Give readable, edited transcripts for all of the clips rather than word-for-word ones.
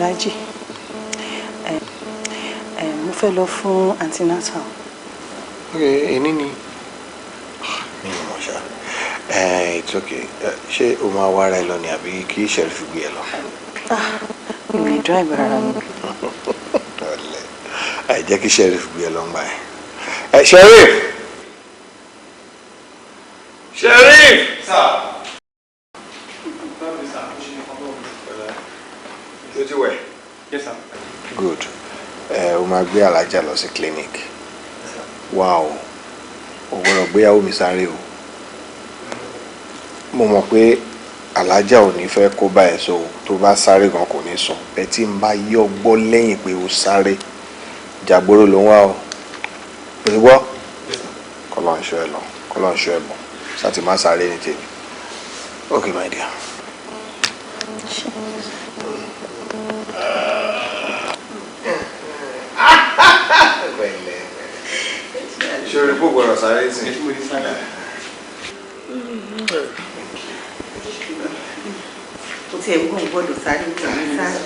Alhaji, mo fẹ́ lọ fún antenatal. Ok, èní ni mi ò mọ̀ ṣá. It's okay. Ṣé o máa wá ara ẹ lọ ni àbí kí Sheriff gbé ẹ lọ? Ah, mi ò lè drive ara mi. Ọ̀lẹ. Ẹ jẹ́ kí Sheriff gbé ẹ lọ ńgbà yẹn. Ẹ Sheriff! Sheriff! Sir. Ṣé o ti wẹ̀? Yes, sir. Good. Ẹ o máa gbé Alájà lọ sí clinic. Wow. O gbọ́dọ̀ gbéyàwó mi sáré o. Mo mọ̀ pé Alájà ò ní fẹ́ kó bá ẹ sọ o, tó bá sáré gan kò ní sùn. Bẹ́ẹ̀ tí n bá yọ gbọ́ lẹ́yìn pé o sáré, jàgbóró ló ń wá o. O ti gbọ́? Kọ́lọ́ ń ṣọ́ ẹ lọ, kọ́lọ́ ń ṣọ́ ẹ bọ̀. Ṣá ti má sáré ní tèmi. Okay, my dear. Ṣé o rí pò gbọ́dọ̀ sáré sí? Kò tiẹ̀ gbọ́n gbọ́dọ̀ sáré ní sáré.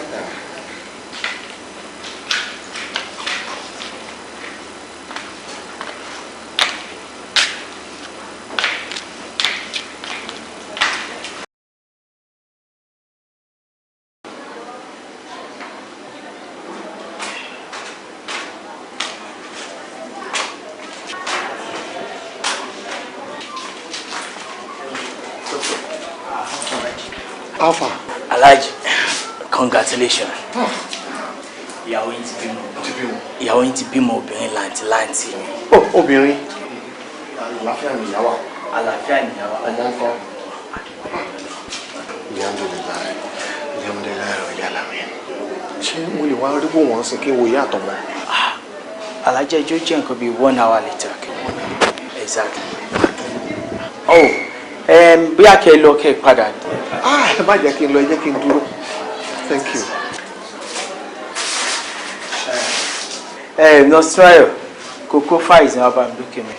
Alpha. Alhaji, congratulations. Ìyàwó yín ti bímọ. Ti bímọ. Ìyàwó yín ti bímọ obìnrin làǹtìlanti. Ó obìnrin. Àlàáfíà ni ìyá wa. Àlàáfíà ni ìyàwó. Ọmọ ńkọ́. Alhamdulilayi. Alhamdulilayi rabbil alamin. Ṣé mo lè wá rí bò wọ́n sí kí wo ìyá àtọmọ? Alhaji, ẹjọ́ jẹ́ nǹkan bíi one hour later. Exactly. Oh, bóyá kẹ́ ẹ lọ kẹ́ ẹ padà. Ah, ẹ má jẹ́ kí n lọ, ẹ jẹ́ kí n dúró. Thank you. Nurse Trayo, kókó files ní wàá bá mi lókè mi.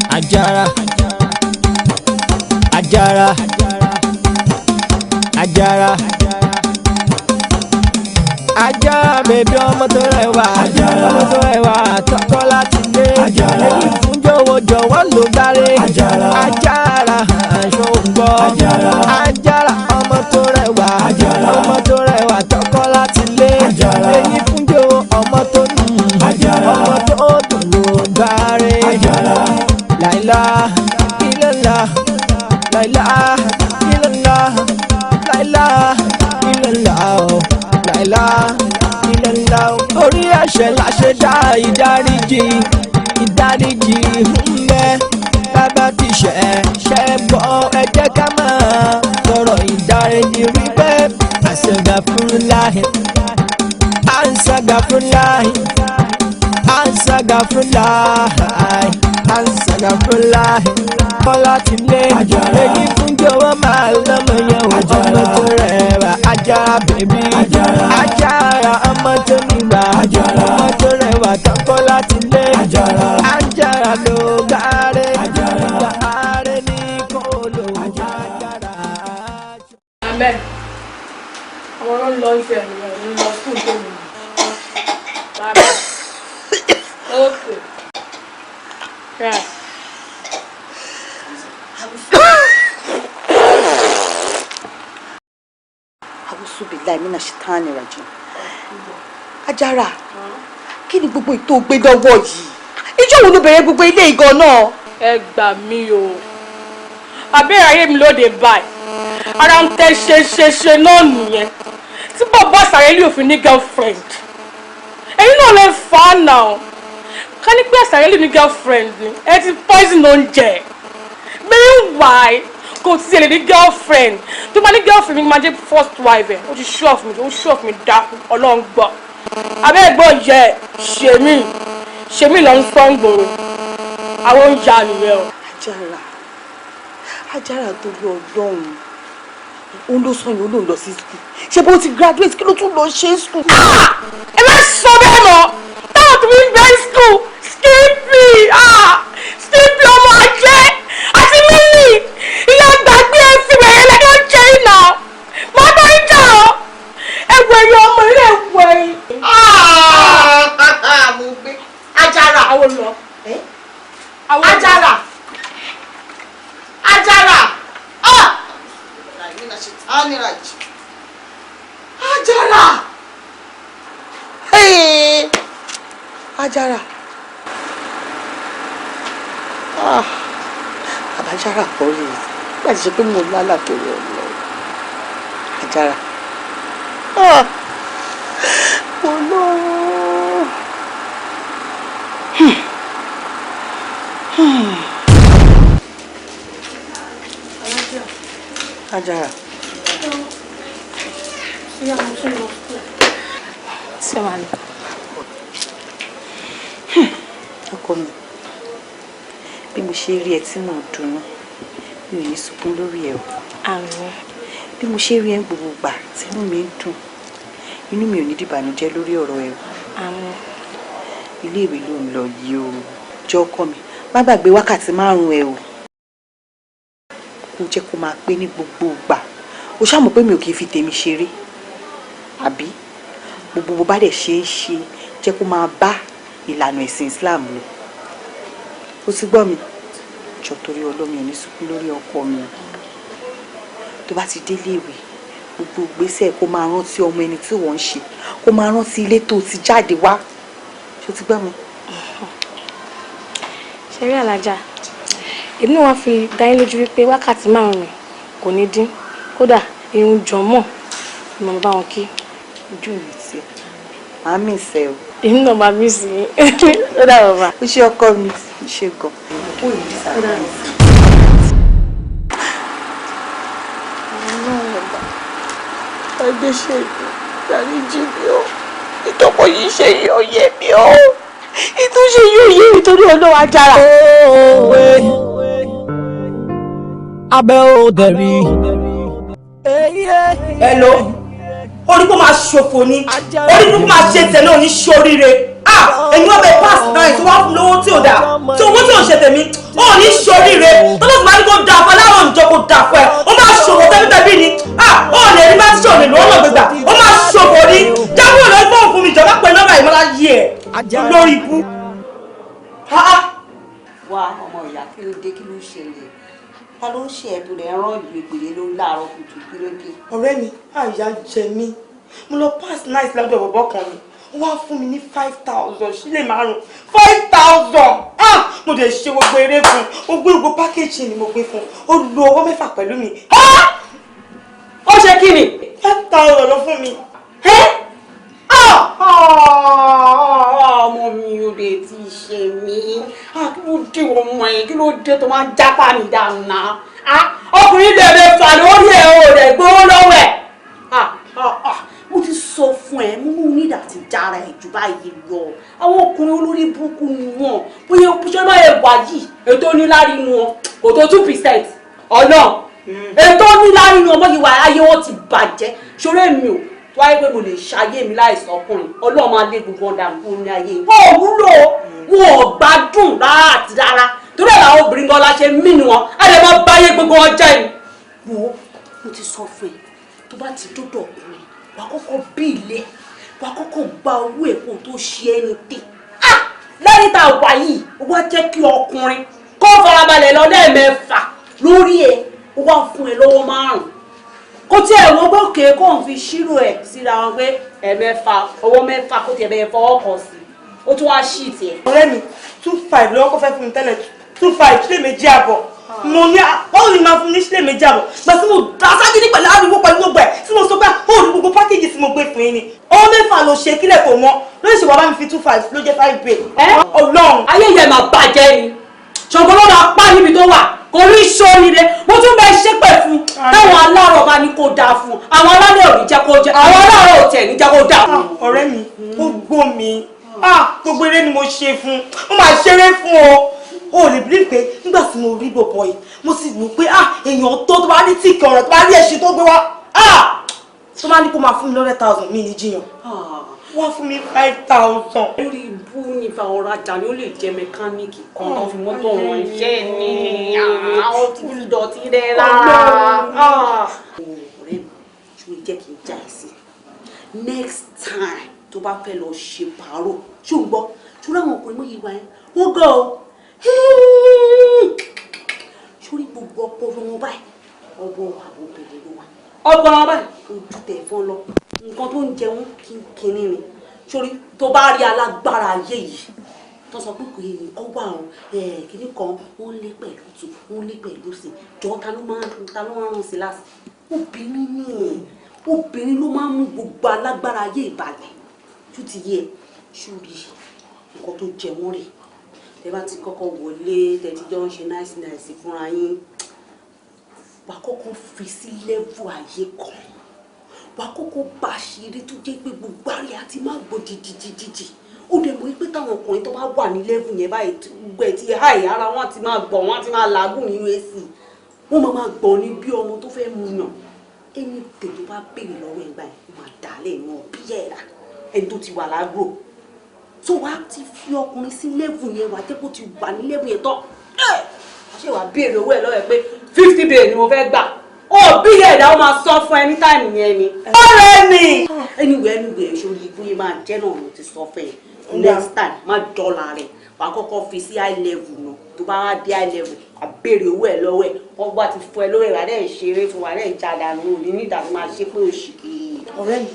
Ajara, Ajara, Ajara, Ajara, baby, ọmọ tó rẹwà, ọmọ tó rẹwà tọkọ láti lé, èyí fún jọ̀wọ́ jọ̀wọ́ ló gbáre. Ajara, aṣọ ògbọ, Ajara, ọmọ tó rẹwà, ọmọ tó rẹwà tọkọ láti lé, èyí fún jọ̀wọ́, ọmọ tó nù, ọmọ tó dùn ló gbáre. Láìlá ilẹ̀lá, láìlá ilẹ̀lá, láìlá ilẹ̀lá o, láìlá ilẹ̀lá o. Orí ẹ̀ṣẹ̀ la ṣe dá ìdáríjì, ìdáríjì ń bẹ. Bàbá ti ṣẹ̀ ṣẹ̀ bọ́, ẹ jẹ́ ká máa tọrọ ìdáríjì rí bẹ́ẹ̀. Àṣẹgàfúnláhì, àṣẹgàfúnláhì, àṣẹgàfúnláhì, àṣẹgàfúnláhì. Kọ́lá ti lé èyí fún jọ̀wọ́ máa lọ́mọ yẹn o, ọmọ tó rẹwà. Ajara baby, Ajara, ọmọ tó nígbà, ọmọ tó rẹwà tán. Kọ́lá ti lé, Ajara ló gbáre, gbáre ní kó lò Ajara. Amen. Àwọn ló ń lọ ife ẹ̀mí rẹ̀ ń lọ school tó mi. Bàbá. Okay. Yeah. Awusu billahi mina shitani rajim. Ajara, kí ni gbogbo ètò gbé lọ́wọ́ yìí? Ìjọ́ wo ló bẹ̀rẹ̀ gbogbo ilé ìgan náà? Ẹ gbà mí o. Àbẹ́rẹ́ ayé mi lóde báyìí. Ara ń tẹ́ ṣe ṣe ṣe náà nìyẹn. Tí bàbá Sàrẹ́lì òfin ní girlfriend. Ẹ̀yin náà lè fà á nà. Ká ní pé Sàrẹ́lì ní girlfriend ni. Ẹ ti poison oúnjẹ. Meanwhile, kò tí ẹ lè ní girlfriend. Tó bá ní girlfriend mi máa jẹ́ first wife ẹ̀. Ó ti show off mi, ó show off mi dákú, Ọlọ́run gbọ́. Abẹ́ ẹ̀gbọ́n yẹ ṣèmí, ṣèmí lọ ń sọ́ ń gbòòrò. Àwọn oúnjẹ nìyẹn o. Ajara, Ajara, torí Ọlọ́run, òun ló sọ yẹn, ó lóun lọ sí school. Ṣé bó ti graduate, kí ló tún lọ ṣe school? Ẹ má sọ bẹ́ẹ̀ mọ́. Táwọn tó fi Àwọn lọ. Àjàrà, Àjàrà, ah! Àjàrà, hey! Àjàrà, ah! Àbájára kọ́ rí i nígbà tí ṣe pé mo lálà torí ọ̀lọ́. Àjàrà, ah! Mo lọ. Àjàrà. Ìyá, mo tún lọ school. Ṣé wàá lọ? Ọkọ mi, bí mo ṣe rí ẹ tí mò ń dunnú, mi ò ní sunkún lórí ẹ o. Àmín. Bí mo ṣe rí ẹ ń gbogbo gbà tí inú mi ń dùn, inú mi ò ní dìbànújẹ́ lórí ọ̀rọ̀ ẹ o. Àmín. Iléèwé ló ń lọ yìí o. Jọ, ọkọ mi, má gbàgbé wákàtí 5 ẹ o. Kó jẹ́ kó máa pé ní gbogbo ìgbà. O ṣáà mọ̀ pé mi ò kì í fi tèmi ṣeré, àbí? Gbogbo bó bá dẹ̀ ṣe é ṣe, jẹ́ kó máa bá ìlànà ẹ̀sìn Islam lọ. O ti gbọ́ mi? Jọ, torí ọlọ́mi, ò ní sunkún lórí ọkọ mi. Tó bá ti délé ìwé, gbogbo ìgbésẹ̀, kó máa rántí ọmọ ẹni tí wọ́n ń ṣe, kó máa rántí ilé tó ti jáde wá. Ṣé o ti gbọ́ mi? Ṣe rí, Alájà, èmi náà wá fi dá yín lójú wípé wákàtí 5 kò ní dín. Kódà, irun jọmọ ni mo bá wọn kí. Ojú mi tiẹ̀, màá mì sẹ́ o. Èmi náà máa mí sí i. Ó dà, bàbá. Ó ṣe, ọkọ mi, ó ṣe gan. Ó yìí disappoint. Ọlọ́run ọba, ẹgbẹ́ ṣe mi, dáríjì mi o. Ìtọ́pọ̀ yìí ṣe yìí ó yẹ mi o. Ìtúnṣe yìí ó yé mi torí Ọlọ́run. Ajára. Òwe abẹ́ òde rí. Hello, orí kó máa ṣòfò ni, orí kó máa ṣe tẹ̀lé òní ṣoríire. Ah, èmi wọ́n bẹ pass náà tí wọ́n fún lówó tí ò dáa, tí owó tí ò ń ṣe tèmi, ó ní ṣoríire. Tó ló ti máa ní kó dà fún aláwọ̀ ìjọ, kó dà fún ẹ, ó máa ṣòfò tẹ́bítẹ́bí ni. Ah, ó lè rí bá tí ò lè lọ́wọ́ náà gbégbà, ó máa ṣòfò ni. Jábọ̀ lọ gbọ́n fún mi, ìjọba pé nọ́mbà ìmọ̀lá yí ẹ̀ lórí ibú. Wá, ọmọ ìyá, kí ló dé? Kí ló ṣẹlẹ̀? Ta ló ń ṣe ẹ̀tọ́ rẹ̀ rán ìlú ìpèlè lórí láàárọ̀ kùtù? Kí ló dé? Ọ̀rẹ́ mi, àyà jẹ mí. Mo lọ pass night lọ́dọ̀ bọ̀bọ̀ kan ni. Wọ́n wá fún mi ní 5,000, sílẹ̀ márùn, 5,000. Ah, mo dẹ̀ ṣe gbogbo eré fún un. Mo gbé gbogbo package ni mo gbé fún un. Ó lo ọwọ́ 6 pẹ̀lú mi. Ah! Ó ṣe kí ni? 5,000 ló fún mi. Ọmọ mi, ò lè ti ṣe mí. Kí ló dé, ọmọ yẹn? Kí ló dé tó máa ń jápá mi dànù náà? Ọkùnrin lè lè fà lórí ẹ̀, ò rẹ̀ gbówó lọ́wọ́ ẹ̀. Mo ti sọ fún ẹ, mo mú nídà ti jára ẹ jù báyìí lọ. Àwọn ọkùnrin olórí burúkú ni wọn. Bóyá ṣé báyìí wà yìí, ètò onílárí nu wọn kò tó 2% ọ̀nà ètò onílárí nu wọn. Bóyá wà, ayé wọn ti bàjẹ́. Ṣoré mi ò wáyé pé mo lè ṣayé mi láìsọ ọkùnrin. Ọlọ́run máa lé gbogbo ọ̀dà kúrò ní ayé. Wọn ò wúlò, wọn ò gbádùn rárá àti rárá. Torí ẹ̀ làwọn obìnrin gan la ṣe mí ni wọn á lè máa báyé gbogbo wọn jẹ́ ni. Wo, mo ti sọ fún ẹ, tó bá ti dọ́dọ̀ ọkùnrin, wàá kọ́kọ́ bí ilé, wàá kọ́kọ́ gba owó ẹ̀ kó tó ṣe anything. Ah, lẹ́yìn tá a wà yìí, ó wá jẹ́ kí ọkùnrin kó farabalẹ̀ lọ lẹ́ẹ̀mẹ́fà lórí ẹ̀, ó wá fún ẹ lọ́wọ́ márùn-ún, kó tí ẹ̀ wọ́n gbọ́kè kó n fi ṣírò ẹ̀ síra wọn pé ẹ̀mẹ́fà, ọwọ́ 6, kó tiẹ̀ bẹ́ẹ̀ fọwọ́ kàn sí, ó tún wá ṣì tiẹ̀. Ọ̀rẹ́ mi, 2,5 lọ́wọ́ kó fẹ́ fún mi tẹ́lẹ̀, 2,5, sílẹ̀ 2.5. Mo ní, báwo ni máa fún mi ní sílẹ̀ 2.5? Gba tí mo dá ságídí pẹ̀lú ariwo, pẹ̀lú gbogbo ẹ̀ tí mo sọ pé ó ní gbogbo package tí mo gbé fún yín ni, ọwọ́ 6 ló ṣe kílẹ̀ kò mọ́ lórí ìṣèwà bá mi fi 2,5 ló jẹ́ five bay. Ọlọ́run. Ayé yẹn máa bàjẹ́ ni. Ṣọ̀gbọ́n ló máa pa níbi tó wà, kò ní sóríire. Mo tún bẹ ṣépè fún táwọn aláàrọ̀ bá ní kó dáa fún àwọn alálẹ̀, ò ní jẹ́ kó jẹ́ àwọn aláàrọ̀ ò tẹ̀ ní jẹ́ kó dáa fún. Ọ̀rẹ́ mi, ó gbó mi. Ah, gbogbo eré ni mo ṣe fún. Mo máa ṣeré fún o. O lè bí pé nígbà tí mo rí bọ̀bọ̀ yìí, mo sì wò pé ah, èèyàn tó bá rí tíìkì ọ̀rọ̀, tó bá rí ẹṣin tó gbé wá, ah, tó bá ní kó máa fún mi 100,000, mi ní jiyàn. Wọ́n fún mi 5,000. Lórí ibú ní fa ọ̀rọ̀ ajá ni. Ó lè jẹ́ mẹkáníìkì kan tó fi mọ́tò wọn iṣẹ́ ní àwọn tí dọ̀tí rẹ̀ rárá. Ọ̀rẹ́ mi, ṣé o jẹ́ kí n já ẹ sí next time? Tó bá fẹ́ lọ ṣe pààrọ̀, ṣó ń gbọ́? Ṣó láwọn ọkùnrin mọ́ yìí wá yẹn, wọ́n gọ́ ọ sórí gbogbo ọpọlọ wọn báyìí, ọwọ́ àwọn obìnrin ló wà. Ọpọlọ wọn báyìí ojú tẹ̀ fọ́n lọ, nǹkan tó ń jẹ wọn kínkínní ni. Sórí tó bá rí alágbára ayé yìí tó sọ pé kò yẹ nǹkan wà ó, kíní kan wọ́n lé pẹ̀lú tù, wọ́n lé pẹ̀lú sí jọ, ta ló máa ń rún sí láti obìnrin ní. Obìnrin ló máa ń mú gbogbo alágbára ayé ìbàlẹ̀ tó ti yẹ. Sórí nǹkan tó jẹ wọ́n rè, tẹ bá ti kọ́kọ́ wọlé, tẹ ti jọ ń ṣe nice nice fúnra yín, wà á kọ́kọ́ fi sí level ayé kan, wà á kọ́kọ́ bá a ṣeré tó jẹ́ pé gbogbo àrẹ àti má gbọ́ jìjìjìjì. Ó dẹ̀ mọ̀ pé táwọn ọkùnrin tó bá wà ní level yẹn báyìí, gbogbo ẹ̀ ti háì, ara wọn ti máa gbọ̀n, wọn ti máa làágùn nínú AC, wọ́n máa gbọ̀n ní bí ọmọ tó fẹ́ mu yàn. Ẹni tètè bá béèrè lọ́wọ́ ẹ̀ báyìí, ó máa dà á lẹ̀ mọ́ bí ẹ̀ rà ẹni tó ti wà lágbo. So wàá ti fi ọkùnrin sí level yẹn, wàá jẹ́ kó ti wà ní level yẹn tán, wàá ṣe wàá béèrè owó ẹ̀ lọ́wọ́ ẹ̀ pé 50 bay ni mo fẹ́ gbà. Ó bí ẹ̀dá ó máa sọ fún ẹ ní time yẹn ni. Ọ̀rẹ́ mi, anyway, sórí bóyá máa jẹ́ náà mo ti sọ fún ẹ, next time má dọ́là rẹ̀, wàá kọ́kọ́ fi sí high level náà. Tó bá wá dé high level, wàá béèrè owó ẹ̀ lọ́wọ́ ẹ̀. Wọ́n bá ti fún ẹ lówó ẹ̀, wàá dẹ̀ ṣeré fún, wàá dẹ̀ jáde àná òní ní ìdààmú máa ṣe pé òṣì kì í. Ọ̀rẹ́ mi,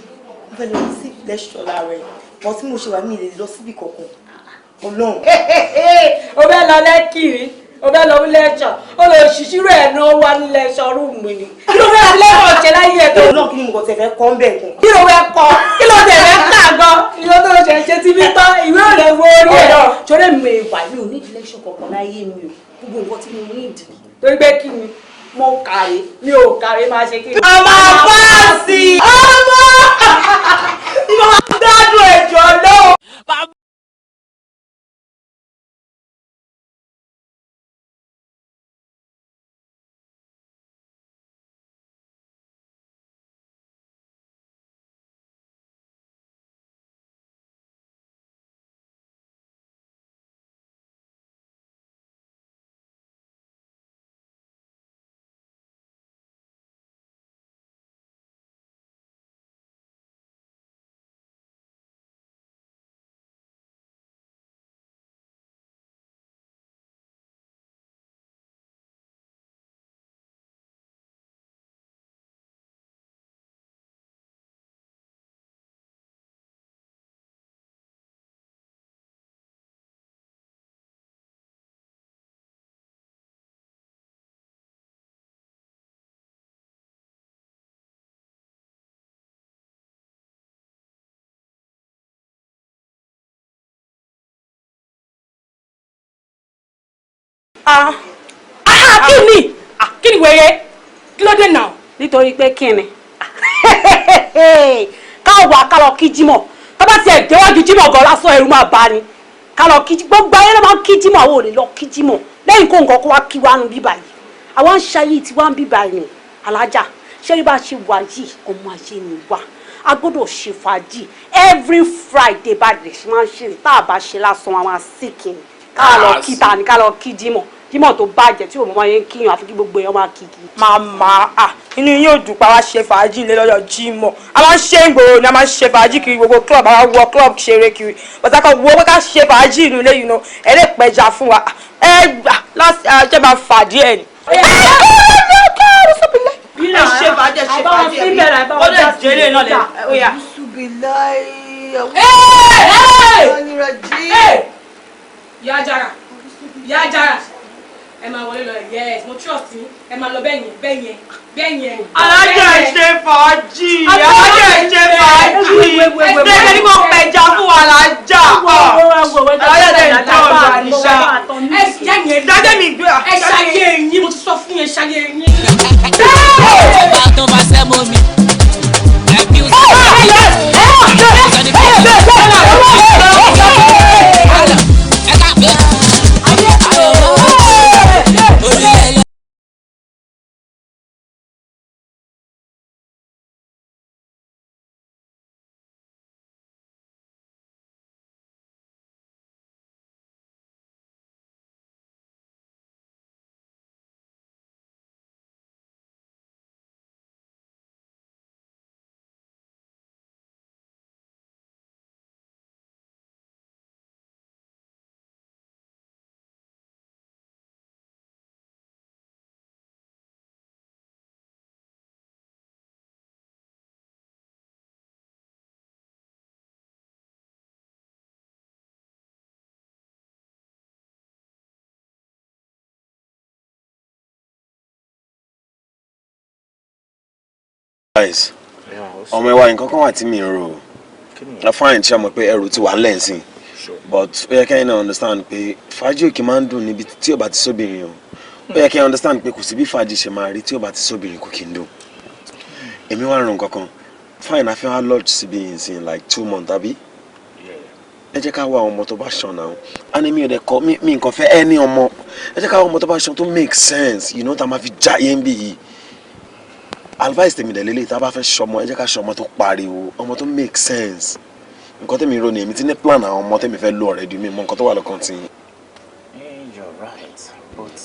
mo fẹ́ lọ sí lecture láàárọ̀ ẹ̀, wọ́n tí mo ṣe wà, mí lè lọ síbì kankan, Ọlọ́run. O fẹ́ lọ lẹ́kìrì, o fẹ́ lọ lecture, o lè ṣìṣirò ẹ̀ náà wá ní lecture room ni. Kí ló fẹ́ lẹ́kọ̀ọ́ ṣe láyé ẹ̀ tó? Ọlọ́run, kí ni mo kàn tẹ̀ fẹ́ kọ́ ń bẹ̀ nǹkan? Kí ló fẹ́ kọ́? Kí ló tẹ̀ fẹ́ kà gan? Ìwé tó ṣe ṣe tí bí tán, ìwé ò lè wo orí ẹ̀. Ṣọlẹ́ mi wà, mi ò ní lecture kankan láyé mi o. Gbogbo nǹkan tí mo ní ìdí Torí pé kí ni? Mo kàwé, mi ò kàwé, máa ṣe kí ni? A máa pass, ọmọ ìmọ̀ gbádùn ẹ̀jọ̀ náà. Ah ah, kí ni? Ah, kí ni wèrè? Kí ló dé náà? Nítorí pé kí ni? Káwa ká lọ kí jímọ̀, tó bá tiẹ̀ déwájú jímọ̀ gan lásán, ẹ̀rù máa bá ni. Ká lọ kí, gbogbo ayé ló máa ń kí jímọ̀, àwọn ò lè lọ kí jímọ̀ lẹ́yìn kó nǹkan kó wá kí wá nu bíbà yìí. Àwọn ń ṣayé tí wá ń bíbà yìí ni. Alájà, ṣé bí bá ṣe wà yìí, ọmọ ayé ni wá, a gbọ́dọ̀ ṣe fàájì every Friday. Bá lè ṣe máa ń ṣe, tá a bá ṣe lásán, wọn máa síkì ni. Ká lọ kí ta ni? Ká lọ kí jímọ̀, jímọ̀ tó bàjẹ́ tí òun máa ń kíyàn, àfi kí gbogbo èèyàn máa kí kí. Màmá, ah, inú yín ò dùn pa wá ṣe fàájì ilé lọ́jọ́ Jímọ̀. A máa ń ṣe ń gbòòrò ni, a máa ń ṣe fàájì kiri gbogbo club, a máa wọ club ṣeré kiri, bàtà kan wo pé ká ṣe fàájì inú ilé yìí náà, ẹ lè pẹja fún wa, ẹ gbà láti ṣe máa fà díẹ̀ ni. Ẹ ṣe fàájì, ẹ ṣe fàájì, ẹ ó lè jẹ́lé náà lẹ ó yá. Ìyá Jara, Ìyá Jara, ẹ máa wọlé lọ. Yes, mo trust yín. Ẹ máa lọ bẹ́ẹ̀ yẹn, bẹ́ẹ̀ yẹn, bẹ́ẹ̀ yẹn. Alájà, ẹ ṣe fàájì, alájà, ẹ ṣe fàájì, ẹ ní kò pẹja fún wa, alájà, alájà tẹ̀ ń tọ́ ọ̀dà níṣà. Ẹ jẹ́ yẹn. Dájẹ́ mi gbé. Ẹ ṣayé yín, mo ti sọ fún yẹn, ṣayé yín. Ọba tó bá sẹ́ mọ́ mi. Like music. Ẹ ká pé. Orílẹ̀ Guys, ọmọ ẹwà, nǹkan kan wà tí mi ń rò. Na fine, ṣe mọ̀ pé ẹrù ti wà ńlẹ̀ ńsìn, but ó yẹ kẹ́yìn náà understand pé fàájì òkè máa ń dùn níbi tí ò bá ti sóbìnrin o. Ó yẹ kẹ́yìn understand pé kò sí bí fàájì ṣe máa rí tí ò bá ti sóbìnrin, kò kí ń dùn. Èmi wá rò nǹkan kan. Fine, a fẹ́ wá lodge síbi yìí like 2 months, àbí? Ẹ jẹ́ ká wá àwọn ọmọ tó bá ṣan náà. A ní mi ò dẹ̀ kọ́ mi nǹkan fẹ́ ẹ ní ọmọ. Ẹ jẹ́ ká wá ọmọ tó bá ṣan, tó make sense, tá a máa fi jáyé ń bì yìí. Advice tèmi dẹ̀ lélẹ̀, tá a bá fẹ́ ṣọmọ, ẹ jẹ́ ká ṣọmọ tó pariwo, ọmọ tó make sense. Nǹkan tèmi rò ní, èmi ti ní plan àwọn ọmọ tèmi fẹ́ lò already. Mi mọ nǹkan tó wà lọ́kàn tí. You're right, but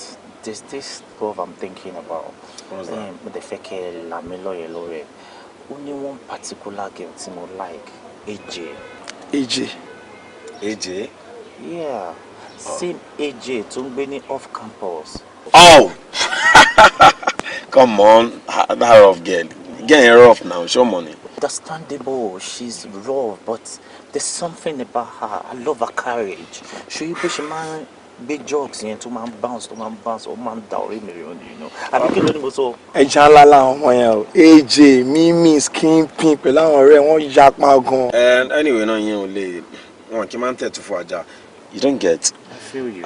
there's this love I'm thinking about. What's that? Mo dẹ̀ fẹ́ kẹ́ ẹ là mí lọ́yẹ̀ lórí ẹ̀. Ó ní one particular girl tí mo like, AJ. AJ. AJ? Yeah, same AJ tó ń gbé ní off campus. Oh, come on, that rough girl. Getting rough now, show money. Understandable, she's rough, but there's something about her. I love her courage. Ṣé bó ṣe máa ń gbé drugs yẹn, tó máa ń bounce, tó máa ń bounce, ó máa ń da orí mi rìn. Àbí kí ló ní mo sọ? Ẹja ńlá làwọn ọmọ yẹn o. AJ, Mimi, Skimpin pẹ̀lú àwọn ọ̀rẹ́ wọn yapa gan. And anyway náà, yẹn ò lè wọn kì í máa ń tẹ̀tù fún ajá. You don't get. I feel you.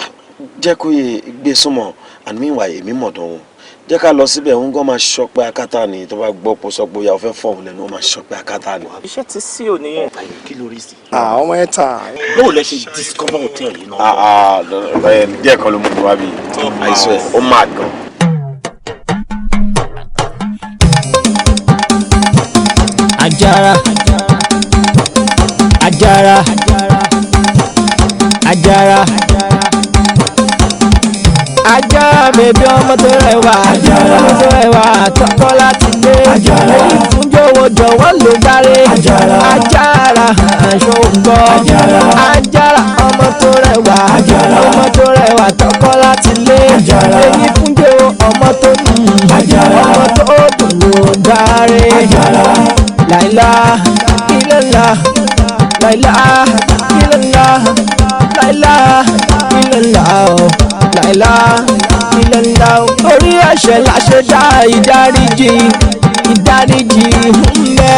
Jẹ́ kó yẹ gbé súnmọ́, and meanwhile èmi mọ̀ dán wọn. Jẹ́ ká lọ síbẹ̀, òun gan máa ṣọpẹ́ akátá ni. Tó bá gbọ́ pọ̀ sọ pé ó yà ó fẹ́ fọ̀ òun lẹ́nu, ó máa ṣọpẹ́ akátá ni. Iṣẹ́ ti sí ò nìyẹn. Kí ló rí sí? Àwọn ọmọ yẹn ta. Báwo lẹ ṣe discover hotel yìí náà? Ah ah, díẹ̀ kan ló mú mi wá bí. I swear, ó mad gan. Àjàrà, àjàrà, àjàrà, àjàrà, baby, ọmọ tó rẹwà, ọmọ tó rẹwà, tọkọ láti gbé èyí fún jọ̀wọ́ jọ̀wọ́ ló dáre. Àjàrà, aṣọ gbọ́, àjàrà, ọmọ tó rẹwà, ọmọ tó rẹwà, tọkọ láti lé èyí fún jọ̀wọ́, ọmọ tó dùn, ọmọ tó dùn ló dáre. Láìlá ilẹ̀lá, láìlá ilẹ̀lá, láìlá ilẹ̀lá o, láìlá ilẹ̀lá o. Orí ẹ̀ṣẹ̀ la ṣe dá ìdáríjì, ìdáríjì ń bẹ.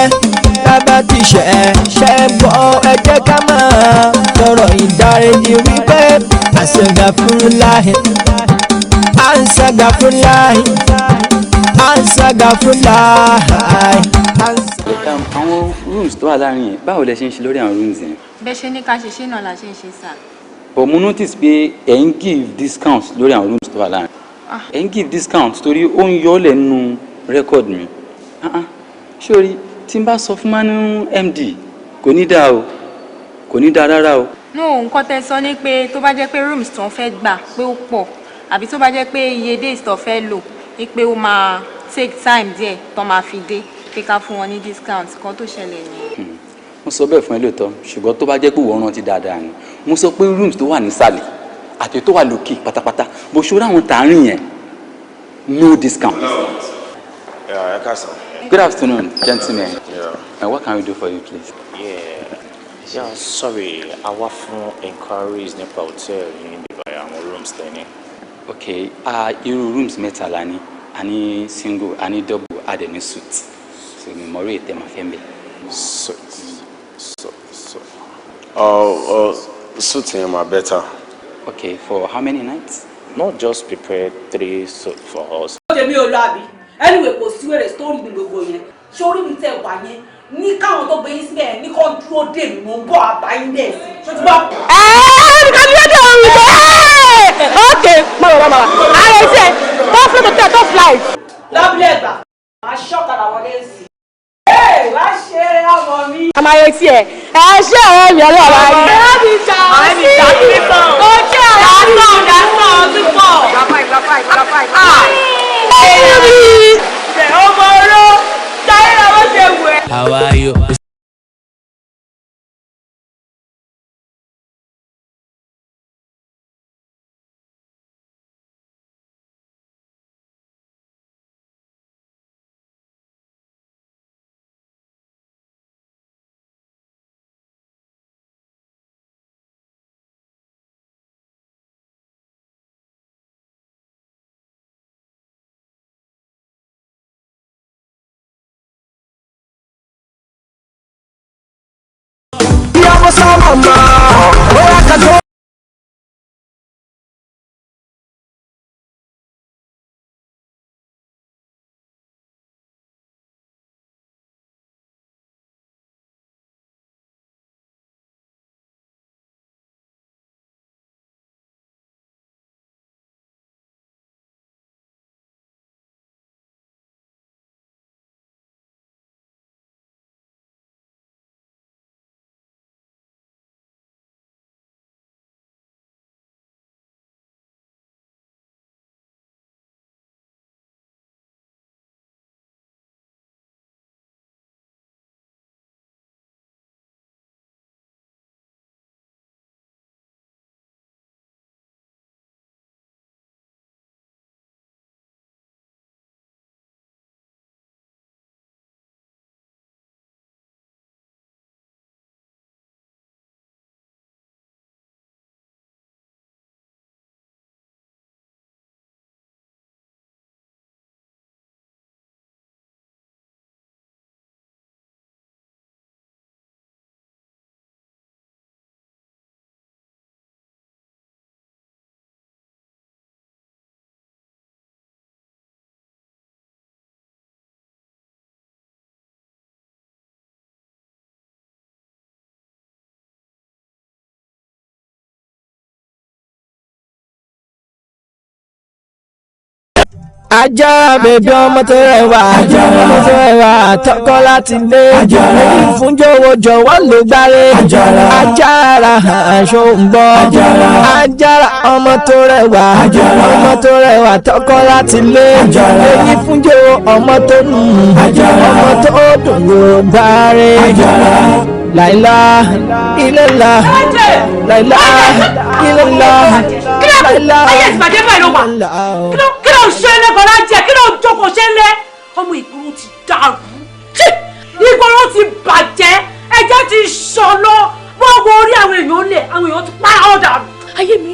Bàbá ti ṣẹ̀ ṣẹ̀ bọ́, ẹ jẹ́ ká máa tọrọ ìdáríjì wípé àṣẹgàfúnláhì, àṣẹgàfúnláhì, àṣẹgàfúnláhì. Àwọn rooms tó wà láàrin yẹn, báwo lẹ ṣe ń ṣe lórí àwọn rooms yẹn? Bẹ́ẹ̀ ṣe ní ká ṣe ṣe náà la ṣe ń ṣe, sir. But mo notice pé ẹ̀ ń give discount lórí àwọn rooms tó wà láàrin. Ẹ̀ ń give discount torí ó ń yọ ọ́ lẹ́nu record mi. Ah ah, sórí tí n bá sọ fún manu MD, kò ní dáa o, kò ní dáa rárá o. No, nǹkan tẹ́ sọ ni pé tó bá jẹ́ pé rooms tó ń fẹ́ gbà pé ó pọ̀, àbí tó bá jẹ́ pé iye days tó fẹ́ lò ní pé ó máa take time díẹ̀ tó máa fi dé, pé ká fún wọn ní discount kan. Tó ṣẹlẹ̀ nìyẹn. Mo sọ bẹ́ẹ̀ fún ẹ lóòótọ́, ṣùgbọ́n tó bá jẹ́ pé ìwọ rántí dáadáa ni, mo sọ pé rooms tó wà nísàlẹ̀ àti tó wà lókè pátápátá, bó ṣe ráwọn tààrin yẹn, no discount. Yeah, ẹ káàsán. Good afternoon, gentlemen. Yeah. What can we do for you, please? Yeah, sorry, a wá fún inquiries nípa hotel yìí níbí, àwọn rooms tẹ́ni. Okay, irú rooms mẹ́ta la ní. A ní single, a ní double, a dẹ̀ ní suite. So mi mọ̀ orí ètè máa fẹ́ mbẹ̀. Suite, suite, suite. Oh, suite yẹn máa better. Okay, for how many nights? Not just prepare three suite for us. Ó tèmi ò lọ àbí? Anyway, kò sí wèrè story ní gbogbo yẹn. Sórí mi tẹ wà yẹn ní káwọn tó gbé yín síbẹ̀ ní kó dúró dè mí, mò ń bọ̀ àbáyín bẹ́ẹ̀ sí. Ṣó ti gbọ́? Ẹ̀ẹ́, nǹkan tí ó dé òun ìgbẹ́. Ok, má bọ̀, má bọ̀. Ààrẹ iṣẹ́ top flight hotel, top flight. Lábúlé ẹ̀gbà máa ṣọ́kadà wọlé sí i. Ẹ wá ṣe ọmọ mi. A máa retí ẹ. Ẹ ṣé ọ̀rẹ́ mi, ọlọ́ọ̀bá yìí. Ọ̀rẹ́ mi jà sí. Ó jẹ́ ọ̀rẹ́ mi. Dàtọ̀ ọdún pọ̀. Ẹ̀ẹ́ mi. Ọmọ oró táyé làwọn ṣe wù ẹ́. How are you? Àjàrà bèbí ọmọ tó rẹwà, ọmọ tó rẹwà tọkọ láti lé. Èyí fún jọ̀wọ́ jọ̀wọ́ ló gbáré. Àjàrà aṣọ ń bọ̀. Àjàrà ọmọ tó rẹwà, ọmọ tó rẹwà tọkọ láti lé. Èyí fún jọ̀wọ́ ọmọ tó nù, ọmọ tó dùn ló gbáré. Láìlá ilẹ̀lá, láìlá ilẹ̀lá, láìlá. Ayé ìsìbàjẹ́ báyìí ló wà. Kí ló ń ṣe lẹ́kọ̀ọ́ lájẹ? Kí ló ń jókòó ṣe lẹ́? Ọmọ ìgboro ti dàrú, ìgboro ti bàjẹ́, ẹ̀jẹ̀ ti ṣọlọ, wọ́n wo orí àwọn èèyàn lẹ̀, àwọn èèyàn ti pa ọ́ dàrú. Ayé mi,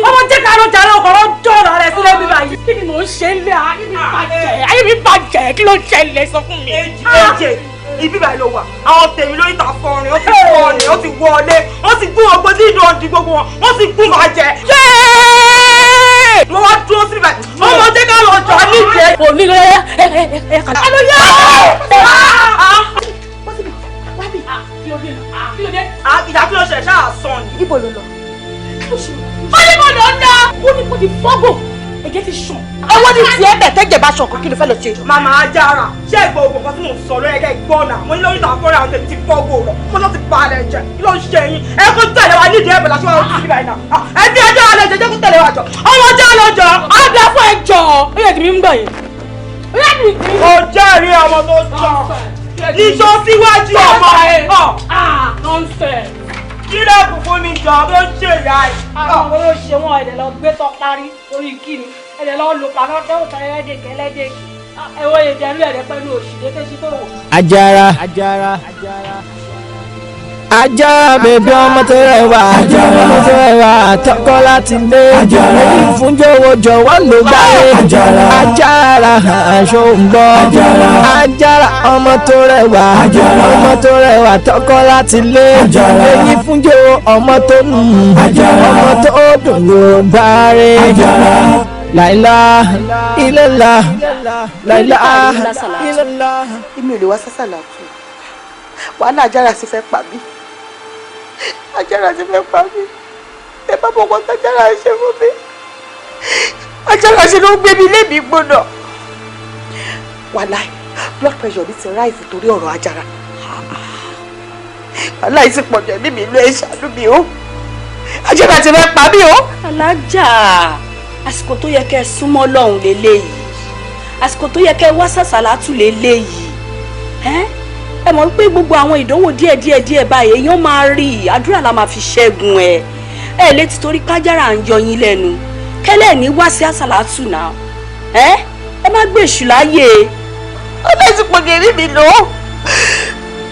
ọmọ jẹ́ ká ló jàre ọkọ̀ ló dọ̀rọ̀ rẹ̀ sílẹ̀ mi báyìí. Kí ni mò ń ṣe lẹ́? Ayé mi bàjẹ́, ayé mi bàjẹ́, kí ló ń ṣẹlẹ̀? Sọ fún mi. Èjè ibi báyìí ló wà, àwọn tèmi lórí ìta fọrin, ó ti fọrin, ó ti wọlé, ó ti gún ọgbọ́n tí ìdùn ọdún gbogbo wọn, wọ́n ti gún bàjẹ́. Mo wá dúró sí ibẹ̀, ọmọ jẹ́ ká lọ jọ níjẹ́. Òní ló yẹ ẹ ẹ ẹ kàlá. Ẹ ló yẹ. Ìjà kí ló ṣe ṣáà sàn ni. Ibo ló lọ? Kí ló ṣe? Fọlíbọ̀ ló ń lọ. Ó ní kó ti fọ́gò, ẹ̀jẹ̀ ti ṣàn. Owó ní tiẹ̀ bẹ̀ tẹ́jẹ̀ bá ṣọ̀kan, kí ló fẹ́ lọ ṣe? Màmá Ajára, ṣé ìgbọ́ ògùn kan tí mò ń sọ lórí ẹ̀kẹ́ ìgbọ́ náà? Mo ní lórí ìtàn fọ́nrán àwọn tèmi ti fọ́gò lọ. Mo lọ ti balẹ̀ jẹ́, kí ló ń ṣe yín? Ẹ kó tẹ̀lé wa nídìí ẹ̀bẹ̀ làṣọ àwọn òṣìṣẹ́ ìbàyìí náà. Ẹ bí ẹjọ́ alẹ́ jẹ́, jẹ́ kó tẹ̀lé wa jọ. Ọmọ jẹ́ lọ jọ. Á dá fún ẹ jọ. Ó yẹ kí mi ń gbọ̀ yẹn. Ó yẹ kí mi. Ó jẹ́rìí ọmọ tó jọ. Níṣó síwájú ọmọ. Nonsense. Kílẹ̀kùn fún mi jọ, ló ń ṣe ìyá ẹ̀. Àwọn olóṣè wọn ẹ̀dẹ̀ lọ gbé tọ́ parí orí kíni, ẹ̀dẹ̀ lọ lò pàmò tẹ́wọ̀ tẹ́lẹ̀dẹ̀kẹ́ lẹ́dẹ̀kẹ́ ẹ̀wọ̀ ìdẹ̀rú ẹ̀dẹ̀ pẹ̀lú òṣìṣẹ́ tẹ́sí tó wò. Àjàrà, Àjàrà bèbí ọmọ tó rẹwà, ọmọ tó rẹwà tọkọ láti lé. Èyí fún jọ̀wọ́ jọ̀wọ́ ló gbáré. Àjàrà aṣọ ń bọ̀. Àjàrà ọmọ tó rẹwà, ọmọ tó rẹwà tọkọ láti lé. Èyí fún jọ̀wọ́ ọmọ tó nù, ọmọ tó dùn ló gbáré. Láìlá ilẹ̀lá, láìlá ilẹ̀lá. Èmi ò lè wá sásàlátù, wàhálà Àjàrà sì fẹ́ pa mí, Àjàrà sì fẹ́ pa mí. Ẹ bá bọ̀ wọ́n Àjàrà ṣe fún mi, Àjàrà ṣe ló ń gbé mi lémi gbóná. Wàláì blood pressure mi ti rise torí ọ̀rọ̀ Àjàrà. Wàláì sì pọ̀jù ẹ̀mí mi ló ẹ̀ ṣàánú mi o, Àjàrà ti fẹ́ pa mí o. Alájà, àsìkò tó yẹ kẹ́ ẹ súnmọ́ Ọlọ́run lélẹ́yìí, àsìkò tó yẹ kẹ́ ẹ wá sàṣàlátù lélẹ́yìí. Ẹ mọ̀ pé gbogbo àwọn ìdánwò díẹ̀ díẹ̀ díẹ̀ báyìí èèyàn máa rí i, àdúrà la máa fi ṣẹ́gun ẹ. Ẹ létí torí kájára ń yọ yín lẹ́nu kẹ́lẹ́ ní wá sí àṣàlátù náà. Ẹ má gbèṣù láyè. Ó lè ti pọ̀ gẹ̀rí mi lò.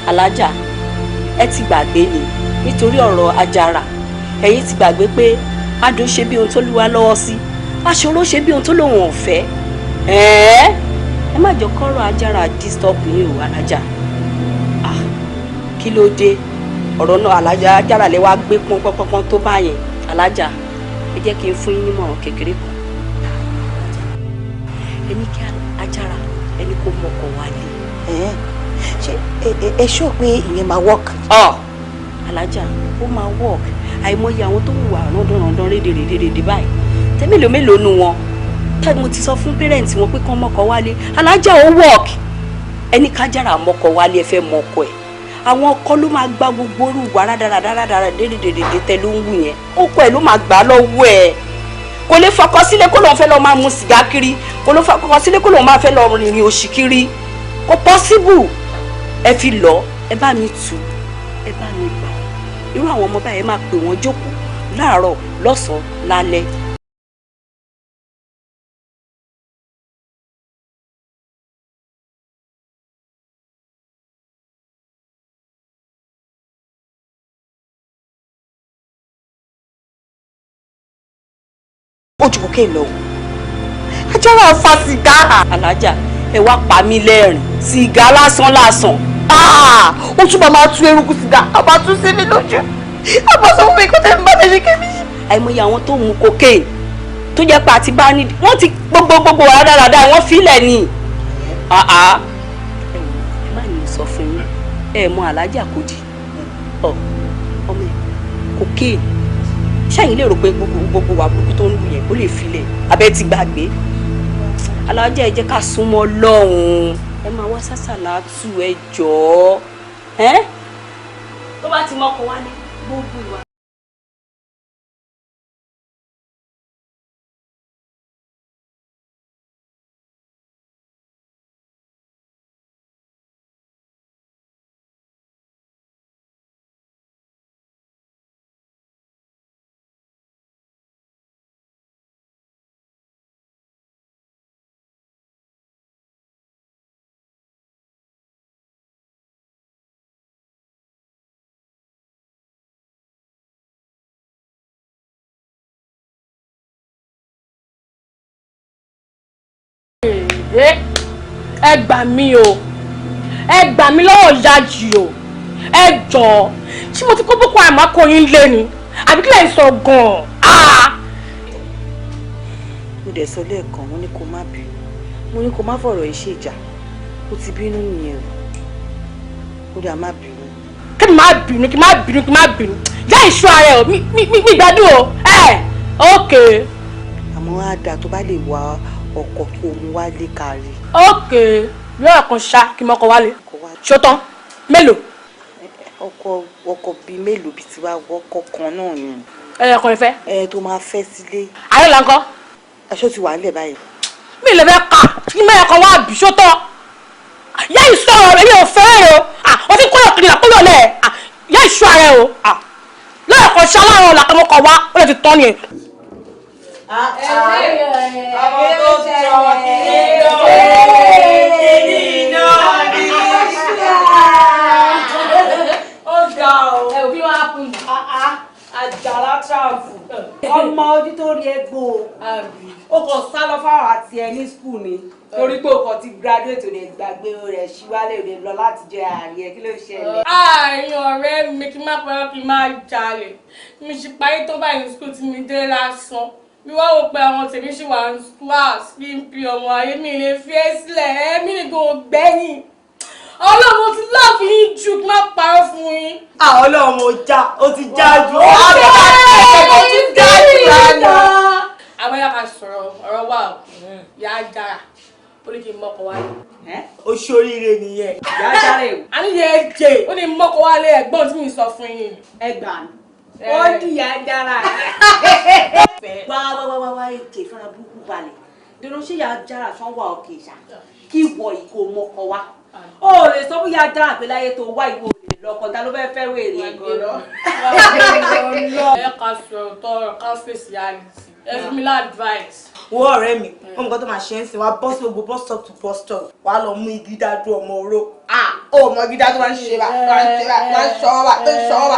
Alájà, ẹ ti gbàgbé ni nítorí ọ̀rọ̀ Àjàrà, ẹ̀yin ti gbàgbé pé adùn ṣe bí ohun tó lúwa lọ́wọ́ sí, aṣòro ṣe bí ohun tó lòun ò fẹ́. Ẹ má jọ kọ́rọ̀ Àjàrà disturb yín o, Alájà. Kí ló dé ọ̀rọ̀ náà? Alájà, Àjàrà lè wá gbé pọ́npọ́npọ́n tó bá yẹn. Alájà, ẹ jẹ́ kí n fún yín nímọ̀ràn kékeré kan. Ẹ ní kí Àjàrà, ẹni kó mọkọ̀ wálé. Ṣé ẹ ṣó pé ìyẹn máa work? Alájà, ó máa work. Àìmọye àwọn tó hùwà rándanrandan rédèrèdèrèdè báyìí, tẹ mélòó mélòó nu wọn tẹ mo ti sọ fún pẹrẹǹtì wọn pé kán mọkọ wálé. Alájà, ó work. Ẹni kájára mọkọ wálé, ẹ fẹ́ mọkọ ẹ. Àwọn ọkọ ló máa gba gbogbo orú ìwà rádaràdaràdàrà dédèdèdè tẹ ló ń wù yẹn, ọkọ ẹ ló máa gbà lọ́wọ́ ẹ. Kò lè fọkọ sílé kó lóun fẹ́ lọ máa mu sìgá kiri, kò lè fọkọ sílé kó lóun máa fẹ́ lọ rìnrìn òṣì kiri. Kò possible. Ẹ fi lọ, ẹ bá mi tù, ẹ bá mi gbà. Irú àwọn ọmọ báyìí máa pè wọ́n jókòó láàárọ̀, lọ́sàn-án, lálẹ́. Ojú kò kéè lọ o, Àjàrà fa sìgá. Alájà, ẹ wá pa mí lẹ́rìn, sìgá lásán lásán. Ó tún máa tú eruku sìgá, a máa tún sí mi lójú, a máa sọ fún mi kó tẹ́ mi bá fẹ́ ṣe kémi. Àìmọye àwọn tó mu cocaine tó jẹ́ pé àti bá ní wọ́n ti gbogbo rádaràda wọ́n filẹ̀ ni. Ẹ wò, ẹ má ní sọ fún yín, ẹ mọ Alájà Kudi ọmọ ẹ cocaine, ṣẹ́yìn lè rò pé gbogbo wà burúkú tó ń lù yẹn ó lè filẹ̀? Abẹ́ ti gbàgbé. Alájà, ẹ jẹ́ ká súnmọ́ Ọlọ́run, ẹ máa wá sásàlátù, ẹ jọ̀ọ́. Ẹ́ tó bá ti mọ́kọ wálé, gbogbo ìwà. Ẹ gbà mí o, ẹ gbà mí lọ́wọ́ ìyájì o. Ẹ jọ̀ọ́, ṣé mo ti kó Boko Haram akọyin lé ni, àbí kí lẹ̀ ń sọ gan-an? Mo dẹ̀ sọ lẹ́ẹ̀kan, mo ní kó má bínú, mo ní kó má fọ̀rọ̀ yìí ṣèjà. Ó ti bínú nìyẹn o. Ó dà, má bínú. Kí n má bínú, kí n má bínú, kí n má bínú. Jẹ́ ìṣó ara ẹ̀ o, mi gbádùn o. Ẹ ok. Àmọ́ á dáa tó bá lè wá ọkọ tó mú wálé kárí. Ok, yóò kan ṣá kí n mọ́kọ wálé. Ṣótán mélòó? Ọkọ bíi mélòó bíi tiwa, ọkọ kan náà ni. Ẹ ọkọ ìfẹ́. Ẹ tó máa fẹ́ sílé. Ayé là ń kọ́. Aṣọ ti wà nílẹ̀ báyìí. Mi lè fẹ́ kà kí mẹ́rin kan wá bì ṣótán. Yá ìṣó ọ̀rọ̀ mi ò fẹ́ rẹ̀ o. Wọ́n ti kóyọ̀ kiri àkóyọ̀ lẹ̀. Yá ìṣó ara ẹ o. Lọ́yọ̀ kan ṣá láàárọ̀ làkàmọ́kọ̀ wá, ó lè ti tán nìyẹn. Ọmọ tó sọ kìíní iná bí ó ga o. Ẹ ò bí wọn á kún. Àjàlá travel. Ọmọ ojú tó rí egbò. O kò sá lọ fáwọn àti ẹ ní school ni. Torí pé o kò ti graduate, ò lè gbàgbé rẹ̀ ṣíwálé, ò lè lọ láti jẹ ààrẹ. Kí ló ṣẹlẹ̀? Àárín ọ̀rẹ́ mi, kí n má parọ́, kí n má jalè. Mi ṣe parí tó báyìí ní school tí mi dé lásán. Mi wá wò pé àwọn tèmi ṣì wà ní class bí n fi ọmọ ayé mi lè fi ẹ́ sílẹ̀, ẹ́ mi nìkan ò gbẹ́yìn. Ọlọ́run ti love yín jù, kí n má parọ́ fún yín. Àwọn ọlọ́run ò já, ó ti já jù. Ó ti já jù lánàá. Àwọn yàrá sọ̀rọ̀ ọ̀rọ̀ wà ó, yà á jára, ó ní kí n mọ́kọ wálé. Ó ṣoríire nìyẹn. Yà á jára èwo. A ní yẹ jẹ, ó ní mọ́kọ wálé, ẹ̀gbọ́n tí mi sọ fún yín. Ẹ gbà mí. Ó di yà á jára. Wá wá wá wá wá, ètè ìfara burúkú balẹ̀. Dèrò ṣé yà á jára sán wà òkè ìṣá kí ìwọ ìkó mọ́kọ wá. O ò lè sọ fún yà á jára pé láyé tó wá, ìwọ ò lè lọkọ, ta ló fẹ́ fẹ́ wèrè gan-an. Ẹ ká sọ̀rọ̀ tọrọ, ká fèsì àlìsí, ẹ fún mi lá advice. Wo ọ̀rẹ́ mi, wọ́n mú nǹkan tó máa ṣe ń sìn wá, bọ́ sí gbogbo bus stop to bus stop, wàá lọ mú igi dájú ọmọ oró. Ó mọ igi dájú máa ń ṣe bá, máa ń ṣe bá, máa ń ṣọ́ bá, tó ń ṣọ́ bá.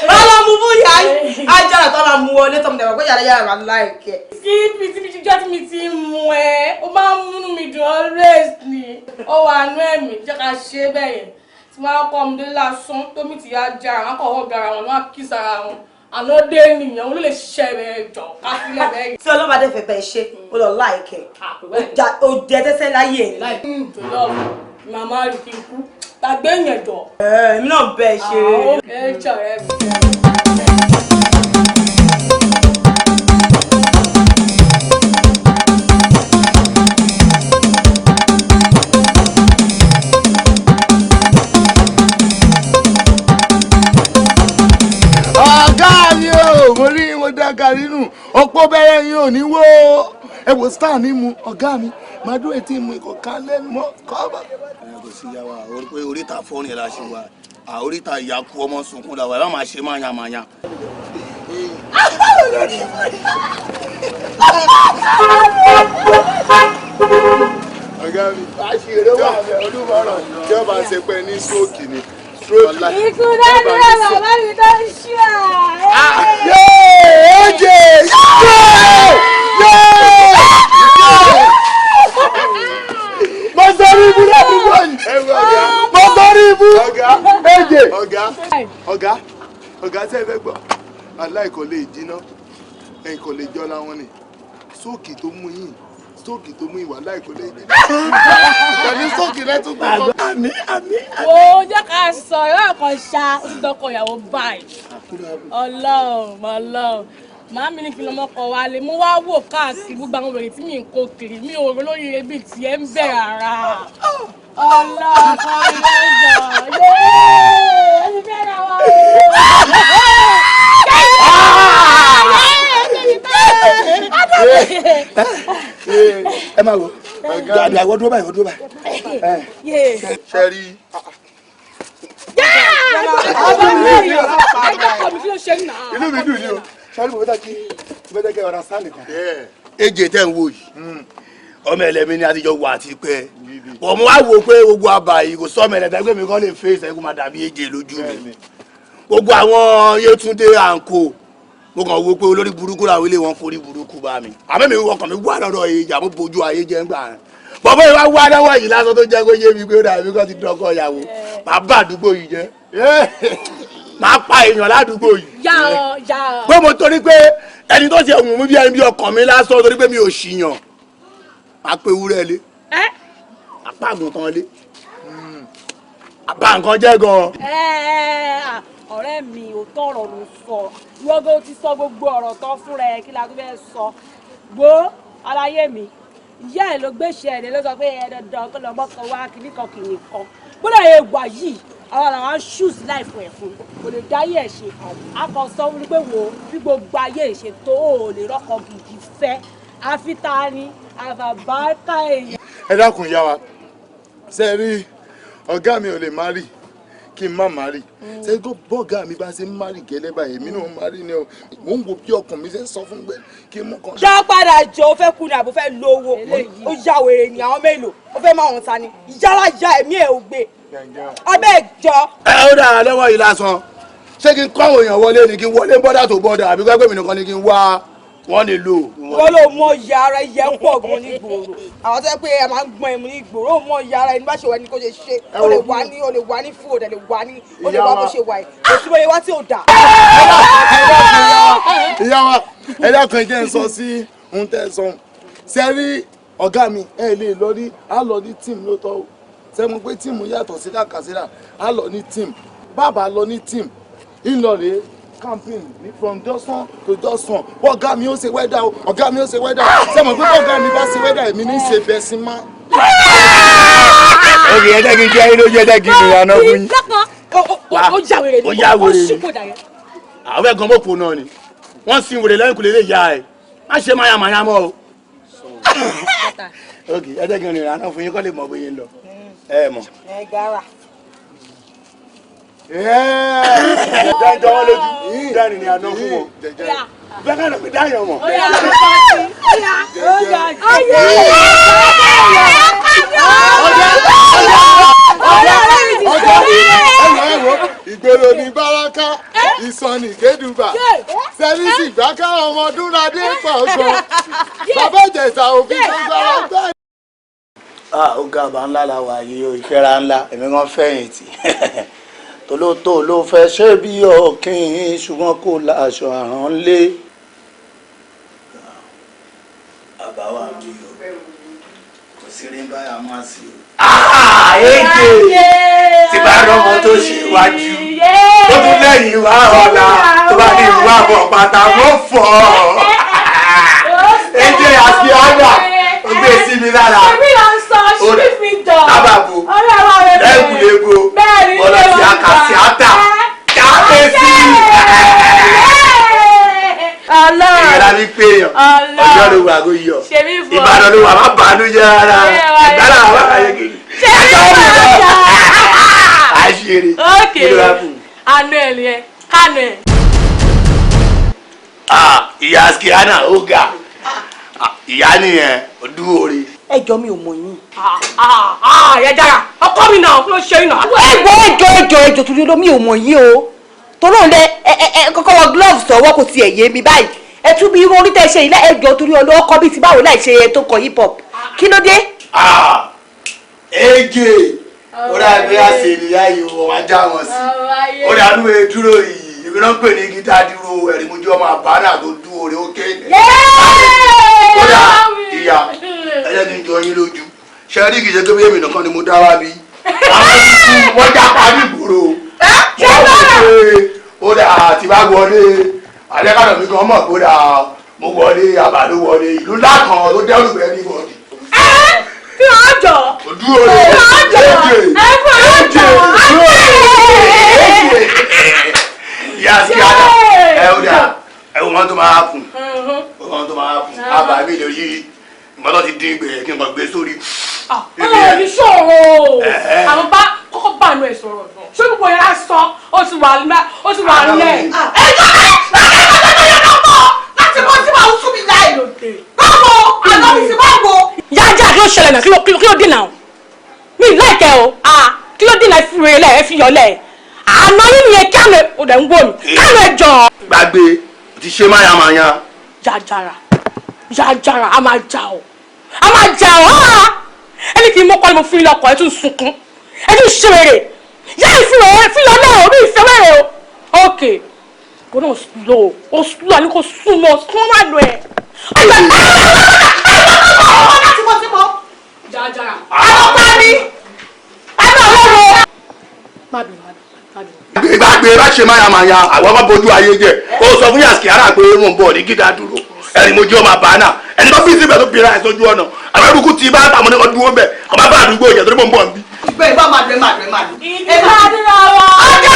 Wàá lọ mú fún yàrá ajára tó máa mú wọlé tọmọdé wà pé yàrá yàrá máa láìkẹ́. Kí ibi tí mi jọ́ tí mi ti ń mu ẹ, ó máa ń múnú mi dùn always ni. Ó wà nú ẹ̀mí, jẹ́ ká ṣe é bẹ́ẹ̀ yẹn. Tí wọ́n á kọ́ ọmọdé lásán tó mi ti yá jára, wọ́n á kọ̀ wọ́n gara wọn, wọ́n á kí sára wọn. Àná dé nìyẹn, òun ló lè ṣiṣẹ́ rẹ̀ jọ ká sílẹ̀ bẹ́ẹ̀ yẹn. Tí ọlọ́mọdé fẹ́ bẹ́ẹ̀ ṣe, ó lọ láìkẹ́, ó jẹ tẹ́sẹ̀ láyé ẹ̀. Jọlọ màmá rí kí n kú gbàgbé yẹn jọ. Èmi náà bẹ́ẹ̀ ṣe. Ẹ jọ̀rẹ́ mi. Ọ̀gá mi ò, mo rí mo dá gàrí nù, ọ̀pọ̀ bẹ̀rẹ̀ yín ò ní wó. Ẹ wò star ní mu ọ̀gá mi, màá dúró etí mu ìkọ̀ ká lẹ́nu mọ́ kọ́ bá. Ẹ kò sí yá wa orí pé oríta fọ́ọ̀rìn la ṣe wa, oríta ìyá kú ọmọ sunkún la wa, ẹ má máa ṣe máa yan máa yan. Ọ̀gá mi, àṣírí wà bẹ̀ olúmọ̀ràn tí ó bá ṣe pé ní stroke ni stroke. Ikú dájú rẹ̀, bàbá mi tó ń ṣí à. Yéé oje yéé yéé, mo sọrí ibú ládùúgbò yìí, mo sọrí ibú èjè. Ọ̀gá, ọ̀gá, ọ̀gá, ṣé ẹ fẹ́ gbọ́? Aláìkọ̀ lè jiná, ẹ̀yìn kò lè jọra wọn ni. Sóòkì tó mú yín, sóòkì tó mú ìwà láìkọ̀ lè jiná pẹ̀lú sóòkì lẹ́tún tó kọ́. Àmín, àmín. Wo, jẹ́ ká sọ ìwé kan ṣá, ó ti dọ́kọ̀ ìyàwó báyìí. Ọlọ́run, Ọlọ́run. Màámi ní kí lọmọ kọ wálé, mo wá wò káàkiri gbogbo àwọn obìnrin tí mi ń kó kiri, mi ò rò lórí ebi tiẹ̀ ń bẹ̀ rárá. Ọlọ́kọ̀ lọ́jọ́ yéé ẹni fẹ́ ra wa o. Ẹ máa wo àbí àwọn dúró báyìí, dúró báyìí. Ṣe rí. Inú mi dùn ní o. Ṣe rí, mo fẹ́ kí ọ̀rá sáà nìkan. Ejè tẹ́ ń wò yìí, ọmọ ẹlẹ́mi ni àtijọ́ wà àti pẹ́ wọ́n mú wá wò pé gbogbo àbà yìí kò sọ́mọ ẹlẹ́dàá pé mi kàn lè fèsì ẹ̀ kó máa dàbí ejè lójú mi. Gbogbo àwọn Yétúndé àǹkó, mo kàn wo pé olórí burúkú làwọn ilé wọn forí burúkú bá mi. Àmọ́ mi ọkàn mi wà lọ́dọ̀ yìí, ìjà mo bójú ayé jẹ́ ńgbà rẹ̀. Bọ̀bọ́ yìí wá wá lọ́wọ́ yìí lásán tó jẹ́ kó yé mi pé ó dàbí kó ti dọ́kọ̀ ìyàwó. Màá bá àdúgbò yìí jẹ́, màá pa èèyàn ládùúgbò yìí. Pé mo torí pé ẹni tó ṣe wù mí bí ẹni bí ọkàn mi lásán, torí pé mi ò ṣìyàn, màá pe ewúrẹ́ lé, apá àgùntàn lé, àbá nǹkan jẹ́ gan-an. Ọ̀rẹ́ mi, ò tọrọ ló sọ, ìwọ́gọ́ ti sọ gbogbo ọ̀rọ̀ tán fúnra ẹ, kí la tó fẹ́ sọ? Gbó aláyé mi, ìyá ẹ ló gbéṣẹ́ ẹ ló sọ pé ẹ dandan kó lọ mọ́kàn wá kíní kan kìíní kan gbọ́dọ̀ yẹ wà yìí. Àwọn làwọn ń ṣùs láìfọ̀ ẹ̀ fún, kò lè dáyé ẹ̀ ṣe. A kàn sọ wípé wo bí gbogbo ayé ṣe tó, ò lè rọ́kọ gidi fẹ́, àfi ta ni àfàbákà èèyàn. Ẹ dákun ìyá wa, ṣe rí ọ̀gá mi ò lè má rí kí n má má rí. Ṣe kó bọ́ọ̀gá mi bá ṣe ń má rí gẹ́lẹ́ báyìí, èmi náà má rí ni o. Mò ń wo bí ọkàn mi ṣe ń sọ fún pé kí n mú kan. Já padà jọ, ó fẹ́ kú ni àbò fẹ́ lówó? Ó ya wèrè ni àwọn mélòó ó fẹ́ máa wọn ta ni yálà ya ẹ̀mí ẹ̀ ò gbé abẹ́ jọ. Ẹ ó dára lọ́wọ́ yìí lásán, ṣé kí n kọ́ àwọn èèyàn wọlé ni, kí n wọlé bọ́dà tó bọ́dà, àbí gbẹ́gbẹ́ mi nìkan ni kí n wá wọ́n lè lò. Wọ́n ló mọ ìyá ara ìyá ń pọ̀ gan ní ìgboro, àwọn tó yẹ pé ẹ máa ń gbọ́n ẹmu ní ìgboro, ó mọ ìyá ara ẹni bá ṣe wà ní kó ṣe ṣe, ó lè wà ní, ó lè wà ní fún, ó lè wà ní, ó lè wà bó ṣe wà yìí, kò sí bóyá wá tí ò dà. Ìyá wa, ẹ dákun, jẹ́ ń sọ sí ohun tẹ́ ẹ sọ. Ṣe rí ọ̀gá mi, ẹ lè lọ ní, á lọ ní team lóòótọ́ o. Ṣe mo pé team yàtọ̀ sí kàkàsíra, á lọ ní team, bàbá lọ ní team ńlọ rèé camping ní from Dawson to Dawson. Ọ̀gá mi ó ṣe wẹ́dà o, ọ̀gá mi ó ṣe wẹ́dà o. Ṣe mo pé ọ̀gá mi bá ṣe wẹ́dà, èmi ní ṣe bẹ́ẹ̀ sí má. Òkè, ẹ jẹ́ kí n jẹ́ inú ojú, ẹ jẹ́ kí n rìn àná fún yín. Ó já wèrè ni. Ó já wèrè ni. Ó ṣì kò dà yẹn. Àwọn ẹ̀gbọ́n mọ̀kò náà ni wọ́n sin wèrè lẹ́yìn kùlé lè ya ẹ̀, má ṣe máyàmáyà mọ́ o. Òkè, ẹ jẹ́ kí n rìn àná fún yín kọ́ lè mọ̀ bóyá ń lọ ẹ mọ̀. Ẹ gara. Dájọ́ wọn lójú dání ni àná fún wọn bẹ́ẹ̀ ká lọ pé dáyọ̀ mọ̀. Ìgboro ní Báràká, ìsọ̀nì Kédùbà, sẹ́ríṣì gbáká, ọmọdúnradé pọ̀ gan, bàbá Ìjẹ̀ṣà òfin tó gbára gbá. Ó ga, àbá ńlá la wà yìí o, ìfẹ́ra ńlá, èmi kan fẹ̀yìntì tòlótò ló fẹ́ ṣé bí ọ̀kìn, ṣùgbọ́n kò láṣọ àrán lé. Àbá wa bí o, kò sí rí báyà má sí o. Èdè tí bá rọmọ tó ṣe wájú ó tún lẹ́yìn wá ọ̀la, tó bá ní ìwà bọ̀ pátá mo fọ̀ ọ́. Èdè àti ọ̀dà ó gbé sí mi lára. Èmi là ń sọ ṣífì dọ̀. Lábàbò lẹ́kùlẹ́gbò bọ́lá tí a kà sí ata káfẹ́ sí. Ìyára mi pé yàn, ọjọ́ ló wà kó yọ, Ìbàdàn ló wà, má bàánú jẹ́ rárá, ìgbàlá wà láyé kiri. Àṣírí. Ok, àánú ẹ̀ nìyẹn, kánú ẹ̀. Ìyá Skiana, ó ga, ìyá nìyẹn, ó dúró rí. Ẹjọ́, mi ò mọ̀ yín. Ẹ dára, ọkọ mi náà kí ló ṣe yín náà. Ẹjọ́, ẹjọ́, ẹjọ́, ẹjọ́, torí ló mi ò mọ̀ yín o. Torí òun lẹ ẹ ẹ kọ́kọ́ wọ gloves sọ́wọ́, kò tiẹ̀ yé mi báyìí. Ẹ tún bí irun orí tẹ́ ṣe ilé. Ẹjọ́, torí ọlọ́, ọkọ bíi ti báwo láì ṣe ẹ tó kọ hip hop, kí ló dé? Ege ó dà bí àṣẹ ìyá yìí, wọ́n wá já wọn sí. Ó dà nínú dúró yìí, èmi náà ń pè ní gítà dúró, ẹ̀rí mojú ọmọ àbánà tó dúró rẹ̀ ó kéde. Ó dà, ìyá, ẹ jẹ́ kí n jọ yín lójú. Ṣe rí, kì í ṣe tó bí èmi nìkan ni mo dá wá bí. Àwọn tuntun wọ́n já parí ìgboro, wọ́n wò pé ó dà tí bá wọlé Àjẹkàdọ̀ mi gan mọ̀ kódà mo wọlé àbàdo wọlé ìlú ńlá kan tó dẹ́rù bẹ́ẹ̀ ní bọ́ọ̀dì. Kí ló ń jọ? Dúró lè Kí ló ń jọ? Ẹ fún ẹ jọ. Ìyá sí àdá ẹ ó dà ẹ wò wọ́n tó máa fún wọ́n tó máa fún àbá mi lè yí ìmọ̀tọ́ ti dín gbẹ̀yẹ kí n kàn gbé sórí. Ó ní ṣòro. Àwọn bá kọ́kọ́ bá àánú ẹ̀ sọ̀rọ̀ náà. Ṣé gbogbo yẹn á sọ? Ó ti wà nílẹ̀. Ó ti wà nílẹ̀. Ẹ jọ ẹ ẹ ẹ ẹ ẹ mọ láti mọ tí màá sún mi láì. Báwo àná mi ti báwo. Yájà kí ló ṣẹlẹ̀ náà? Kí ló dé náà? Mi láìkẹ́ o. Kí ló dé náà? Fi rere lẹ̀, ẹ fi yọ lẹ̀. Àná yín nìyẹn kí àná ò dẹ̀ ń wò mí. Káàná ẹ jọ. Gbàgbé o ti ṣe máyàmáyà. Jàjàrà jàjàrà a máa jà o. A máa jà o. Ẹni kì í mọ́kọ́ ni mo fi lọkọ̀ ẹ tún sunkún. Ẹ tún ṣe wèrè. Yá ìfilọ̀ ìfilọ̀ náà orí ìfẹ́ wèrè o. Ok. Kò náà slow. O slow àní kò súnmọ́ súnmọ́ má lọ ẹ̀. Láti mọ tí mo. Jàjàrà. Àwọn pa mi. Ẹ bá wọ́n wo. Má bínú, má bínú. Gbàgbé bá ṣe máyàmáyà àwọn ọmọ bójú ayé jẹ ó sọ fún yàtì ara pé mò ń bọ̀ ní gíga dúró ẹni mo jẹ́ ọmọ àbá náà ẹni tó fi síbẹ̀ tó bira ẹ̀ sójú ọ̀nà àwọn eruku ti bá àtàwọn oníkan dúró bẹ̀ ọmọ bá àdúgbò jẹ torí mò ń bọ̀ nbí. Ìgbẹ́ ìbá máa dùn ẹ máa dùn ẹ máa dùn. Ìgbàdúrà wa. Ọjọ́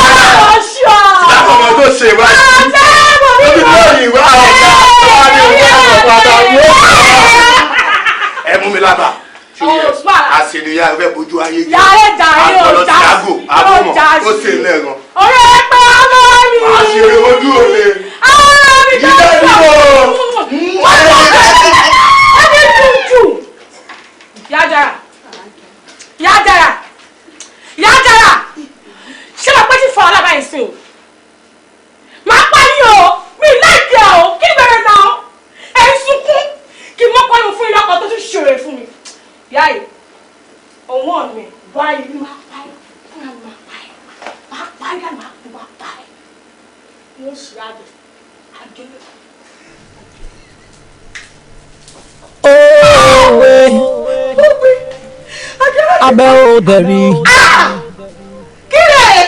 Láwọn ọmọ tó ṣe wá sí ó ti lóyìn ìwé àwọn ọ̀gá tó wá ní ìwé àwọn ọ̀gá ẹ mú mi lábàá àṣìlìyà ẹ fẹ́ bójú ayé jẹ àgbọ̀lọ̀ tí àgò àgòmọ̀ ó sì ń lẹ́ẹ̀kan. Ọ̀rẹ́ ẹ pé ọmọ mi. Àṣírí ojú òde. Ara mi tó Jíjẹ́ sọ. dúró. Ẹni dùn jù. Yájára. Yájára. Yájára. Ṣé máa pẹ́ tí fọ́ alábàá yìí sí o? Màá pa yín o. Mi láìpẹ́ o. Kí ni bẹ̀rẹ̀ náà? Ẹ ń sunkún. Kí mọ́kọ́ ni mo fún ilé ọkọ̀ tó tún ṣòro fún mi. Yá yìí, òun mi báyìí ni máa pa yín. Fúnra mi máa pa yín. Máa pa yín máa kú máa pa yín. Mo ṣe àjò. Àjò. Òwe abẹ́ òde rí. Kílẹ̀.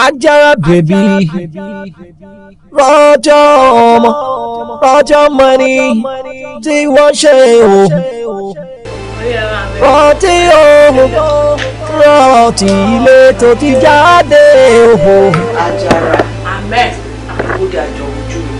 Ajara baby, rọjò ọmọ, rọjò mọ́ni tí wọ́n ṣe o. Rántí o, rántí ilé tó ti jáde o. Ajara. Amen. Ó dàjọ ojú mi.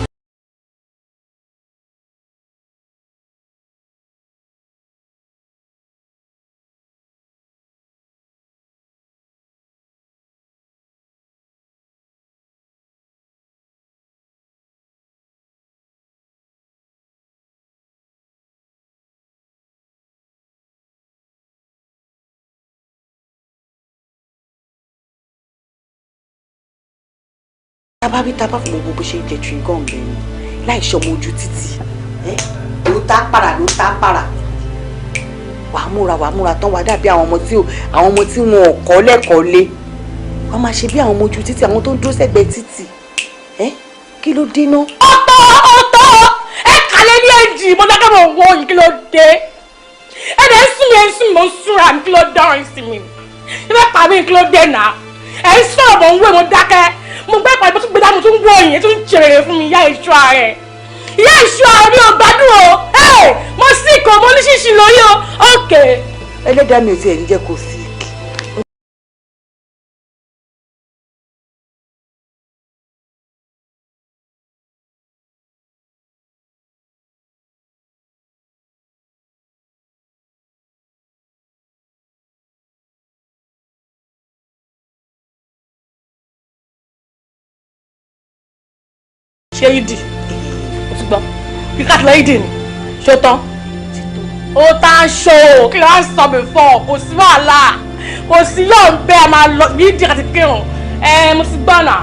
Tábà bí tábà fún gbogbo bó ṣe ń jẹ chewing gum lẹ́nu láì ṣọmọ ojú títì ló tá para ló tá para wàá múra tán wàá dàbí àwọn ọmọ tí wọn ò kọ́ lẹ́kọ̀ọ́ lé wàá máa ṣe bí àwọn ọmọ ojú títì àwọn tó ń dúró sẹ́gbẹ̀ẹ́ títì kí ló dé náà. Ọ̀tọ̀ ọ̀tọ̀ ẹ kàlẹ́ ní èjì mo dákẹ́ mọ̀ wọ yìí kí ló dé ẹ dẹ̀ ń sún mi ẹ ń sún mi mo ń súnra mi kí ló dọ́rin sí mi ẹ bá pa mí kí ló dé náà ẹ ń sọ̀rọ̀ mọ̀ ń wé mo dákẹ́ mo gbé ìpàdé mo tún gbé dá mo tún wọ yìí tún jèrè fún mi ìyá ìṣọ́ ààrẹ ìyá ìṣọ́ ààrẹ mi ò gbádùn o mo sì kò mo ní ṣíṣì lórí o ókè. Ẹlẹ́dàá mi ò tiẹ̀ ní jẹ́ kó sí. Ṣé ìdì o ti gbọ́ kí ká tilẹ̀ ìdì ni ṣó tán ó tá a ṣó o kí ló ń sọ mi fọ kò sí wàhálà kò sí yóò ń bẹ́ ẹ máa lọ ìdì àti kírun ẹ mo ti gbọ́ náà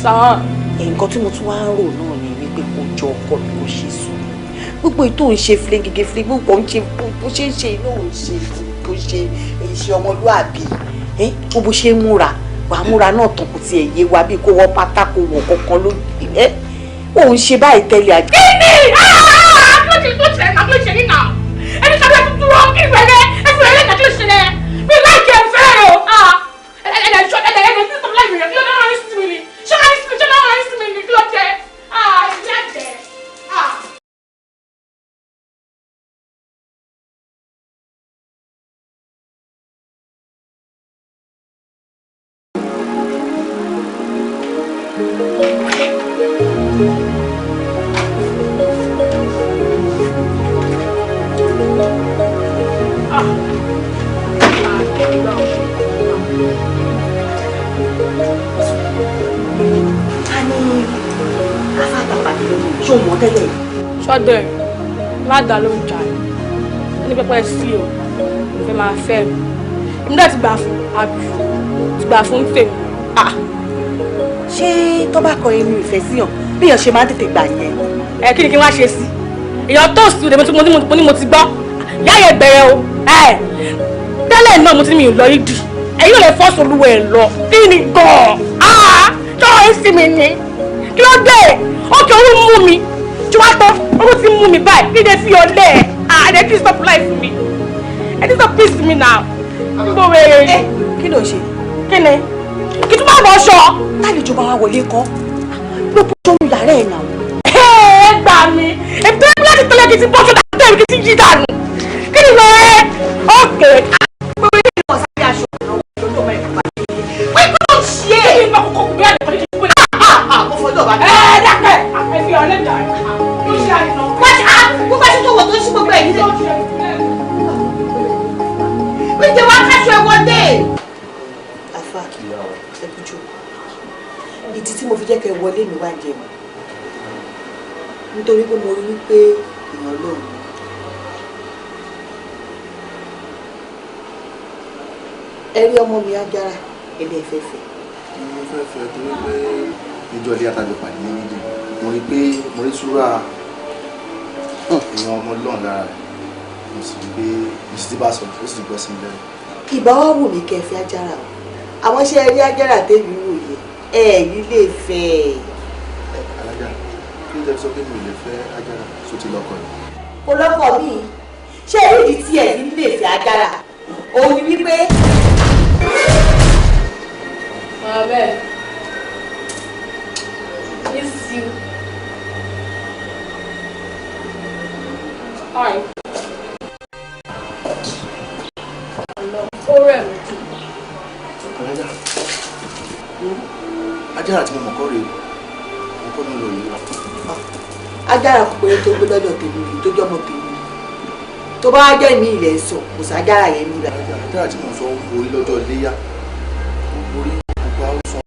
sàn. Nǹkan tí mo tún wá ń rò náà ni wípé kò jọ ọkọ mi kò ṣe sùn gbogbo ètò ń ṣe fúlégege fúlégege gbogbo ń ṣe bó ṣe ń ṣe inú òun ṣe bó ṣe ṣe ọmọlúàbí bó ṣe ń múra wàá múra náà tán kò tiẹ̀ yé wa bí kò wọ pátá kò wọ kankan ló ẹ́ òun ṣe báyìí tẹ́lẹ̀ àjẹ́. Kí ni kí ló ṣe kí ló ṣe nínà ẹni sábẹ́ tuntun dúró kí ìfẹ́rẹ́ ẹ fẹ́rẹ́ lẹ́ka kí ló ṣe lẹ́ mi láìkẹ́ ẹ fẹ́rẹ́ o ẹ mi rẹ̀ kí ló dé wọ́n sí mi ni ṣé wọ́n sí mi ṣé wọ́n sí mi ni kí ló dé ah ìyá jẹ́ ah. Ṣé o mọ̀ tẹ́lẹ̀? Ṣọ́dẹ̀ ládàá ló ń jà ẹ́ ní pẹ́pẹ́ sí o fẹ́ máa fẹ́ mi èmi náà ti gbà fún àbí ti gbà fún tèmi. Ṣé tó bá kọ inú ìfẹ́ síyàn bí èèyàn ṣe máa ń tètè gbà yẹn? Ẹ kí ni kí n wá ṣe sí èèyàn tó sùn lèmi tí mo ní mo ti gbọ́ ìyá yẹn bẹ̀rẹ̀ o tẹ́lẹ̀ náà mo ti ní mi ò lọ ìdì ẹ̀yin ò lè fọ́ọ̀sì olúwa ẹ̀ lọ kí ni gan-an tọ́ ẹ sí mi ni kí ló dé ókè orú mú mi tí wàá tọ́ orú ti mú mi báyìí kí ni fi ọlẹ́ ẹ̀ ah ẹ ti stop life mi ẹ ti stop peace mi now gbogbo wẹ̀rẹ̀. Kí ló ṣe? Kí ni kí tún máa bọ̀ ṣọ. Tálejò bá wa wọlé kọ́ ló bọ́ sórí yàrá ẹ̀ náà. Ẹ gbà mí ètò ẹbí láti tẹ̀lé kí n ti bọ́ sódà tẹ̀lé kí n ti yí dànù kí ni lọ́ọ́ ókè. Gbogbo ilé ìwọ̀n sáré aṣọ ìrànwọ́ lójú ọmọ ẹ̀ka pàdé. Wọ́n gbọ́dọ̀ ṣe é. Kí ni bá kókó bí àlè pàdé kí Mo fọjọ́ bá ẹ dákẹ́ ẹ fi ọ̀lẹ́ jà ló ṣe àìsàn. Wọ́n ti gbogbo aṣọ tó wọ̀ tó ń ṣí gbogbo ẹ̀ nílé. Wíjẹ wá káṣọ ẹ wọlé. Àfa ẹ kújú ìdí tí mo fi jẹ́ kẹ́ wọlé mi wá jẹ mi nítorí pé mo rí wípé èèyàn lóun. Ẹ rí ọmọ mi Ajára ilé ẹ̀fẹ̀fẹ̀. Mo fẹ́ fẹ́ torí pé níjọ́ ilé atajọ pàdé ní méjì mo rí pé mo rí súrà èèyàn ọmọ lọ́n lára rẹ̀ mo sì rí pé mo sì ti bá sọ ó sì ti gbọ́ sí mi lẹ́nu. Ìbá wa wù mí kẹ́ fẹ́ Ajára o àwọn iṣẹ́ rí Ajára tèmi wò yẹ ẹ yìí lè fẹ́ ẹ. Alájà kí ló dé sọ pé mi ò lè fẹ́ Ajára só ti lọ́kọ ni. Kò lọ́kọ mi ṣé ìdí tí ẹ fi lè fẹ́ Ajára òun ni wípé. Mabel, miss you. Hi. Ó rẹ̀ mí jù. Alájà Ajára tí mo mọ̀ kọ́ rèé o mo kọ́ ló ń lọ yìí wa. Ajára kò péré tó gbé lọ́dọ̀ tèmi rèé tó jọmọ tèmi rèé tó bá jẹ́ mi ilẹ̀ sọ kò sájára yẹn mi rà. Ajára tí mo sọ ń borí lọ́jọ́ iléyá ó borí gbogbo àwòsàn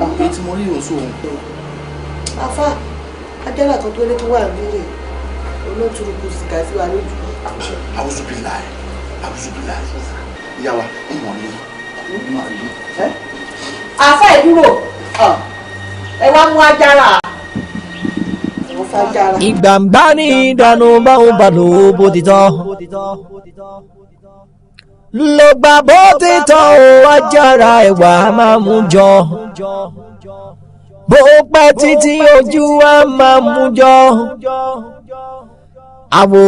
àwọn èyí tí mo rí òun sóhun. Afá Ajára kan tó lé tó wà nílé olótùrùkù sìgá sí wa lójú. Àwùjọ bí láì àwùjọ bí láì ìyá wa ń mọ̀ ní ìmọ̀ rí. Afá ìdúró ẹ wá mú Ajára. Ìgbàǹgbà ní ìdánù báwọn bá lò ó bó ti tọ́ ló gbà bó ti tọ́ ó Ajára ẹ̀wà máa mú jọ bó pẹ́ títí ojú wa máa mú jọ àwò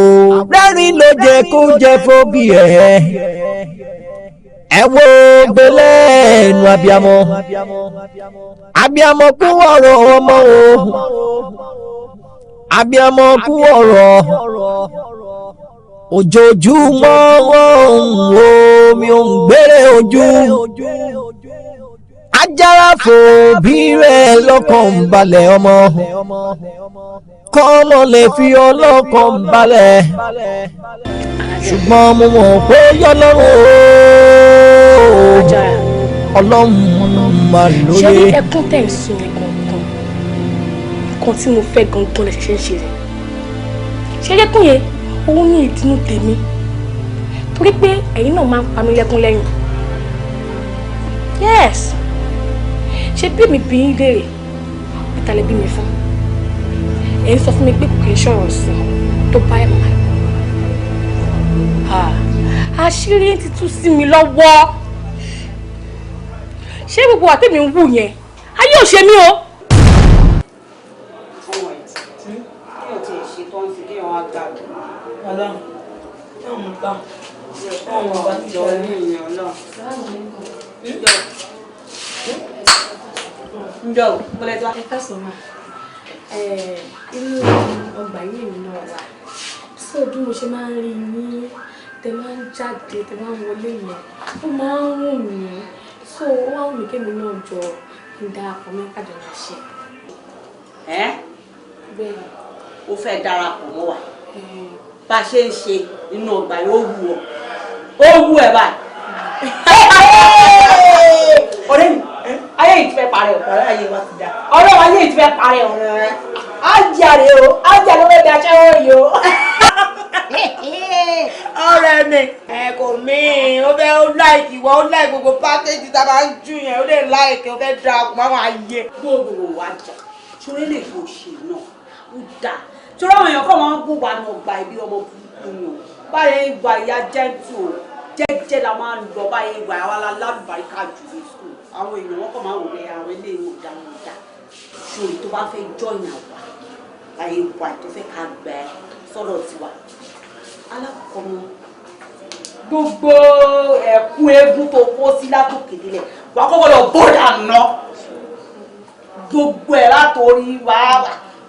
rẹ́rìn ló jẹ kó jẹ fóbi ẹ̀ ẹ wo gbélé ẹnu abiamọ abiamọ kú ọ̀rọ̀ ọmọ o abiamọ kú ọ̀rọ̀ ojoojúmọ́ omi ò ń gbére ojú Ajára fò bí rẹ̀ lọ́kàn ń balẹ̀ ọmọ kọ́mọ lè fi ọlọ́kàn balẹ̀ ṣùgbọ́n mo mọ̀ pé yọlọ́run o ọlọ́run máa lóye. Ṣé ní ẹkún tẹ̀ ń sun yẹn gangan nǹkan tí mo fẹ́ gangan lè ṣẹ̀ṣẹ̀ ń ṣe rẹ̀ ṣé ẹkún yẹn òun ní ìdínú tèmi torí pé ẹ̀yin náà máa ń pa mí lẹ́kún lẹ́yìn. Yes, ṣé bí mi bí ń léèrè pété lè bí mi fún ẹ̀ ń sọ fún mi pé kò kì í ṣọ̀rọ̀ sí tó bá ẹ̀ mọ̀ àṣírí ti tú sí mi lọ́wọ́. Ṣé gbogbo àtẹ̀mí ń wù yẹn ayé ò ṣe mí o. Ǹjọ́ o, mo lẹ ti wá. Ẹ káàsán mà. Inú ọgbà ilé mi náà wà. So bí mo ṣe máa ń rí yín, tẹ máa ń jáde, tẹ máa ń wọlé yẹn, ó máa ń wù mí. So ó wá wù mí kémi náà jọ ń darapọ̀ mọ́ kájọ máa ṣe. Ẹ́ Bẹ́ẹ̀ni. o fẹ́ darapọ̀ mọ́ wa. Bá a ṣe ń ṣe nínú ọgbà yìí, ó wù ọ́. Ó wù ẹ́ báyìí. Ọ̀rẹ́ mi, ayé yìí ti fẹ́ parẹ́ o. Ọ̀rẹ́ ayé wa ti dá. Ọlọ́run ayé yìí ti fẹ́ parẹ́ o. Ájàre o, ájàre ló fẹ́ di aṣẹ́wó yìí o. Ọ̀rẹ́ mi ẹ kò mí ó fẹ́ ó láìkì wọ́n ó láì gbogbo pákéjì tá a máa ń jù yẹn ó lè láìkì ó fẹ́ da ọkùnrin àwọn ayé. Gbogbo wa jà ṣoré lè tó ṣe náà ó dáa ṣoré àwọn èèyàn kọ́ wọn ń gbó wa ní ọgbà ibi ọmọ burúkú ni o báyẹn ìwà ìyá jẹ́ntù o jẹ́jẹ́ la máa ń lọ báyẹn ìwà àwa la lálùbáríkà jù ní skul àwọn èèyàn wọn kàn máa wò pé àwọn ilé ìwò dá wọn dá ṣòrí tó bá fẹ́ jọyìn àwa láyé ìwà tó fẹ́ ká gbẹ sọ́dọ̀ tiwa alákọ̀ọ́kọ́ mú gbogbo ẹ̀kú eégún tó kó sí látòkè délẹ̀ wà á kọ́kọ́ lọ bódà ná gbogbo ẹ̀ látòrí wà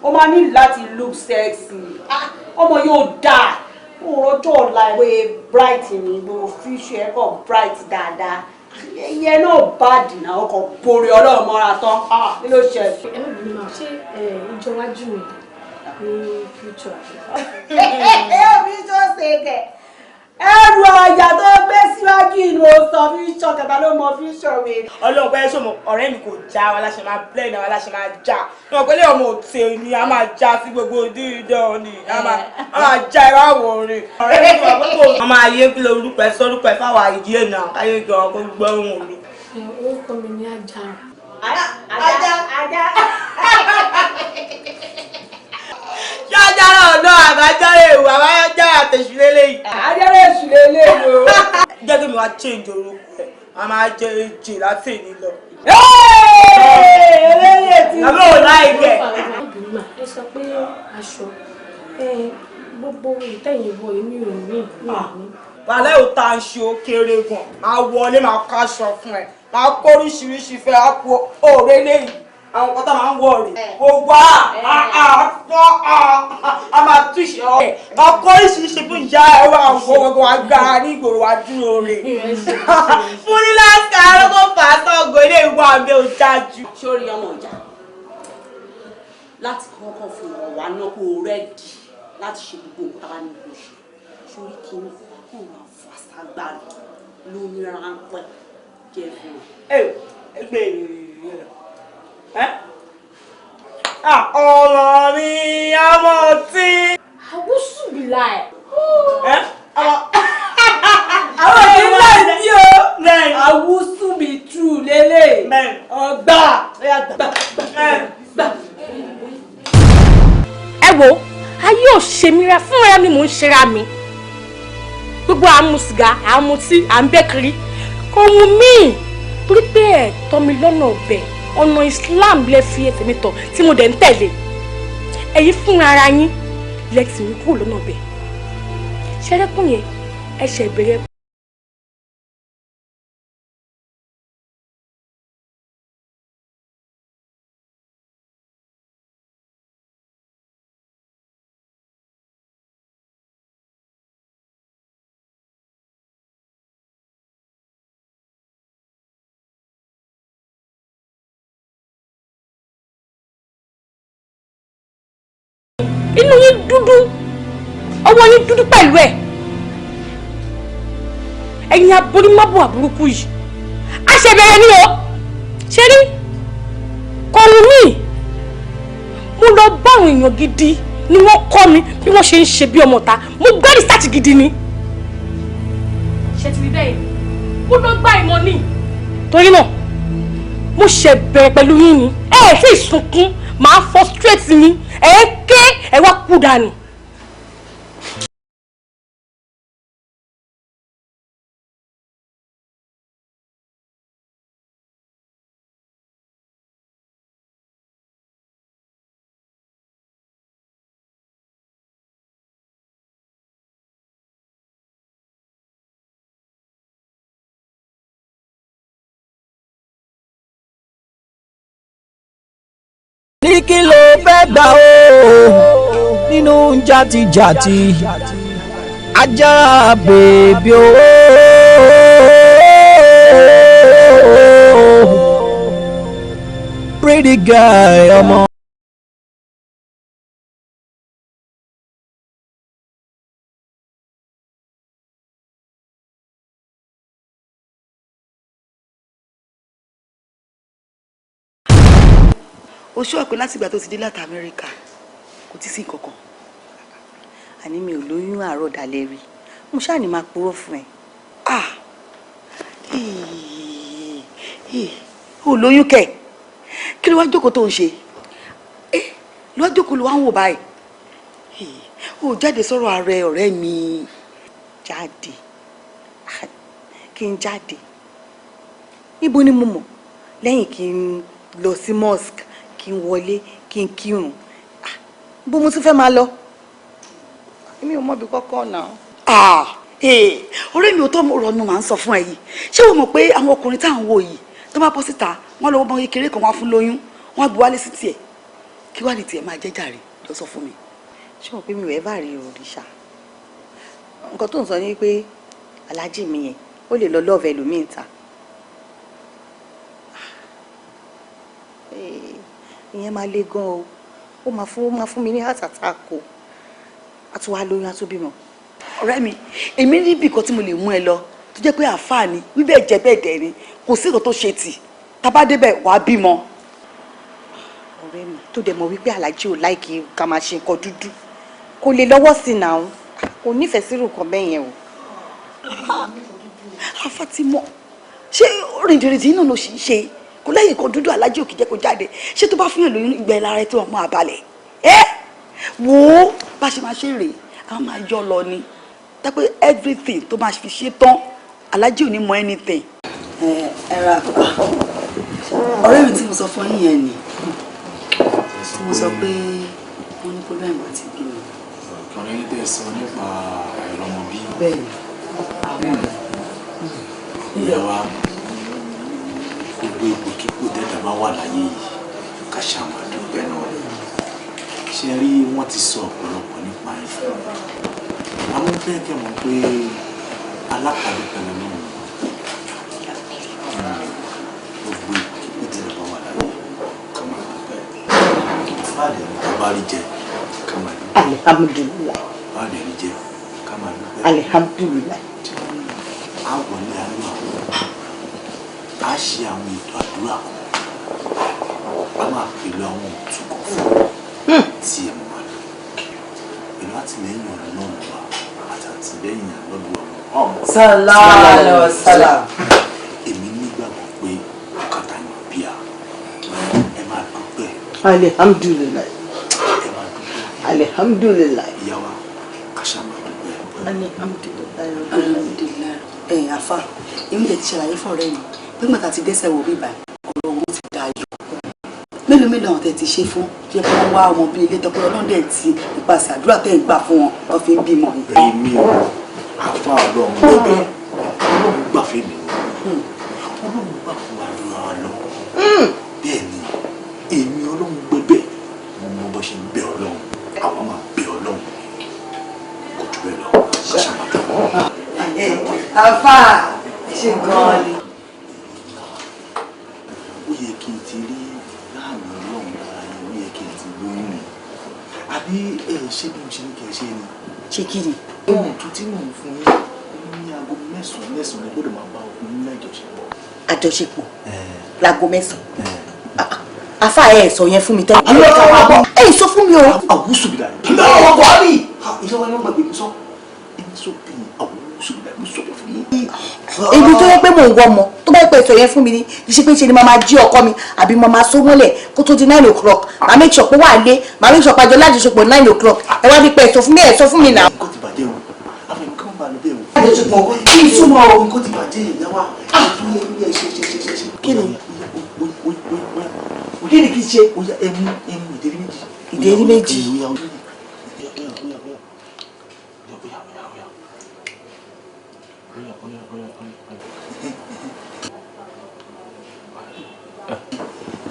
ó máa ní láti look sexy. Ah, ọmọ yóò dáa ó rọjò ọ̀la ìwé bright ní gbogbo future ẹ̀ kọ́ bright dáadáa ìyẹn náà bá dìnnà ọkọ̀ borí ọlọ́run mọ́ra tán. Ah, kí ló ṣe. Ẹ má bínú máa ṣe ìjọ wájú mi ní future àbí? Future ṣe kẹ̀ ẹrù ọjà tó gbé síwájú ìlú sọ future kẹta ló mọ future mi. Ọlọ́pàá ẹ ṣòmọ ọ̀rẹ́ mi kò já wa láṣẹ máa blend wa láṣẹ máa já wọn pẹ̀lú ọmọ òtẹ ni a máa já sí gbogbo dídán ni a máa já ẹ wá wò rí. Ọ̀rẹ́ mi kò wá pé kò. Wọ́n máa yé kí lorúkọ ẹ sọ́rúkọ ẹ fáwọn àyè náà káyé gan kó gbọ́ ohùn mi. Orúkọ mi ni Àjàrà. Ajá ajá. Ṣájára ọ̀nà àbájára èwù àbájára àtẹ̀sù lélẹ́yìí. Àjára èṣù lélẹ́yìí o. Jẹ́ kí mi wá change orúkọ ẹ̀, a máa jẹ́ èjì láti èyí lọ. Eléyè ti. Àbí ò láìpẹ́. Ẹ má bínú mà, ẹ sọ pé aṣọ gbogbo ìtẹ̀yìn wọ èmi ò ní mi ò ní. Wàlẹ́ ò ta ń ṣe ó kéré gan, máa wọlé máa káṣọ fún ẹ, máa kó oríṣiríṣi fẹ́ á kó òòrè léyìí. Àwọn kan tá máa ń wọ̀ rè gbogbo àfọ́ a máa túṣe ọ́ máa kó oríṣiríṣi fún ìyá ẹ wà wọ gbogbo agbára ní ìgboro wa dúró rè fún ní lásìkò arógó fà á sọ̀gọ̀ ilé ìwọ àmì ọjà jù. Sórí ọmọ ọjà láti kọ́kọ́ fún ọ wà náà kó o rẹ́dì láti ṣe gbogbo nǹkan tá a bá ní kó ṣe sórí kìíní kó o máa fà ságbára lóní ráńpẹ́ jẹ́ fún ọ. Ẹ gbé ẹ ọmọ mi ọmọ tí. Àwùsù bí láì. Àwọn òbí láì sí o. Àwùsù bí true lélẹ̀. Ọgbà gbà gbà. Ẹ wo ayé ò ṣe mí ra fúnra mi mò ń ṣera mi gbogbo à ń mu sìgá à ń mutí à ń bẹ́ kiri kò wù mí torí pé ẹ̀ tọ́ mi lọ́nà ọbẹ̀ ọ̀nà Islam lẹ fi ẹsẹ̀ mi tọ̀ tí mo dẹ̀ ń tẹ̀lé ẹ̀yin fúnra ara yín lẹ tì mí kúrò lọ́nà ọbẹ̀ ṣẹlẹ́kùn yẹn ẹsẹ̀ ìbẹ̀rẹ̀. Inú yín dúdú ọwọ́ yín dúdú pẹ̀lú ẹ̀ ẹ̀yin aborímábò àbúrúkú yìí a ṣe bẹ̀rẹ̀ ni o ṣe rí kò wù mí mo lọ bá àwọn èèyàn gidi ni wọ́n kọ́ mi bí wọ́n ṣe ń ṣe bí ọmọ ta mo gbọ́ rìsáàtì gidi ni ṣe ti rí bẹ́ẹ̀ mo lọ gbá ìmọ̀ ni torí náà mo ṣe bẹ̀rẹ̀ pẹ̀lú yín ni ẹ ẹ̀ sì sunkún màá frustrate yín ẹ ké ẹ wá kú dànù. Ní kí ló fẹ́ gbà ó nínú jàtijàti? Ajára bèbí o. Pretty girl ọmọ. O ṣọ́ pé látìgbà tó ti dé láti Amẹ́ríkà kò tí sí nǹkankan. Àní mi ò lóyún àárọ̀ dalẹ́ rí, mo ṣáà ní máa purọ́ fún ẹ. Ah, ò lóyún kẹ̀, kí ló wá jókòó tó ń ṣe? Ló wá jókòó ló wá ń wò báyìí? Ó jáde sọ̀rọ̀ ààrẹ ọ̀rẹ́ mi. Jáde? Kí n jáde níbo ni mo mọ̀ lẹ́yìn kí n lọ sí mosque, kí n wọlé, kí n kírun? Bó mo tún fẹ́ máa lọ, èmi ò mọ̀bi kọ́kọ́ náà. Ọ̀rẹ́ mi ò tọ́ ọ̀rọ̀ ni màá ń sọ fún ẹ yìí. Ṣé o mọ̀ pé àwọn ọkùnrin tá à ń wò yìí tó bá bọ́ síta, wọ́n lọ́wọ́ bọ́n kékeré kan wá fún lóyún, wọ́n á bu wálé sí tiẹ̀, kí wàá ní tiẹ̀ máa jẹ́ jàre? Lọ sọ fún mi. Ṣé o mọ̀ pé mi ò ẹ́fà rí òrìṣà? Nǹkan tó ń sọ ni pé aláàjì mi yẹn ó lè lọ lọ́ọ̀fẹ́ lómi ta. Ìyẹn máa le gan o, ó máa fún mi ní heart attack o. A tún wá lóyún, a tún bímọ. Ọ̀rẹ́ mi, èmi níbi kan tí mo lè mú ẹ lọ tó jẹ́ pé àáfàá ni, wíbẹ̀ jẹ́ bẹ́ẹ̀ dẹ̀ ni, kò sí nǹkan tó ṣe tì, tá bá débẹ̀ wàá bímọ. Ọ̀rẹ́ mi tó dẹ̀ mọ̀ wípé aláàjì ò láìkí ká máa ṣe nǹkan dúdú, kò lè lọ́wọ́ sí i náà, kò nífẹ̀ẹ́ sírù nǹkan bẹ́ẹ̀ yẹn o. Àáfàá ti mọ̀, ṣé rìndìrìndì náà ló ṣì ń ṣe? Kò lẹ́yìn kan dúdú, aláàjì ò kì í jẹ́ kó jáde. Ṣé tó bá fún yàn lóyún ìgbẹ́ lára ẹ tó máa balẹ̀? Ẹ wò ó, bá ṣe máa ṣe rèé, a máa yọ lọ ni tẹ́pẹ́ everything tó máa fi ṣe tán, aláàjì ò ní mọ anything. Ẹ ra àpá ọ̀rẹ́ mi tí mo sọ fún yín yẹn ni tí mo sọ pé wọ́n ní problem àti bímọ. Ọ̀rẹ́ yín tẹ̀ sọ nípa àìrọ́mọbí. Bẹ́ẹ̀ni, àwọn ìyá wa, gbogbo ipòkípò tẹ́lẹ̀ bá wà láyé yìí, ká ṣàwọn àdúpẹ́ náà ni. Ṣe rí, wọ́n ti sọ ọ̀pọ̀lọpọ̀ nípa ẹ̀, àwọn fẹ́ kẹ́ mọ̀ pé alákàdúpẹ́ lọ́lọ́run. Gbogbo ipòkípò tẹ́lẹ̀ bá wà láyé, ká máa dúpẹ́. Bá a bá rí jẹ, ká máa dúpẹ́. Alihamudulilayi. Bá a dẹ̀ rí jẹ, ká máa dúpẹ́. Alihamudulilayi. A wọlé àlọ́, a ṣe àwọn ètò àdúrà kan, a máa pèlú àwọn òtún kan fún tí ẹ máa lò pẹ̀lú àtìlẹ́yìn Ọlọ́run wa àti àtìlẹ́yìn àlọ́dún ọmọ. Sallallahu alaihi wasallam. Èmi nígbàgbọ́ pé bùkátà yín bíà, ẹ máa dúpẹ́. Alihamudulilayi. Ẹ máa dúpẹ́. Alihamudulilayi. Ìyá wa, ká ṣáà máa dúpẹ́. Alihamudulilayi. Alhamdulilayi. Ẹ àfa, èmi lè ti ṣàlàyé fún ọ̀rẹ́ mi pé nígbà tá a ti dẹ́sẹ̀ wò bíbá, ọ̀rọ̀ wọn ti dayọ̀. Mélòó mélòó àwọn tẹ̀ ti ṣe fún jẹ́ kí wọ́n wá ọmọ bíi ilé tọ́pẹ́, Ọlọ́run dẹ̀ ti ipasẹ̀ àdúrà tẹ̀ ń gbà fún wọn tó fi ń bímọ yìí. Èmi ò àfa Ọlọ́run lọ́bẹ̀, Ọlọ́run gbà fún mi, Ọlọ́run gbà fún wa lọ́ra wa lọ. Bẹ́ẹ̀ ni, èmi Ọlọ́run gbé bẹ́ẹ̀, mo mọ bó ṣe ń bẹ Ọlọ́run, àwọn máa bẹ Ọlọ́run, kò jù bẹ́ẹ̀ lọ, ṣàṣà máa dùn. Àfa, ṣe gan-an ni. Ó yẹ kí n ti rí láàmì Ọlọ́run lára yẹn, ó yẹ kí n ti lóyún ni. Àbí ẹ ṣé bí mo ṣe ní kí ẹ ṣe ni? Ṣé kí ni? Ohun tún tí mò ń fún yín ní aago 9 9 ni gbọ́dọ̀ máa bá ọkùnrin ní àjọṣepọ̀. Àjọṣepọ̀ láago 9? Afa, ẹ sọ yẹn fún mi tẹ́lẹ̀. Ẹ sọ fún mi o. Àwùsù bìlà. Ìyá wa ni wọ́n gbàgbé mi sọ. Ẹni sọ bí àwùsù bìlà mi sọ fún yín. Ibi tó yẹ pé mò ń wọ ọmọ tó bá yẹ pé sọ yẹn fún mi ni, kì í ṣe pé ṣe ni màá máa jí ọkọ mi àbí màá máa só mọ́lẹ̀ kó tó di 9 o'clock, màá make sure pé wà lé, màá make sure pé àjọ lájọṣepọ̀ 9 o'clock. Ẹ wá ní pé ẹ sọ fún mi, ẹ sọ fún mi náà. Nǹkan ti bàjẹ́ o, àfẹ́ nǹkan bá lọ bẹ́ẹ̀ o. Àjọṣepọ̀ kí n túmọ̀ o. Nǹkan ti bàjẹ́, ìyá wa. Ètò ẹ ṣe ṣe ṣe ṣe ṣe. Kí ni? Kí ni kí n ṣe? Ó yá, ẹmu ẹmu ìdérí méjì. Ìdérí méjì. Ó yá, ó yá, ó yá, ó yá.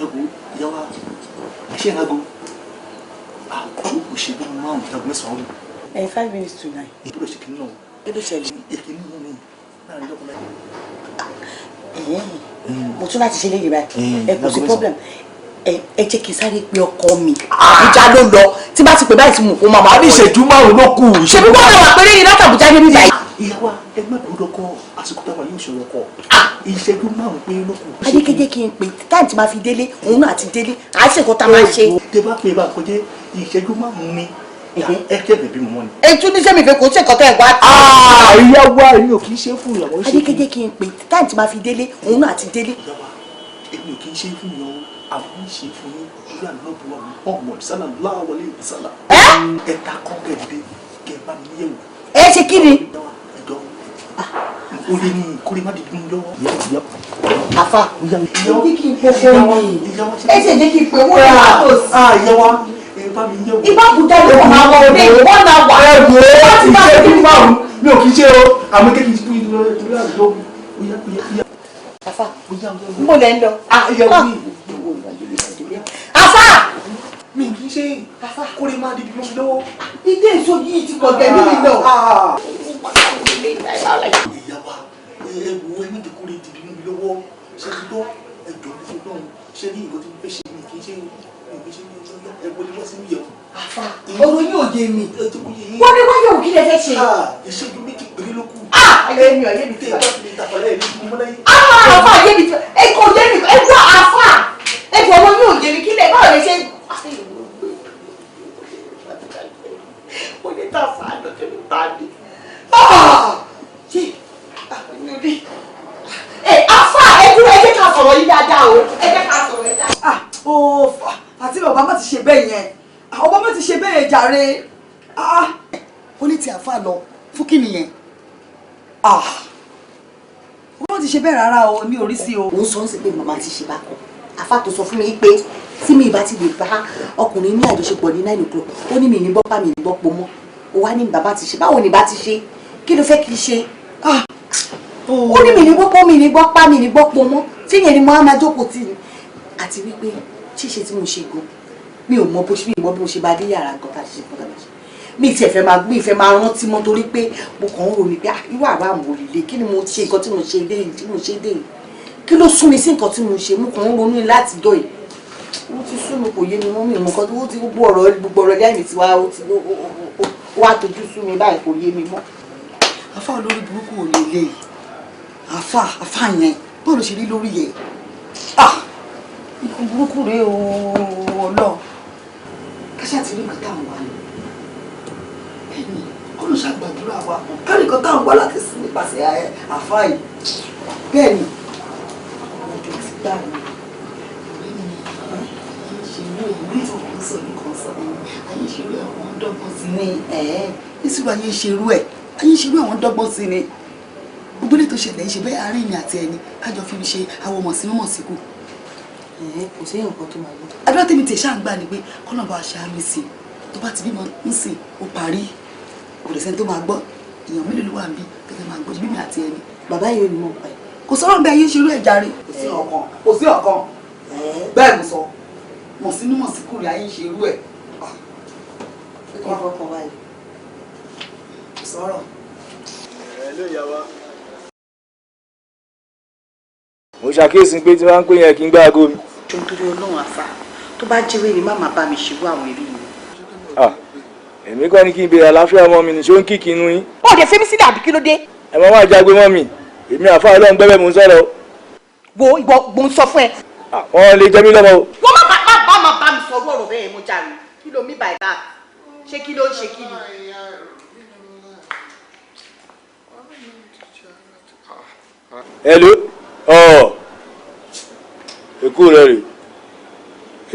Ẹ wo, ìyá wa, ẹ Ṣé ìrago àgbo kò ṣe bí 5 tàbí 9 rú. Ẹ 8:55. Ìbúrò ṣe kìíní náà. Kí ló ṣẹlẹ̀? Èkìní náà ni láàrin ọjọ́ kan láyé. Mo tún láti ṣe léyìí báyìí. Ẹ kò sí problem, ẹ jẹ́ kí n sáré pe ọkọ mi. Àbújá ló lọ, tí bá ti pè báyìí tí mo kó máa máa ní ìṣẹ́jú 5 ló kù. Ṣebí wọ́n lọ wà péré ní láti Àbújá níbí báyìí. Ìyàwó ẹ má dúró dọkọ, àsìkò táwa yóò ṣòro ọkọ, ìṣẹ́jú 5 péré ló kù. Adékẹ́jẹ́ kí n pè táìmù tí máa fi délé, òun náà ti délé, à á ṣe nǹkan tá a máa ṣe. Tẹ bá pè bá kọjá ìṣẹ́jú 5 ni ẹ kẹ́ bẹ̀bí mọ́ ni. Ètò oníṣẹ́ mi fẹ́ kò ṣe nǹkan tẹ́ ẹ̀ wá. Ìyàwó èmi ò kì í ṣe fún ìyàwó. Adékẹ́jẹ́ kí n pè táìmù tí máa fi délé, òun náà ti délé. Èmi ò kì í ṣe fún ìyàwó, àwọn ń ṣe fún yín lórí ànábùwà ọmọ ìsálà láwọlé ìsálà. Ẹ ta kọ́ńgẹ̀ dé kẹ bá mi yẹ̀wò. Ẹ ṣe kí ni? O lè ní kórè má dìbò lọ́wọ́. Àfà, jẹ́ kí n pè fún mi. Ẹ ṣe jẹ́ kí n pè wọ́n ní àtòsí. Ìyàwó ẹ bá mi yẹ̀wò. Ibà Àbújá ló kàn máa wọ òde ìwọ́n náà wà. Ẹ wò ó, ìṣẹ́jú 5 mi ò kì í ṣe o, àmọ́ kékeré ti kú ìlú àdúgbò. Àfà, n bò lẹ́ ń lọ. Ìyàwó mi. Àfà! Mi kì í ṣe kórè má dìbò mi lọ́wọ́. Ilé èso yìí ti pọ̀ gẹ̀mí mi lọ. Ìyàwó ẹ wo ẹ má jẹ́ kórè dìbò mi lọ́wọ́, ṣe ti gbọ́? Ẹ jọ ní fún ṣe ní nǹkan tí mo fẹ́ ṣe, mi kì í ṣe, mi kì í ṣe ẹ wọlé wá sínú ìyẹ̀wò. Àfà, ọ̀rọ̀ yóò yé mi. Wọ́n ní wáyé òkí lè fẹ́ ṣe. Ìṣẹ́jú 2 péré ló kù. Ayé mi, ayé mi ti bá. Àfà, ayé mi ti ẹ kò yé mi, ẹ gbọ́ àfà. Ẹ jọ ọ̀rọ̀ yóò yé mi, kí lè báwo lè ṣe. Mo ní ta fà á lọ́jọ́ mi bá mi. Ẹ àfà, ẹ dúró, ẹ jẹ́ ká sọ̀rọ̀ yìí dáadáa o. Ẹ jẹ́ ká sọ̀rọ̀ yìí dáadáa. Àti bàbá má ti ṣe bẹ́ẹ̀ yẹn, ọba má ti ṣe bẹ́ẹ̀ jàre. Ó ní ti àfà lọ fún kí nìyẹn? Ọba má ti ṣe bẹ́ẹ̀ rárá o, mi ò rí sí o. Òun sọ ń sè pé màmá ti ṣe bákan. Àfà tó sọ fún mi pé tí mi bá ti lè bá ọkùnrin ní àjọṣepọ̀ ní 9 o'clock, ó ní mi ní gbọ́ pa mi ní gbọ́ po mọ́. Ó wá ní bàbá ti ṣe, báwo ni bá ti ṣe? Kí ló fẹ́ kí n ṣe? Ó ní mi ní gbọ́ pọ́ mi ní gbọ́ pa mi ní gbọ́ po mọ́, tí yẹn ni mo á máa jókòó tì ní. Àti wípé ṣíṣe tí mo ṣe gan, mi ò mọ bó ṣe, mi mọ bí mo ṣe bá dé yàrá gan tá a ṣe fún tàbí ṣe. Mi ti ẹ̀fẹ̀ máa gbé ìfẹ́ máa rántí mọ́ torí pé mo kàn ń rò ní pé irú àwa àmọ̀ líle, kí ni mo ṣe nǹkan tí mo ṣe dé yìí, tí mo ṣe dé yìí, kí ló sún mi sí nǹkan tí mo ṣe? Mo kàn ń ronú láti jọ yìí, ó ti sú mi, kò yé mi mọ́, mi mọ̀ nǹkan tó ti gbogbo ọ̀rọ̀ ilé mi ti wá, ó ti wá tójú sú mi báyìí, kò yé mi mọ́. Àfà olórí burúkú ò lè lè àfà àfà yẹn báwo ló ṣe rí lórí yẹ? Nǹkan burúkú rèé o, Ọlọ́run káṣá ti rí nǹkan táwọn wà ní. Bẹ́ẹ̀ni, olùṣàgbàdúrà wa kárí nǹkan táwọn wà láti sin nípasẹ̀ àfà yìí. Bẹ́ẹ̀ni, ọjọ́ ti gbà mí. Nísìrò ayé ń ṣerú ẹ̀, ayé ń ṣerú àwọn dọ́gbọ́n sí ni. Gbogbo ilé tó ṣẹlẹ̀ ń ṣe bẹ́ẹ̀ àárín mi àti ẹni kájọ fi ṣe àwọn mọ̀sí mọ̀sí kù. Kò sí nǹkan tó máa gbọ́. Àdúrà tèmi tè ṣáà ń gbà ni pé kọ́nà bá ṣe àmì sí i, tó bá ti bímọ ń sìn ó parí, kò lè sẹ́ni tó máa gbọ́. Èèyàn mélòó ló wà níbí tó fẹ́ máa gbọ́ bí mi àti ẹni. Bàbá yìí ò ní mọ̀ pa ẹ̀. Kò sọ̀rọ̀ bí ayé ń ṣerú ẹ̀ jàre. Kò sí ọ̀kan, kò sí ọ̀kan, bẹ́ẹ̀ mo sọ mọ̀sínú mọ̀síkù rẹ̀ ayé ń ṣerú ẹ̀. Kí fọkàn balẹ̀. Kò sọ̀rọ̀. Ẹ ló yà wá. Mo ṣàkíyèsí pé tí wọ́n ń pè yẹn kí n gbá aago mi. Jọ nítorí Ọlọ́run àfà, tó bá jẹ́wé ni má máa bá mi ṣerú àwọn eré yìí. Èmi kọ́ ni kí n béèrè àlàáfíà ọmọ mi ní ṣó ń kíkì inú yín. Ó dé fẹ́mi sílẹ̀ àbí kí ló dé? Ẹ máa wá jágbe mọ́ mi, èmi àfa Ọlọ́run gbẹ́bẹ́ mò ń sọ̀rọ̀. Wo ìwọ, mò ń sọ fún ẹ. Wọ́n lè jẹ mí lọ́mọ o. Wọ́n má bá má bá mi sọ̀rọ̀ ọ̀rọ̀ bẹ́ẹ̀ mo jàre. Kí ló mí by that? Ṣé kí ló ń ṣe kí ni? Hello, ọ̀ èkó rẹ̀ rè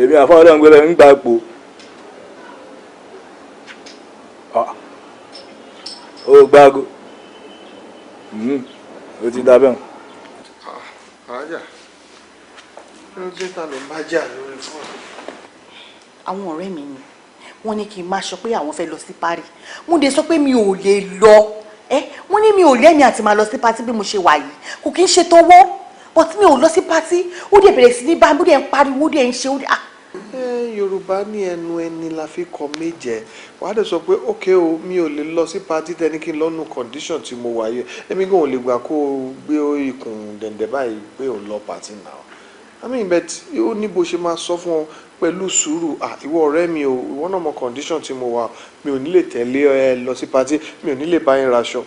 èmi àfa Ọlọ́run gbẹ́bẹ́ ń gbà pò. Ó gbágo, ó ti dá bẹ́ẹ̀. Àájà, ló dé ta ló ń bá jà lórí fóònù? Àwọn ọ̀rẹ́ mi ni wọ́n ní kí n máa sọ pé àwọn fẹ́ lọ sí Paris. Mo dé sọ pé mi ò lè lọ. Wọ́n ní mi ò lẹ́mìí àti máa lọ sí party bí mo ṣe wà yìí. Kò kí ń ṣe tọwọ́, but mi ò lọ sí party. Ó dẹ̀ bẹ̀rẹ̀ sí ní bá mi, ó dẹ̀ ń pariwo, ó dẹ̀ ń ṣe, ó dẹ̀. Yorùbá Yorùbá ní ẹnu ẹni la fi kọ méje. Wàá dẹ̀ sọ pé ok o, mi ò lè lọ sí party tẹni kí n lọ́nu condition tí mo wà yìí. Èmi gan ò lè gbà kó o gbé ikùn dẹ̀ǹdẹ̀ báyìí pé ò ń lọ party now. I mean, but ó ní bó ṣe máa sọ fún ọ pẹ̀lú sùúrù. Ah, ìwọ ọ̀rẹ́ mi o, ìwọ náà mọ condition tí mo wà, mi ò ní lè tẹ̀lé ẹ lọ sí party, mi ò ní lè bá yín raṣọ.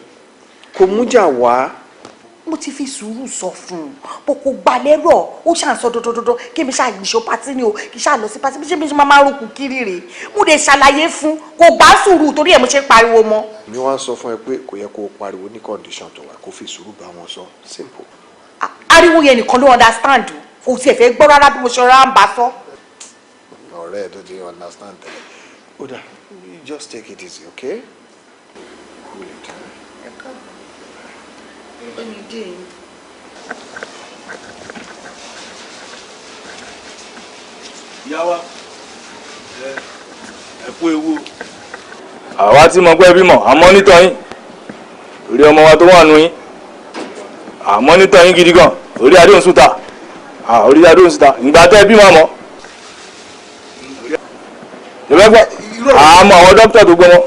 Kò mújà wá. Mo ti fi sùúrù sọ fún un bó kò gbà lérò, ó ṣàn sọ dọdọdọdọ kí mi ṣáà gbìṣọ pátí ni o, kì í ṣáà lọ sí pátí, bí ṣe bí ṣe máa rókun kiri rèé. Mo lè ṣàlàyé fún, kò gbà sùúrù, torí ẹ̀ mo ṣe ń pariwo mọ́. Mi wá ń sọ fún ẹ pé kò yẹ kó o pariwo ní condition tó wà, kó fi sùúrù bá wọn sọ, simple. Ariwo yẹn nìkan ló understand, kò tiẹ̀ fẹ́ gbọ́ rárá bí mo ṣe rárá ń bá sọ. Ọ̀rẹ́ ẹ tó ti understand tẹ́lẹ̀, ó dà, just take it easy, okay? Cool it. Ẹ káàbọ̀, ẹ mi dé yín. Ìyá wa, ẹ kú ewu. Àwa tí mo gbẹ́ bímọ àmọ́ nítọ́ yín orí ọmọ wa tó wà nù yín, àmọ́ nítọ́ yín gidi gan, orí adóhùn sùtà, orí adóhùn sùtà ìgbà tẹ́ bímọ àmọ́ ìrẹ́gbẹ́ àmọ́ àwọn dókítà tó gbọ́mọ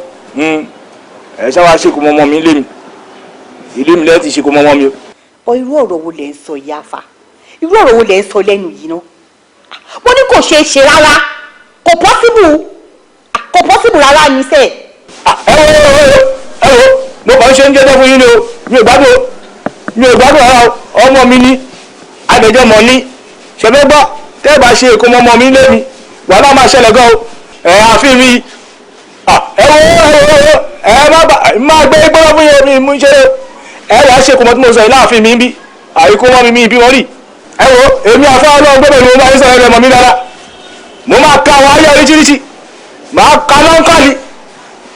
ẹ ṣáwá ṣèkú mọ́mọ́ mi lé mi ilé mi lẹ́yìn tí ṣèkú mọ́mọ́ mi o. Ọ irú ọ̀rọ̀ wo lẹ̀ ń sọ yìí, àfà? Irú ọ̀rọ̀ wo lẹ̀ ń sọ lẹ́nu yìí ná? Mo ní kò ṣeé ṣe rárá, kò possible, kò possible rárá ní sẹ́ẹ̀. Ẹ wo ẹ wo, mo kàn ń ṣe ń jẹ́jẹ́ fún yín ni o, mi ò gbádùn o, mi ò gbádùn rárá o. Ọmọ mi ní agbẹjọ́ mọ̀ ní ṣẹfẹ́ gbọ́, tẹ́ ẹ bá ṣe èkó mọ́mọ́ mi lé mi, wàhálà máa ṣẹlẹ̀ gan o. Ẹ àfi mi, ẹ wo ẹ wo ẹ má gbé gbọ́dọ̀ fún yín, mi mú ṣe ẹ wàá ṣe kò mọ́ tí mo sọ yìí láàfin mi ń bí àìkú mọ́ mi mi bí wọ́n rí. Ẹ wo èmi àfa Ọlọ́run gbọ́dọ̀ ni mo máa ń sọ̀rọ̀ ẹ̀ mọ̀ mi dára, mo máa ka àwọn ayé oríṣiríṣi, máa ka lọ́ńkàlì,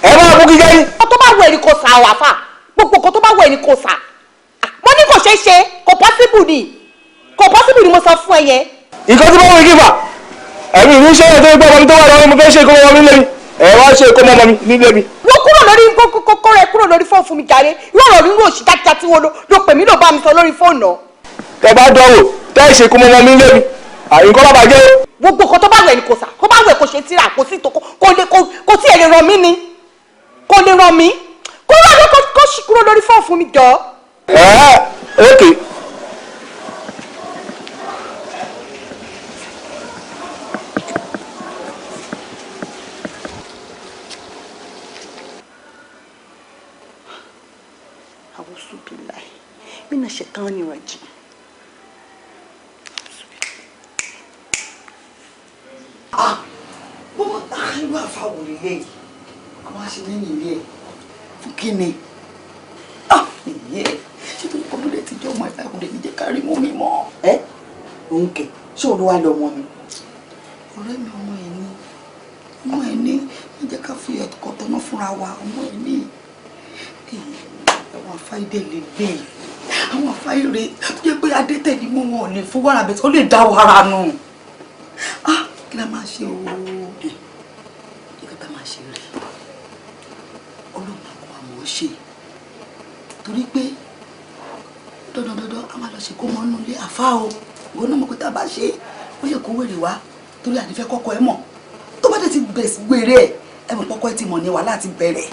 ẹ máa bú kíkẹ́ yín. Nǹkan tó bá wù ẹ́ ni kò sà ọ́ àfà, gbogbo nǹkan tó bá wù ẹ́ ni kò sà. Mo ní kò ṣeé ṣe, kò possible ni, kò possible ni mo sọ fún ẹ yẹn. Nǹkan tí wọ́n wí kífà ẹ̀mí ìlú ṣe é tó gbọ́ ọmọ mi tó wà lọ́wọ́, mo fẹ́ ṣe kó mọ́ mi nílé mi, ẹ wá ṣe kó mọ́ mi nílé mi. Wọ́n kúrò lórí kókó rẹ, kúrò lórí fóònù fún mi jàre. Irú ọ̀rọ̀ rírú òṣì jáde tí wọ́n ló pè mí ló bá mi sọ lórí fóònù náà. Tẹ bá dánwò tẹ ẹ ṣe kó mọ́ mi nílé mi, àyíkọ́ bá bàjẹ́ o. Gbogbo nǹkan tó bá wù ẹ́ ni kò sà, kó bá wù ẹ́ kò ṣe tíra, kò sí ìtòkó, kò lè kò tí ẹ lè ràn mí ni, kò lè ràn mí. Kúrò ló kó ṣì kúrò lórí fóònù fún mi jọ. Ẹ ok. Mina shetani rajim. Ah, bó irú àfàwọ̀ lélẹ̀ yìí, àwọn aṣèlérí ilé ẹ̀ fún kíni? Ah, ìyẹ́ ṣé tó kọ́ lóde tíjọ́ ọmọ ìta kò lè ní jẹ́ kárí mú mi mọ́. Ẹ òun kẹ, ṣé òun ló wá lọ ọmọ mi? Ọ̀rẹ́ mi, ọmọ ẹ̀ ní, ọmọ ẹ̀ ní, má jẹ́ ká fi ẹ̀kọ́ tọ́ná fúnra wa, ọmọ ẹ̀ ní. Àwọn afáìdè lè lè àwọn afáìrè tó jẹ́ pé adẹ́tẹ̀ ni mú wọn ò lè fún wàrà bẹ́ẹ̀, ó lè dá wàrà nù. Ah, kí la máa ṣe o? Kí la máa ṣe rí? Ọlọ́run àkọ́ àmọ́ ṣe, torí pé dandandandan a máa lọ ṣe kó mọ́ nínú ilé àfa o. Ìwọ náà mọ̀ pé tá a bá ṣe ó lè kó wèrè wá, torí àdìfẹ́ kọ́kọ́ ẹ mọ̀. Tó bá dé ti bẹ̀rẹ̀ sí wèrè ẹ̀, ẹ mọ̀ kọ́kọ́ ẹ ti mọ̀ ní wàhálà ti bẹ̀rẹ̀.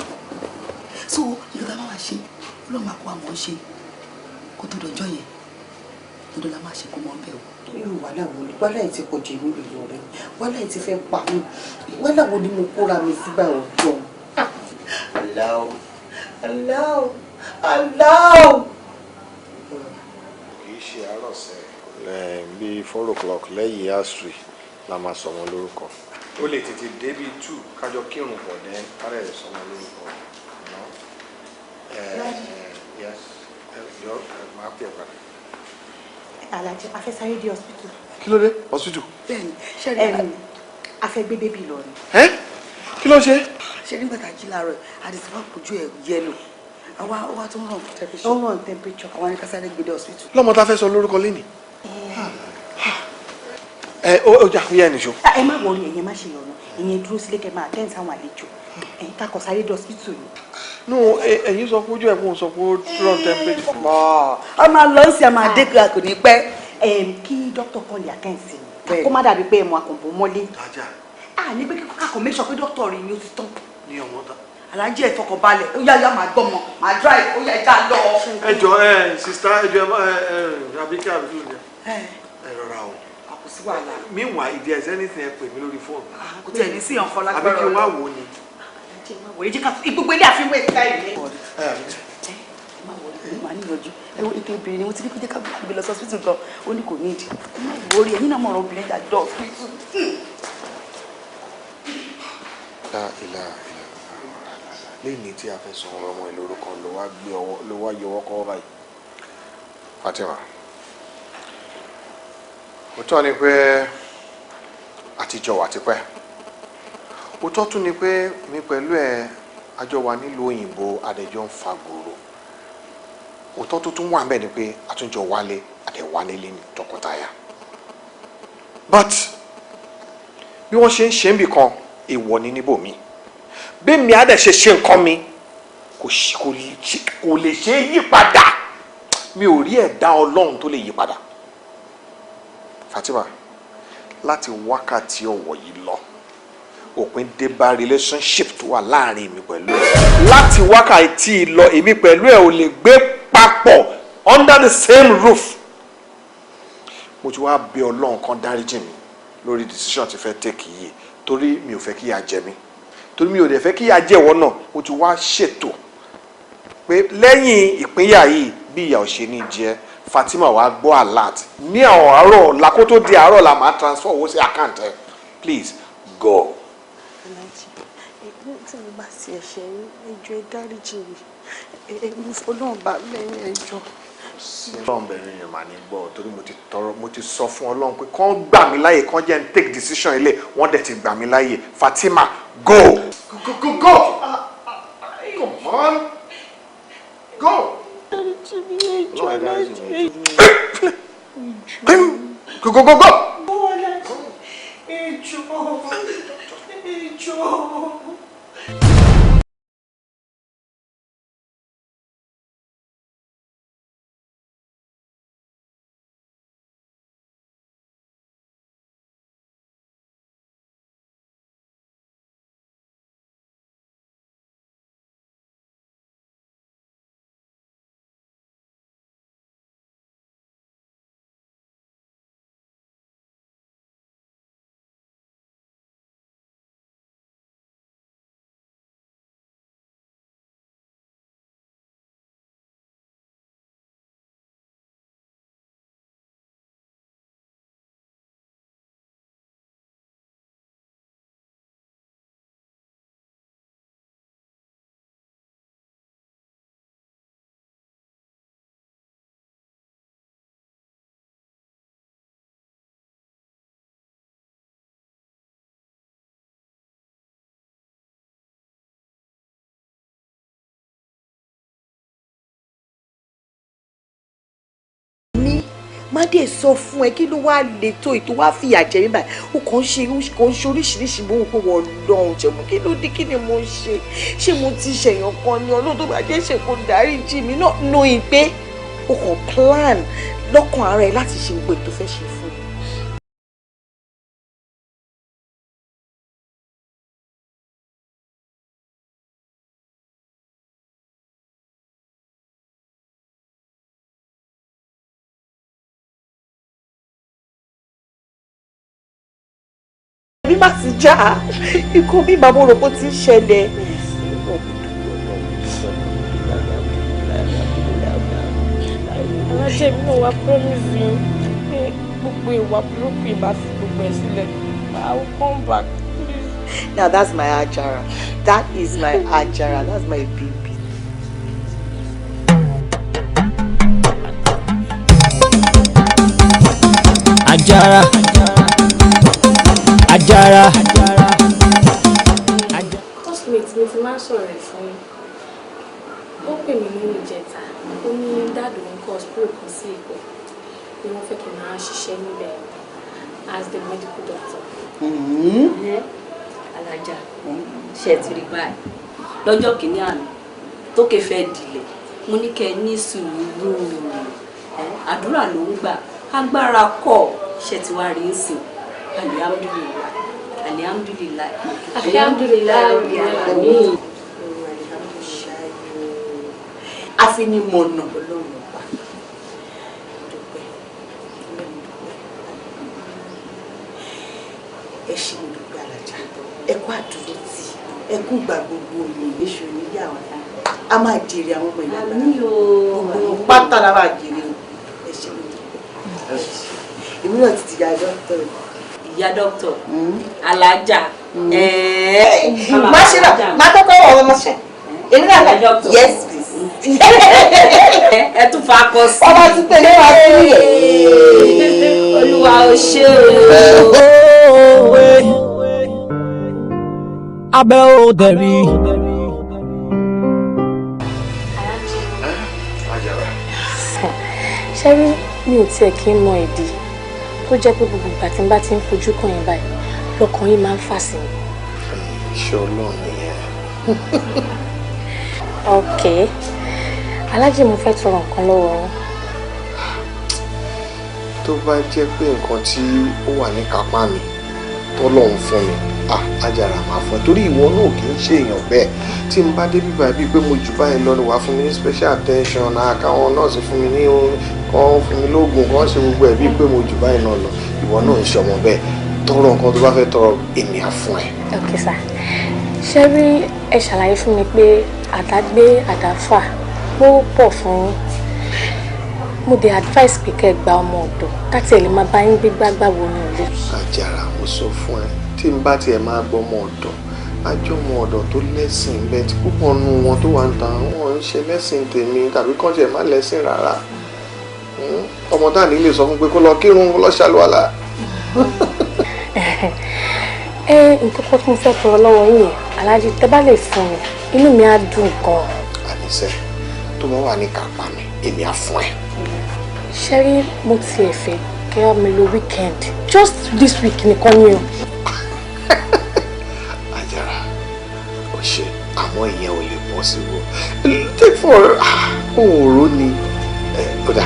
So nǹkan tá a máa ṣe, Ọlọ́run máa kó àmọ́ ṣe kó tó dọjọ́ yẹn, dandan la máa ṣe kó mọ́ bẹ́ẹ̀ o. Irú wàhálà wo ni? Wàhálà yìí ti pọ̀ jù mí lọ rẹ, wàhálà yìí ti fẹ́ pa mí, wàhálà wo ni mo kóra mi sígbà ọjọ́? Aláwọ̀ aláwọ̀ aláwọ̀. Kì í ṣe àárọ̀ sẹ́ bíi 4 o'clock lẹ́yìn asri la máa sọ wọn lórúkọ. Ó lè tètè dé bíi 2 kájọ kírun pọ̀ dẹ́ kárẹ̀ sọ wọn lórúkọ. Yes, yọ máa pè é padà. Alhaji, a fẹ́ sáré dé hospital. Kí ló dé hospital? Bẹ́ẹ̀ni, ṣe a fẹ́ gbé baby lọ ni. Ẹ kí ló ṣe? Ṣe nígbà tá a jí láàárọ̀ àdìsí wà pójú ẹ̀ yellow, àwa wa tó ń ràn temperature. Ó ń ràn temperature. Àwa ní ká sáré gbé dé hospital. Lọ́mọ tá a fẹ́ sọ lórúkọ lẹ́nìí. Ẹ ó jà kúyà nìṣó. Ẹ má wọrí, ẹ̀yin má ṣe yọ̀nà, ìyẹn dúró sílé kẹ́ máa attend sáwọn àlejò, ẹ̀yin ká kọ sáré dé hospital ni. No, ẹ̀yin sọ pé ojú ẹ̀ kún sọ pé ó ràn temperature. A máa lọ sí, a máa dé kò ní pẹ́. Kí dókítà kan lè attend sí i, kó má dàbí pé ẹ̀mọ àkànbó mọ́lé. À ní pé kíkọ́ kakọ̀ make sure pé dókítà rí ni ó ti tán. Ní ọmọ ta. Alájí, ẹ fọkànbalẹ̀. Ó yá yá, máa gbọ́mọ, máa drive. Ó yá, ìjà lọ. Ẹ jọ, ẹ sister, ẹ jọ, ẹ ẹ Abike, Abidu ni ẹ rọra o. Kò sí wàhálà. Meanwhile, if there is anything, ẹ pè mí lórí fóònù. Kò tiẹ̀ ní sí ọ̀kan lágbára. Àbí kí n wá wò ó ni? Alájí, ẹ má wọlé, jẹ́ ká gbogbo ilé àfihàn ìta ìlú. Màá níyànjú. Ẹ wo ètò obìnrin ni wọ́n ti ní kó jẹ́ ká gbé lọ sọ́sítù gan, ó ní kò ní ìdí. Ẹ má wọrí, ẹ̀yin náà mọ̀rọ̀ obìnrin jà jọ hospital. La ilaha illallah. Lẹ́yìn tí a fẹ́ sọ ọ̀rọ̀ ọmọ ìlú orúkọ ló wá gbé ọwọ́, ló wá yọwọ́ kọ́wọ́ báyìí. Fatima, òótọ́ ni pé àtijọ́ wà tipẹ́. Òótọ́ tún ni pé mi pẹ̀lú ẹ̀ àjọ wa nílùú òyìnbó, adẹjọ́ ń fa gbòòrò. Òótọ́ tó tún wà ń bẹ̀ ni pé àtúnjọ wálé, àdẹ̀wálé lé ní tọkọtaya. But bí wọ́n ṣe ń ṣe ń bì kan, èèwọ̀ ni níbòmí. Bí mi á dẹ̀ ṣe ṣe nǹkan mi, kò lè ṣe é yí padà. Mi ò rí ẹ̀dá Ọlọ́run tó lè yí padà. Fatima, láti wákàtí ọ̀wọ̀ yìí lọ, òpin dé bá relationship tó wà láàrin mi pẹ̀lú ẹ̀. Láti wákàtí lọ, èmi pẹ̀lú ẹ̀ ò lè gbé papọ̀ under the same roof. Mo ti wá bẹ̀ Ọlọ́run kan dáríjì mi lórí decision tí fẹ́ take yìí, torí mi ò fẹ́ kí ìyà jẹ mí, torí mi ò dẹ̀ fẹ́ kí ìyà jẹ ìwọ náà. Mo ti wá ṣètò pé lẹ́yìn ìpínyà yìí, bí ìyà ò ṣe ní jẹ Fatima, wàá gbọ́ alert ní àwọn àárọ̀ ọ̀la. Kó tó di àárọ̀ la, máa transfer owó sí account ẹ. Please go. Aláàjì, tí mo bá ti ẹ̀ṣẹ̀ yín, ẹ jọ̀ọ́, ẹ dáríjì mi. Ẹ mo fọlọ́run bá lẹ́yìn, ẹ jọ̀ọ́. Ọlọ́run bẹ̀rẹ̀ yẹn màá ní gbọ́, torí mo ti tọrọ, mo ti sọ fún Ọlọ́run pé kán gbà mí láàyè, kán jẹ́ n take decision ilé wọ́n dẹ̀ ti gbà mí láàyè. Fatima, go, go, go, go, come on, go. Dáríjì mi, ẹ jọ̀ọ́. Ọlọ́run dáríjì mi. Aláàjì. Go, go, go, go. Ẹ jọ̀ọ́, ẹ jọ̀ọ́. Mi má dé sọ fún ẹ, kí ló wá le tó ètò wá fìyà jẹ mí báyìí? Ó kàn ń ṣe, kàn ń ṣe oríṣiríṣi bó ń pè wọ́n lọ́hùn jẹ̀mú. Kí ló dé? Kí ni mo ṣe? Ṣé mo ti ṣèyàn kan ni? Ọlọ́run, tó bá jẹ́ ṣe, kó dáríjì mí náà, knowing pé o kàn plan lọ́kàn ara ẹ láti ṣe gbogbo ètò fẹ́ ṣe fún mi. Bí má ti já ikú bí màmú rò pé ó ti ń ṣẹlẹ̀. Alájẹ mi náà wá promise yín pé gbogbo ìwà burúkú ìbá fi gbogbo ẹ̀ sílẹ̀. I will come back, please. Now that's my Ajara. That is my Ajara. That's my baby. Ajara, Ajara. Coursemate mi ti máa ń sọ̀rọ̀ ẹ̀ fún yín. Ó pè mí ní ìjẹta. Ó ní daddy òun kọ́ hospital kan sí Èkó, pé wọ́n fẹ́ kí n máa ṣiṣẹ́ níbẹ̀ as the medical doctor. Alájà, ṣe ti rí báyìí? Lọ́jọ́ kìíní àná tókè fẹ́ dilẹ̀, mo ní kẹ́ ẹ ní sùúrù, àdúrà ló ń gbà, agbára kọ́. Ṣe ti wá rí ń sìn? Alihamudulilayi. Alihamdulilayi, alihamdulilayi rabbil alamin. Afinimọ̀nà Ọlọ́run ọba, dúpẹ́, ẹ ṣé, mo dúpẹ́ alájà, ẹ kú àdúró tì, ẹ kú gbà gbogbo òyìn ìgbésù níyàwó, a máa jèrè àwọn ọmọ ìyá gbogbo pátá la máa jèrè o. Ẹ ṣé, mo dúpẹ́, èmi náà ti di ìyá dókítà. Ìyá dókítà alájà. Má ṣe náà, má kọ́kọ́ wọ̀ ọ́, má ṣe èmi náà. Yes please. Ẹ tún fa akọ sí. Ọba tún tẹ̀lé wa sí ẹ̀. Olúwa ò ṣe o. Abẹ́ ò dẹ̀rí. Ṣé rí, mi ò tiẹ̀ kí ń mọ ìdí tó jẹ́ pé gbogbo ìgbà tí n bá ti ń fojú kàn yín báyìí, lọ́kàn yín máa ń fà sí mi. Iṣẹ́ Ọlọ́run nìyẹn. Ok alájì, mo fẹ́ tọrọ nǹkan lọ́wọ́ yín. Tó bá jẹ́ pé nǹkan tí ó wà ní kápá mi tọ́lọ́run fún mi, ah, Àjàrà, máa fún ẹ, torí ìwọ náà kì í ṣe èèyàn bẹ́ẹ̀. Tí n bá dé bíbá bíi pé mo jù báyìí lọ ni wàá fún mi ní special attention náà, káwọn nọ́ọ̀sì fún mi ní kàn fún mi lóògùn, kàn ṣe gbogbo ẹ̀ bíi pé mo jù báyìí náà lọ. Ìwọ náà ń ṣọmọ bẹ́ẹ̀. Tọrọ nǹkan tó bá fẹ́ tọrọ, èmi á fún ẹ. Ok sir, ṣé rí, ẹ ṣàlàyé fún mi pé àdágbé àdáfà ó pọ̀ fún yín. Mo dé advice pé kẹ́ ẹ gba ọmọ ọ̀dọ̀ káti ẹ̀ lè máa bá yín gbé gbágbá wo ní ilé. Àjàrà, mo sọ fún ẹ, tí n bá tiẹ̀ máa gbọ́ ọmọ ọ̀dọ̀, àjọ ọmọ ọ̀dọ̀ tó lẹ́sìn bẹ́ẹ̀, tí púpọ̀ nù wọn tó wà ń ta wọn ń ṣe lẹ́sìn tèmi tàbí kàn tiẹ̀ má lẹ́sìn rárá. Ọmọ tá à ní lè sọ fún pé kó lọ kírun, kó lọ ṣàlùwàlà. Ẹ nǹkan kan tí mo fẹ́ tọrọ lọ́wọ́ yín yẹn, aláàjì, tẹ́ bá lè fún mi, inú mi á dùn gan-an. Àníṣe, tó bá wà ní kápá mi, èmi á fún ẹ. Ṣé rí, mo tiẹ̀ fẹ́ kẹ́ ọ́ mi lo weekend, just this week nìkan ni o. Àjàrà, ó ṣe, àmọ́ ìyẹn ò lè possible. Take for òòró ni kódà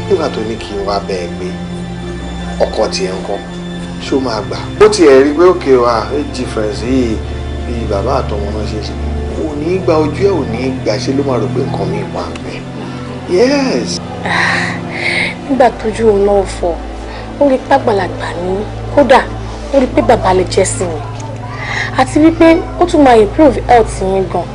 nígbà tó ní kí n wá bẹ́ẹ̀ gbé ọkọ tiẹ̀ ń kọ́, ṣó máa gbà? Ó tiẹ̀ rí pé òkè wa age difference yìí, bí bàbá àtọmọ náà ṣe ṣe, kò ní í gba ojú ẹ̀, ò ní í gbà. Ṣe ló máa rò pé nǹkan mi wà bẹ́ẹ̀? Yes. Nígbà tójú òun náà fọ́, ó rí pàgbàlagbà ní, kódà ó rí pé bàbá lè jẹ́ sí mi, àti wípé ó tún máa improve health yín gan.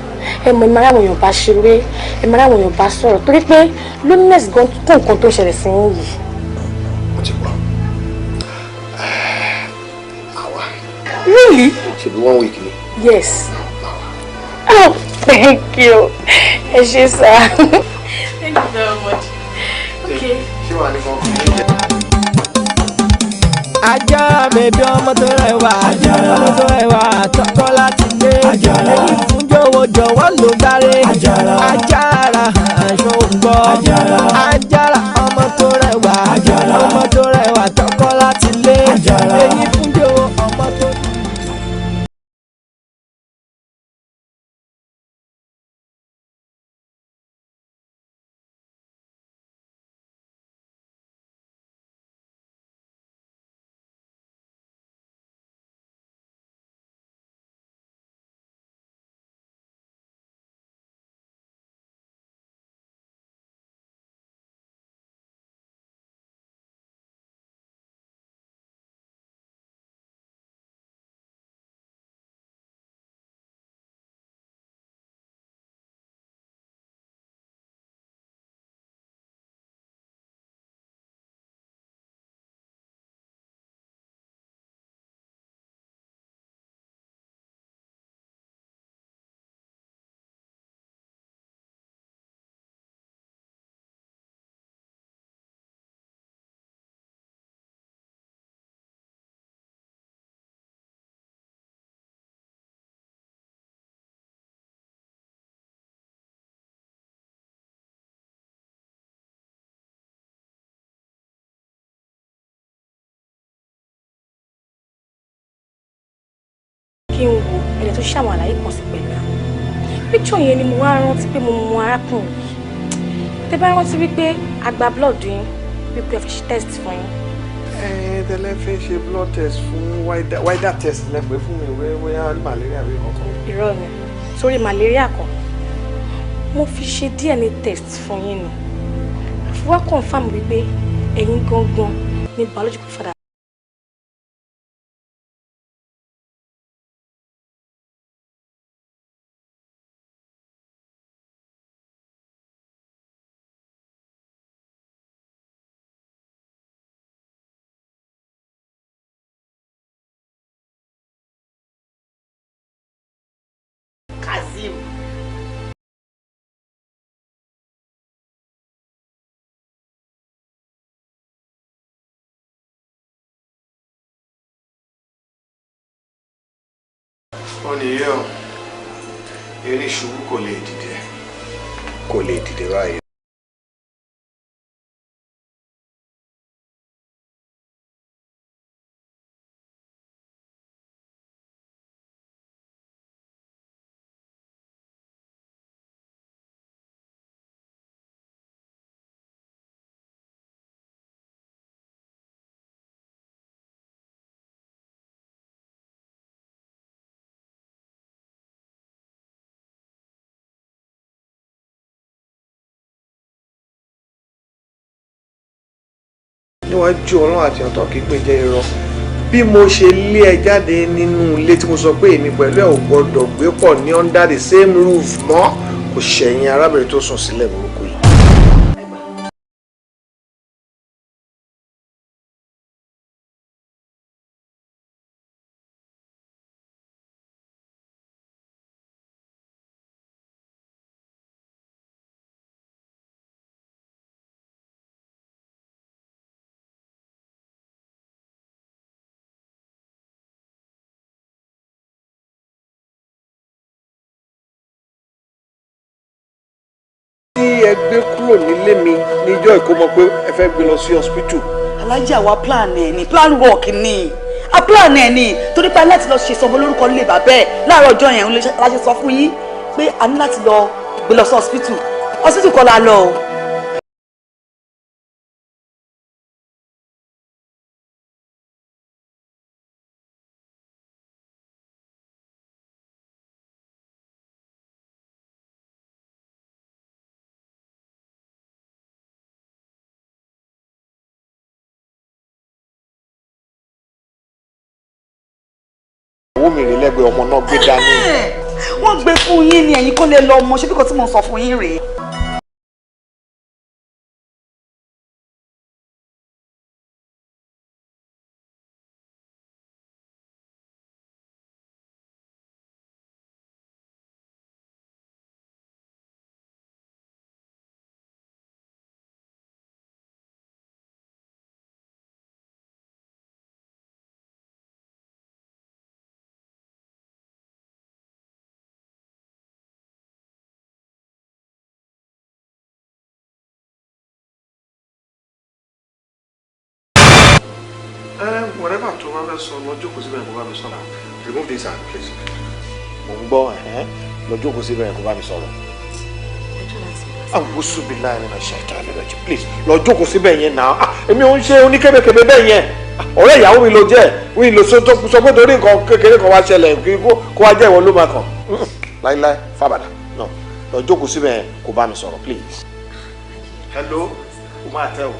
Ẹ mọ̀, ẹ máa ráwọn èèyàn bá ṣeré, ẹ máa ráwọn èèyàn bá sọ̀rọ̀, torí pé loneliness gan kó nǹkan tó ń ṣẹlẹ̀ sí yín yìí. Mo ti gbọ́, àwa. Really? Ṣebí one week ni. Yes. Oh, thank you. Ẹ ṣé sir. Thank you very much. Okay. Ṣé wàá ní kàn? Ajá bèbí, ọmọ tó rẹwà, ọmọ tó rẹwà, tọkọ láti dé. Èyí fún jọ̀wọ́ jọ̀wọ́ ló gbáre. Ajára aṣọ ògbọ́. Ajára, ọmọ tó rẹwà, ọmọ tó rẹwà, tọkọ láti lé. Èyí fún jọ̀wọ́, ọmọ tó. Kí n wo ẹni tó ṣàwọn àlàyé kan sí pẹ̀lú picture yẹn ni mo wá rántí pé mo mọ arákùnrin yìí. Tẹ bá rántí wípé a gba blood yín, wípé ẹ fi ṣe test fún yín. Ẹ tẹ́lẹ̀ fẹ́ ṣe blood test fún wider test lẹ́pẹ́ fún mi wẹ́wẹ́ malaria bí kankan. Irọ́ ni, torí malaria kan mo fi ṣe DNA test fún yín ni, fi wá confirm wípé ẹ̀yin gangan ni biological father. Kazeem. Ó ní yẹ ọ, eré ṣubú kò lè dìde, kò lè dìde báyìí. Níwájú Ọlọ́run àti ọ̀tọ̀ kì í pè jẹ́ irọ́, bí mo ṣe lé ẹ jáde nínú ilé tí mo sọ pé èmi pẹ̀lú ẹ ò gbọ́dọ̀ gbé pọ̀ ní under the same roof mọ́, kò ṣẹ̀yìn arábìnrin tó sùn sílẹ̀ burúkú yìí. Ẹ gbé kúrò nílé mi níjọ́ ìkómọ pé ẹ fẹ́ gbé lọ sí hospital. Alájà wa, plan ẹ ní plan work ni a plan ẹ ní, torí pé a ní láti lọ ṣe sọmọ lórúkọ nílé bàbá ẹ láàárọ̀ ọjọ́ yẹn la ṣe sọ fún yín pé a ní láti lọ gbé lọ sí hospital. Hospital kọ́ la lọ o. Owó mi rè lẹ́gbẹ̀ẹ́ ọmọ náà gbé dání. Wọ́n gbé fún yín ni, ẹ̀yin kò lè lọ ọmọ ṣé bí kò tí mo sọ fún yín rèé. Whatever tó bá fẹ́ sọ, lọ jókòó síbẹ̀ kó bá mi sọ̀rọ̀. Remove this hand, please. Mo ń gbọ́ ẹ̀hẹ́n, lọ jókòó síbẹ̀ kó bá mi sọ̀rọ̀. Àwùsù bí láì nínú ṣẹ̀tà lẹ́rọ̀jì, please, lọ jókòó síbẹ̀ yẹn náà. Èmi ò ń ṣe oníkébékébé bẹ́ẹ̀ yẹn. Ọ̀rẹ́ ìyàwó mi ló jẹ́, wí ló sọ pé torí nǹkan kékeré kan wá ṣẹlẹ̀ kó wá jẹ́ ìwọ ló máa kàn. Láíláí fábàdà no, lọ jókòó síbẹ̀ yẹn kó bá mi sọ̀rọ̀, please. Hello, o máa tẹ́ o.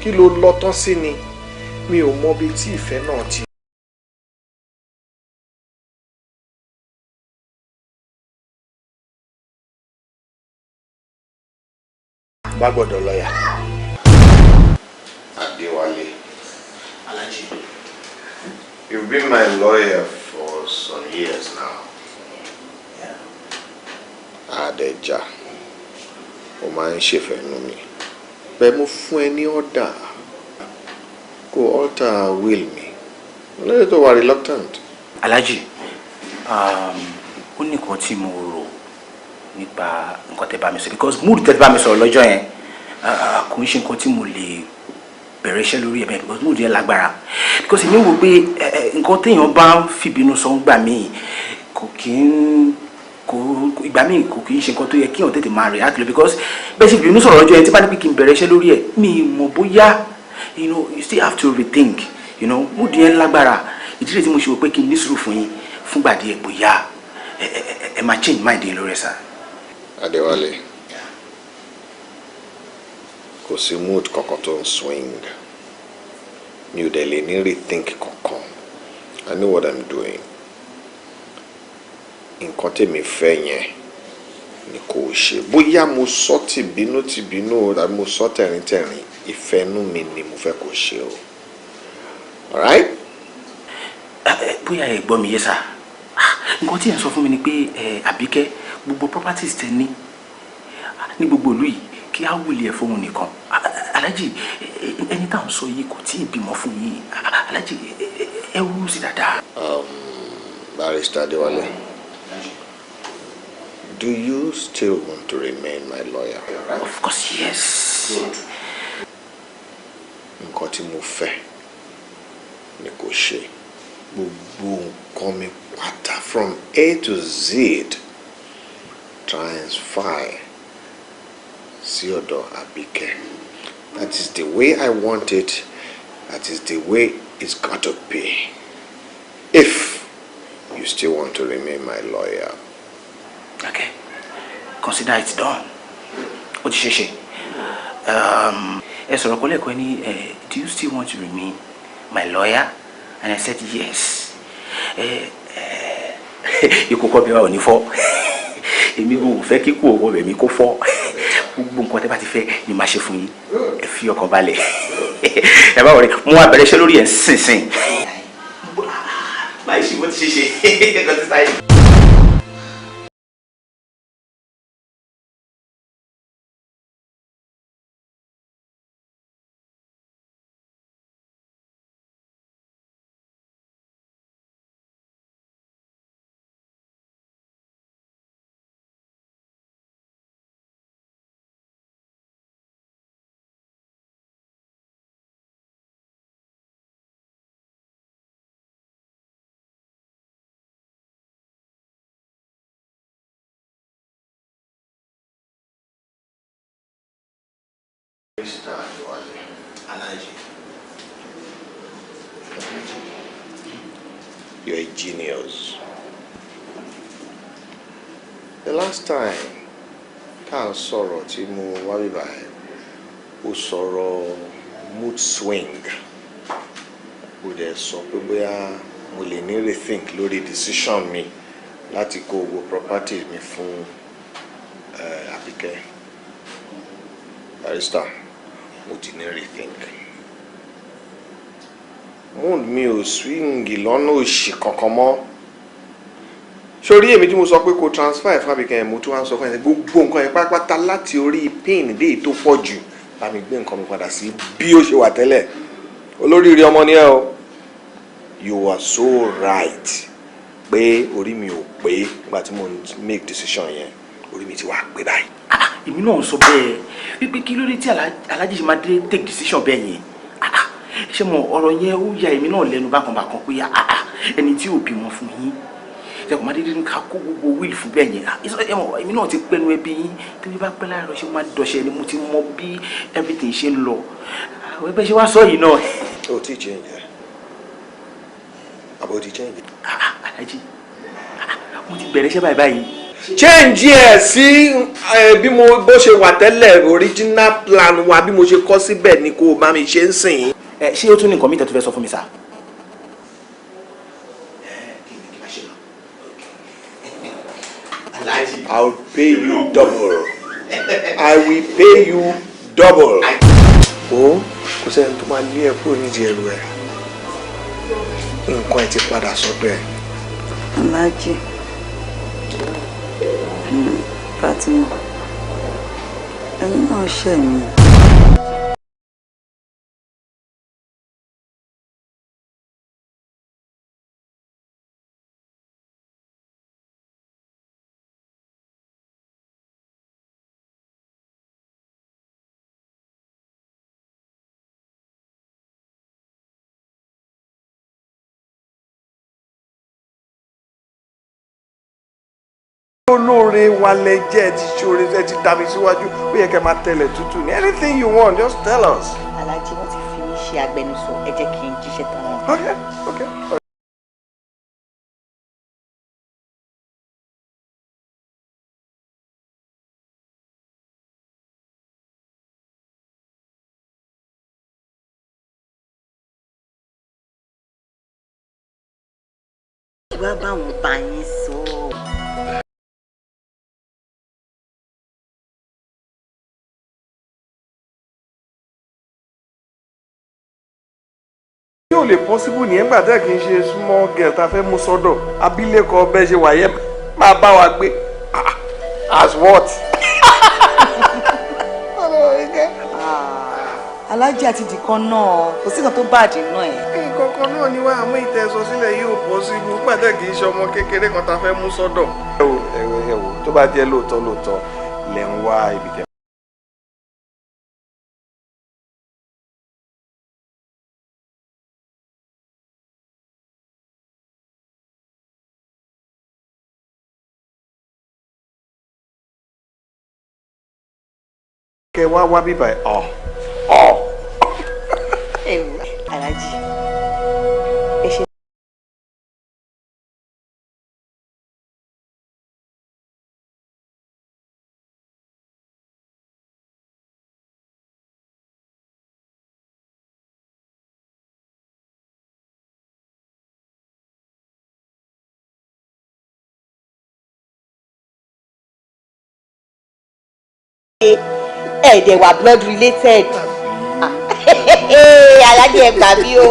Kí ló lọ tán sí ni, mi ò mọ ibi tí ìfẹ́ náà ti. Bá gbọ́dọ̀ lọ́yà. Adéwálé. Alájí, You've been my lawyer for some years now. Adéjà, o máa ń ṣèfẹ́nu mi. Bẹ́ẹ̀ mo fún ẹ ní ọ̀dà kó alter will mi. Lórí tó wà reluctant. Alhaji, ó ní nǹkan tí mo rò nípa nǹkan tẹ́ bá mi sọ, because mood tẹ́ bá mi sọ̀rọ̀ lọ́jọ́ yẹn kò ń ṣe nǹkan tí mo lè bẹ̀rẹ̀ iṣẹ́ lórí ẹ̀ bẹ́ẹ̀, because mood yẹn lágbára, because èmi wò pé nǹkan téèyàn bá ń fìbínú sọ ń gbà míì, kò kí ń kò ìgbà míì kò kí ń ṣe nǹkan tó yẹ kí èèyàn tètè máa react lọ, because bẹ́ẹ̀ ṣe fìbínú sọ̀rọ̀ lọ́jọ́ yẹn, tí bá ní pé kí n bẹ̀rẹ̀ iṣẹ́ lórí ẹ̀, mi mọ̀ bóyá you still have to rethink. Mood yẹn lágbára. Ìdí rẹ̀ tí mo ṣe wò pé kí n ní sùúrù fún yín fúngbà díẹ̀, bóyá ẹ máa change mind yín lórí ẹ̀ sá. Adéwálé, kò sí mood kankan tó ń swing. Mi ò dẹ̀ lè ní rethink kankan. I know what I'm doing. Nǹkan tèmi fẹ́ yẹn ni kò ṣe. Bóyá mo sọ tìbínú tìbínú o tàbí mo sọ tẹ̀ríntẹ̀rín, ìfẹ́nú mi ni mo fẹ́ kó ṣe o. Alright? Bóyá ẹ gbọ́ mi yé sá, nǹkan tí ẹ ń sọ fún mi ni pé Àbíkẹ́, gbogbo properties tẹ ní ní gbogbo ìlú yìí, kí á wùlé ẹ fóun nìkan. Alhaji, ẹni tá à ń sọ yìí kò tí ì bímọ fún yín. Alhaji, ẹ wúrú sí dáadáa. Barrister Adéwálé, do you still want to remain my lawyer? Of course, yes. Nǹkan tí mo fẹ́ ni kò ṣe. Gbogbo nǹkan mi pátá from A to Z, transfer sí ọ̀dọ̀ Àbíkẹ́. That is the way I want it. That is the way it's got to be. If you still want to remain my lawyer. Okay. Consider it done. Ó ti ṣe ṣe. Ẹ sọ̀rọ̀ kọ́lẹ̀ kọ́ ní, do you still want to remain my lawyer? And I said yes. Ikú kọ́ bí wa ò ní fọ́. Èmi ò fẹ́ kíkú òwò rẹ̀ mi kó fọ́. Gbogbo nǹkan tẹ́ bá ti fẹ́ ni màá ṣe fún yín. Ẹ fi ọkàn balẹ̀. Ẹ bá wọlé, mo wá bẹ̀rẹ̀ iṣẹ́ lórí ẹ̀ sínsìn. Báyìí ṣì bó ti ṣe ṣe. Nǹkan ti sáyé. Mr. Adéwálé. Alhaji. You're a genius. The last time tá à ń sọ̀rọ̀ tí mo wá bíbá ẹ̀, ó sọ̀rọ̀ mood swing. Ó dẹ̀ sọ pé bóyá mo lè ní rethink lórí decision mi láti kó gbogbo property mi fún Àbíkẹ́. Barrister, mo ti ní rethink. Mood mi ò swing lọ́nà òṣì kankan mọ́. Sórí èmi tí mo sọ pé kò transfer ẹ̀ fún Àbíkẹ́ yẹn, mo tún wá ń sọ fún ẹ gbogbo nǹkan yẹn pátápátá láti orí pin dé èyí tó pọ̀ jù, bá mi gbé nǹkan mi padà sí bí ó ṣe wà tẹ́lẹ̀. Olóríire ọmọ ni ẹ o. You are so right pé orí mi ò pé nígbà tí mo make decision yẹn. Orí mi ti wá pé báyìí. Èmi náà sọ bẹ́ẹ̀ wípé kí ló dé tí Alhaji ṣe máa dé take decision bẹ́ẹ̀ yẹn. Ṣé mo ọ̀rọ̀ yẹn ó ya èmi náà lẹ́nu bákan bákan pé ẹni tí ò bímọ fún yín, ṣe kò má dédé ká kó gbogbo will fún bẹ́ẹ̀ yẹn. Èmi náà ti pẹ́nu ẹbí yín tí bí bá pẹ́ láàárọ̀ ṣé máa dọ̀ṣẹ́ ni. Mo ti mọ bí everything ṣe ń lọ, àwọn ẹgbẹ́ ṣe wá sọ yìí náà. O ti change ẹ àbò ti change? Alhaji, mo ti bẹ̀rẹ̀ iṣẹ́ báyìí báyìí. Change ẹ sí bí mo bó ṣe wà tẹ́lẹ̀, original plan wa, bí mo ṣe kọ́ síbẹ̀ ni kò bá mi ṣe ń sìn. Ẹ ṣé, ó tún ní nǹkan mi tẹ́ tó fẹ́ sọ fún mi sá? I will pay you double. I will pay you double. O kò sẹ́ni tó máa lé ẹ kúrò nídìí ẹrù ẹ. Nǹkan ẹ ti padà sọ́dọ̀ ẹ̀. Aláàjì, Fatima, ẹ̀yin náà ṣẹ̀ mí. Olóore wa lẹ jẹ́, ẹ ti ṣoore, ẹ ti dá mi síwájú, ó yẹ kẹ́ máa tẹ̀lẹ̀ tútù ní. Anything you want, just tell us. Aláàjì, wọ́n ti fi mí ṣe agbẹnusọ, ẹ jẹ́ kí n jíṣẹ́ tán wọn. Okay. Wá bá wọn bá yín sọ. Yóò lè possible nìyẹn gbà tẹ́ kì í ṣe small girl tá a fẹ́ mú sọ́dọ̀, abilékọ bẹ́ẹ̀ ṣe wáyé máa bá wa gbé. Ah, as what? Aláàjì àti dìkan náà kò sí nǹkan tó bàjẹ́ náà ẹ̀. Nǹkan kan náà ni wá, àmọ́ ìtẹ̀sọ sílẹ̀ yóò possible gbà tẹ́ kì í ṣe ọmọ kékeré kan tá a fẹ́ mú sọ́dọ̀. Ẹ wo, ẹ wo, ẹ wo, tó bá jẹ́ lóòótọ́ lóòótọ́ lẹ̀ ń wá ibi tẹ́. Kẹ wá wá bíbá ẹ ọ ọ. Ẹ wò, Aláàjì, ẹ ṣe. Ẹ̀ẹ́dẹ̀ wà blood related. Aláàjì, ẹ gbà mí o.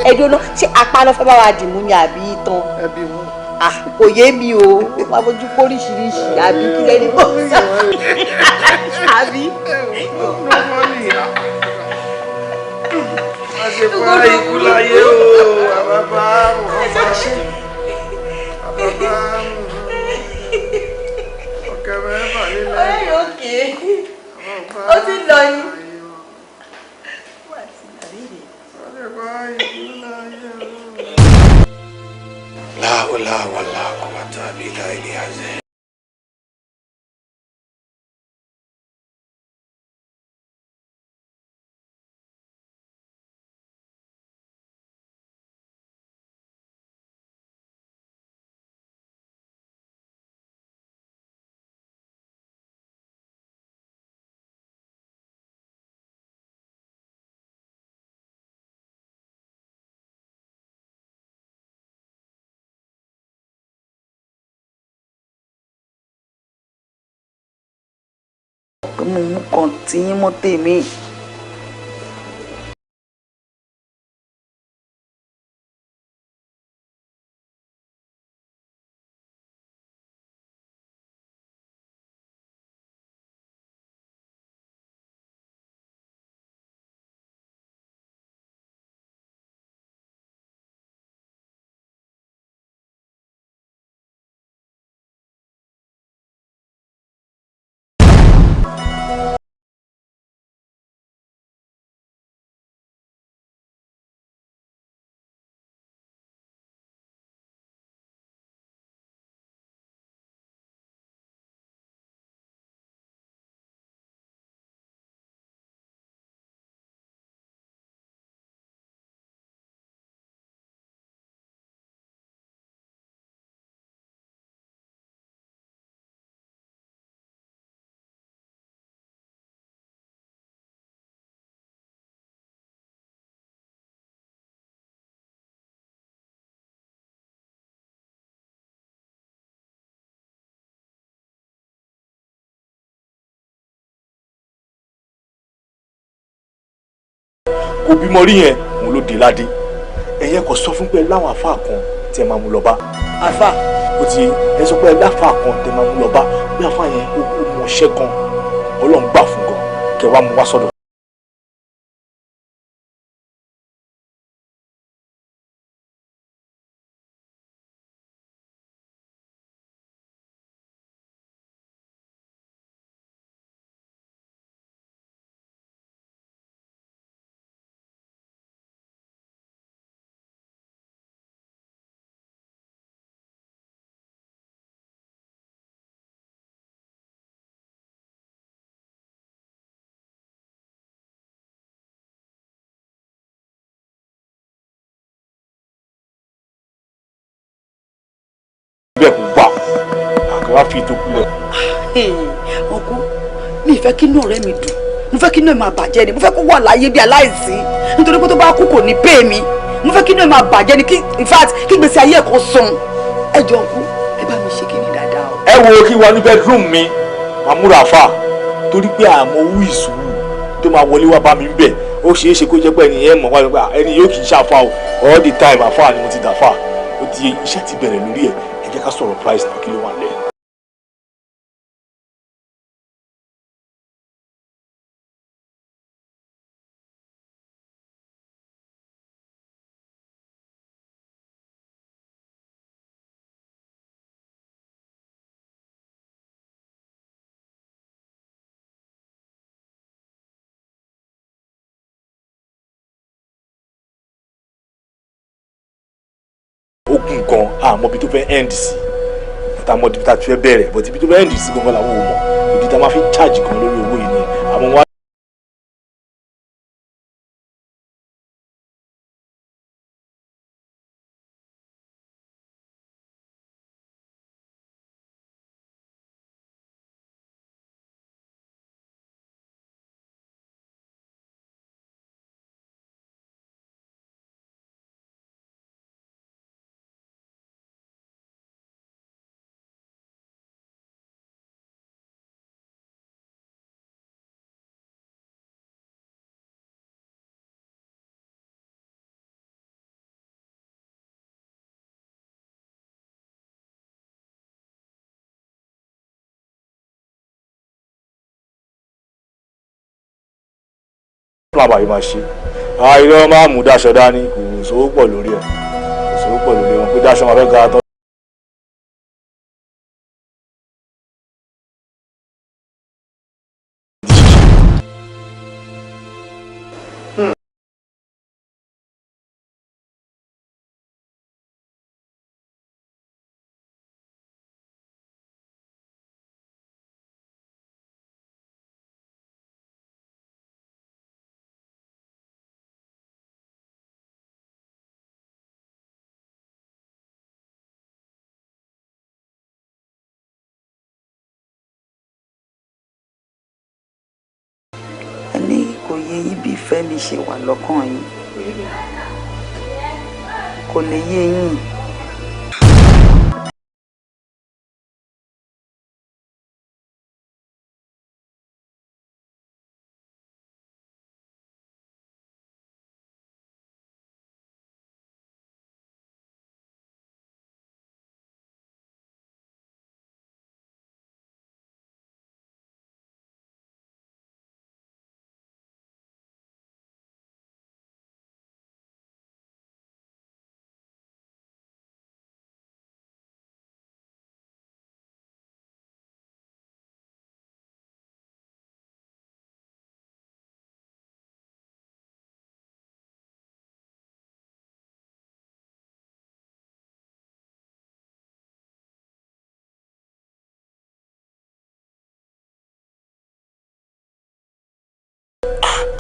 Ẹ dúró, ṣé apá ló fẹ́ bá wa dìmú ni àbí itan? Kò yé mi o, wọ́n fojú póríṣiríṣi àbí kí lẹ́ni bọ̀ sọ àbí. Àṣepá ikú láyé o, àbábá Muhammad, àbábá ọ̀kẹ́ mẹ́fà nílẹ̀. Ọ̀rẹ́ yóò ké, ó ti lọ ni. La hawla wala quwwata billahi al-azim. Pé mo mú kan tí yín mọ́ tèmi. Kò bímọ rí yẹn, òun ló dé ládé. Ẹ̀yin kò sọ fún pé láwọn àfa kan tí ẹ máa mú lọ bá. Àfa. Ó ti ẹ sọ pé láfa kan tẹ máa mú lọ bá, bí àfa yẹn ó mọṣẹ́ gan, Ọlọ́run gbà fún gan, kẹ wá mú wá sọ́dọ̀. Bẹ́ẹ̀ kò gbà àkàrà fi tó kulẹ̀. Ọkọ mi ìfẹ́ kí inú ọ̀rẹ́ mi dùn, mo fẹ́ kí inú ẹ̀ máa bàjẹ́ ni, mo fẹ́ kó wà láyé bí aláìsí, nítorí pé tó bá kú kò ní pè mí. Mo fẹ́ kí inú ẹ̀ máa bàjẹ́ ni, kí in fact kí gbèsè ayé ẹ̀ kó sùn. Ẹ jọ ọkọ, ẹ bá mi ṣe kí ni dáadáa o. Ẹ wo kí wọ́n ní bedroom mi máa múra fà, torí pé àmọ́ owó ìṣòwò tó máa wọlé wá bá mi bẹ̀, ó ṣeé ṣe kó jẹ́ pé ẹni yẹn mọ̀ wá pé ẹni yóò kì í ṣàfà o, all the time àfà ni mo ti dà fà. Ó ti iṣẹ́ ti bẹ̀rẹ̀ lórí ẹ̀. Ẹ jẹ́ ká sọ̀rọ̀ price náà, kí ló wà lẹ̀. Ogun gan, àmọ́ ibi tó fẹ́ end sí, àmọ́ ibi tá a ti fẹ́ bẹ̀rẹ̀, but ibi tó fẹ́ end sí gangan làwọn ò mọ̀. Ìdí tá a máa fi charge gan lórí owó yìí ni àmọ́ wá. Plumber yìí máa ṣe àìrọ́ máa mú dáṣọ dání, kò sówó pọ̀ lórí ẹ̀, kò sówó pọ̀ lórí wọn pé dáṣọ máa fẹ́ ga tán. Ní kò yé yín bí ìfẹ́ mi ṣe wà lọ́kàn yín, kò lè yé yín.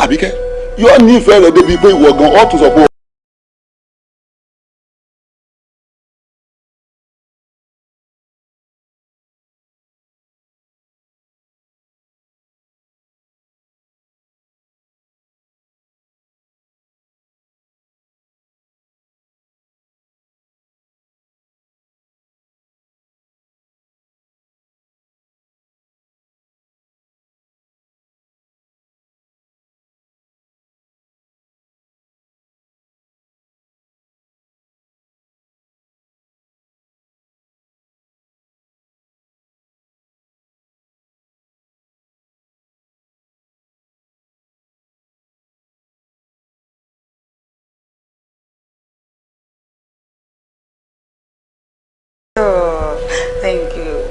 Àbíkẹ́ yóò ní ìfẹ́ rẹ̀ débi pé ìwọ gan ọ́ tún sọ pé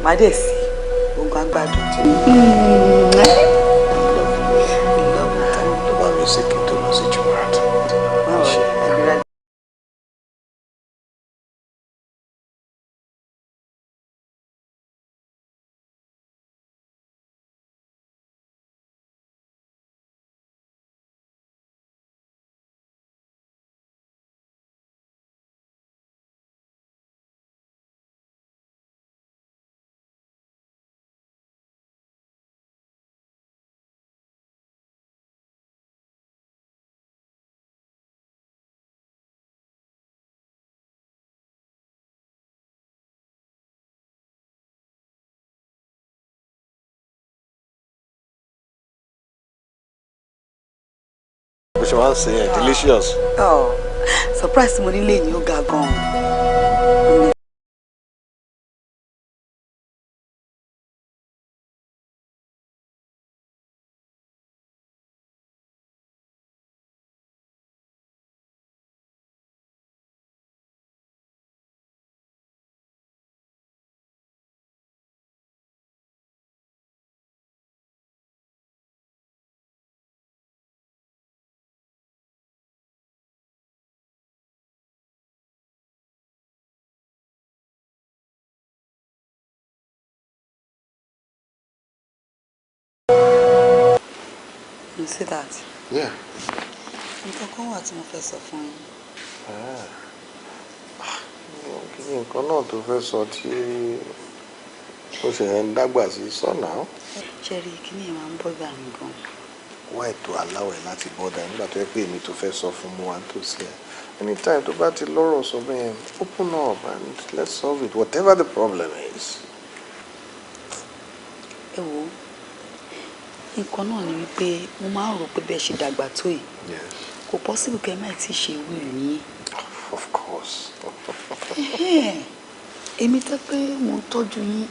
Màá dẹ̀ sí gbogbo àgbàdo. Tó bá mi ṣe kí n tó lọ sí Jumat. Bó ṣe máa ń ṣe yẹn delicious. Oh, surprise mo nílé ní ó ga gan-an. You see that? Yeah. Nǹkan kan wà tí mo fẹ́ sọ fún yín. Kí ni nǹkan náà tó fẹ́ sọ tí ó ṣe ń dàgbà sí sọ́nà? Ṣé rí kíní yẹn máa ń bọ́dà mi gan. Wá ètò aláwẹ̀ láti bọ́dà nígbà tó yẹ pé èmi tó fẹ́ sọ fún mu wá nítòsí ẹ̀. Anytime tó bá ti lọ́rọ̀ sọ bẹ́ẹ̀, open up and let's solve it, whatever the problem is. Ẹ wo, nǹkan náà ni wípé mo máa ń rò pé bẹ́ẹ̀ ṣe dàgbà tó yìí, kò possible kẹ́ ẹ má tí ì ṣe will yín. Of course. Èmi tẹ́ pé mò ń tọ́jú yín,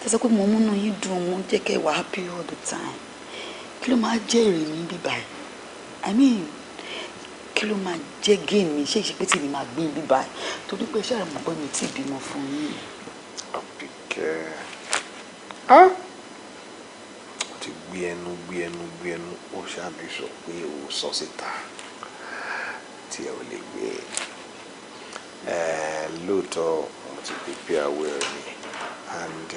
tẹ́ sọ pé mò ń múnú yín dùn, mò ń jẹ́ kẹ́ wà happy all the time. Kí ló máa jẹ́ èrè mi bí báyìí? I mean, kí ló máa jẹ́ gain mi? Ṣé ìṣe pé tí mi máa gbé bí báyìí? Torí pé ṣé àrùn pé mi tí ì bímọ fún yín. Àbíkẹ́. Ah! Ó ti gbé ẹnu gbé ẹnu gbé ẹnu, ó ṣàmì sọ pé ó sọ síta tí ẹ ò lè gbé. Lóòótọ́ mo ti prepare will mi and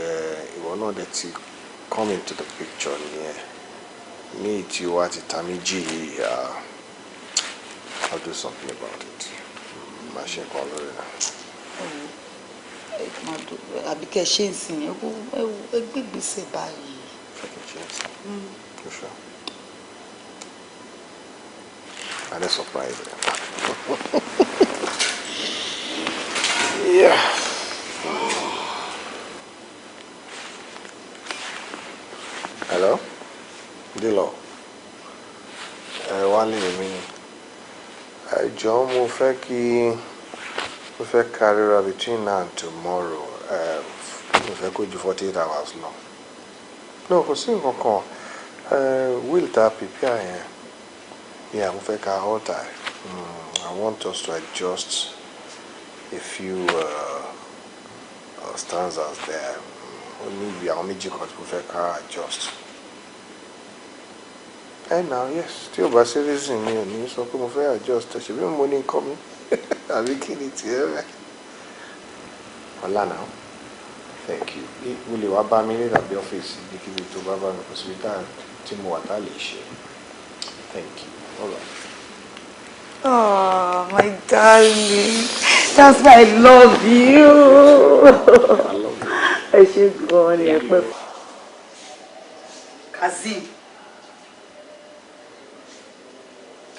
ìwọ náà dẹ̀ ti come into the picture nìyẹn. Ní ìtí wa ti ta méjì yìí, I'll do something about it. Má ṣe nǹkan lórí náà. Àbí kẹ́ ẹ ṣe ń sìn, ẹ wo ẹ gbé ìgbésẹ̀ báyìí. Ṣé kí n ṣe ń sìn? You sure? I just surprise you. Yeah. Hello? Dilo. Ẹ wálé mi ni. Ẹ jọ̀ọ́, mo fẹ́ kárìíra between now and tomorrow. Mo fẹ́ kó ju 48 hours lọ. No, kò sí nǹkan kan. Will ta prepare yẹn. Yeah, mo fẹ́ ká alter. I want us to adjust a few stanzas there. Ó ní ibi àwọn méjì kan tí mo fẹ́ ká adjust. Ẹ now, yes, tí o bá ṣe reason mi ò ní sọ pé mo fẹ́ adjust. Ṣebí mo ní nǹkan mi? Àbí kí ni tiẹ̀ rẹ̀? Ọlá now. Thank you. Mo lè wá bá mi ní tàbí ọ́fíìsì, ibikíbi tó bá bá mi, kò síbi tí mo wà tá lè ṣe. Thank you. All right. Oh, my darling. That's why I love you. I love you. Ẹ ṣé gan-an ni, ẹ pẹ́. Kazeem.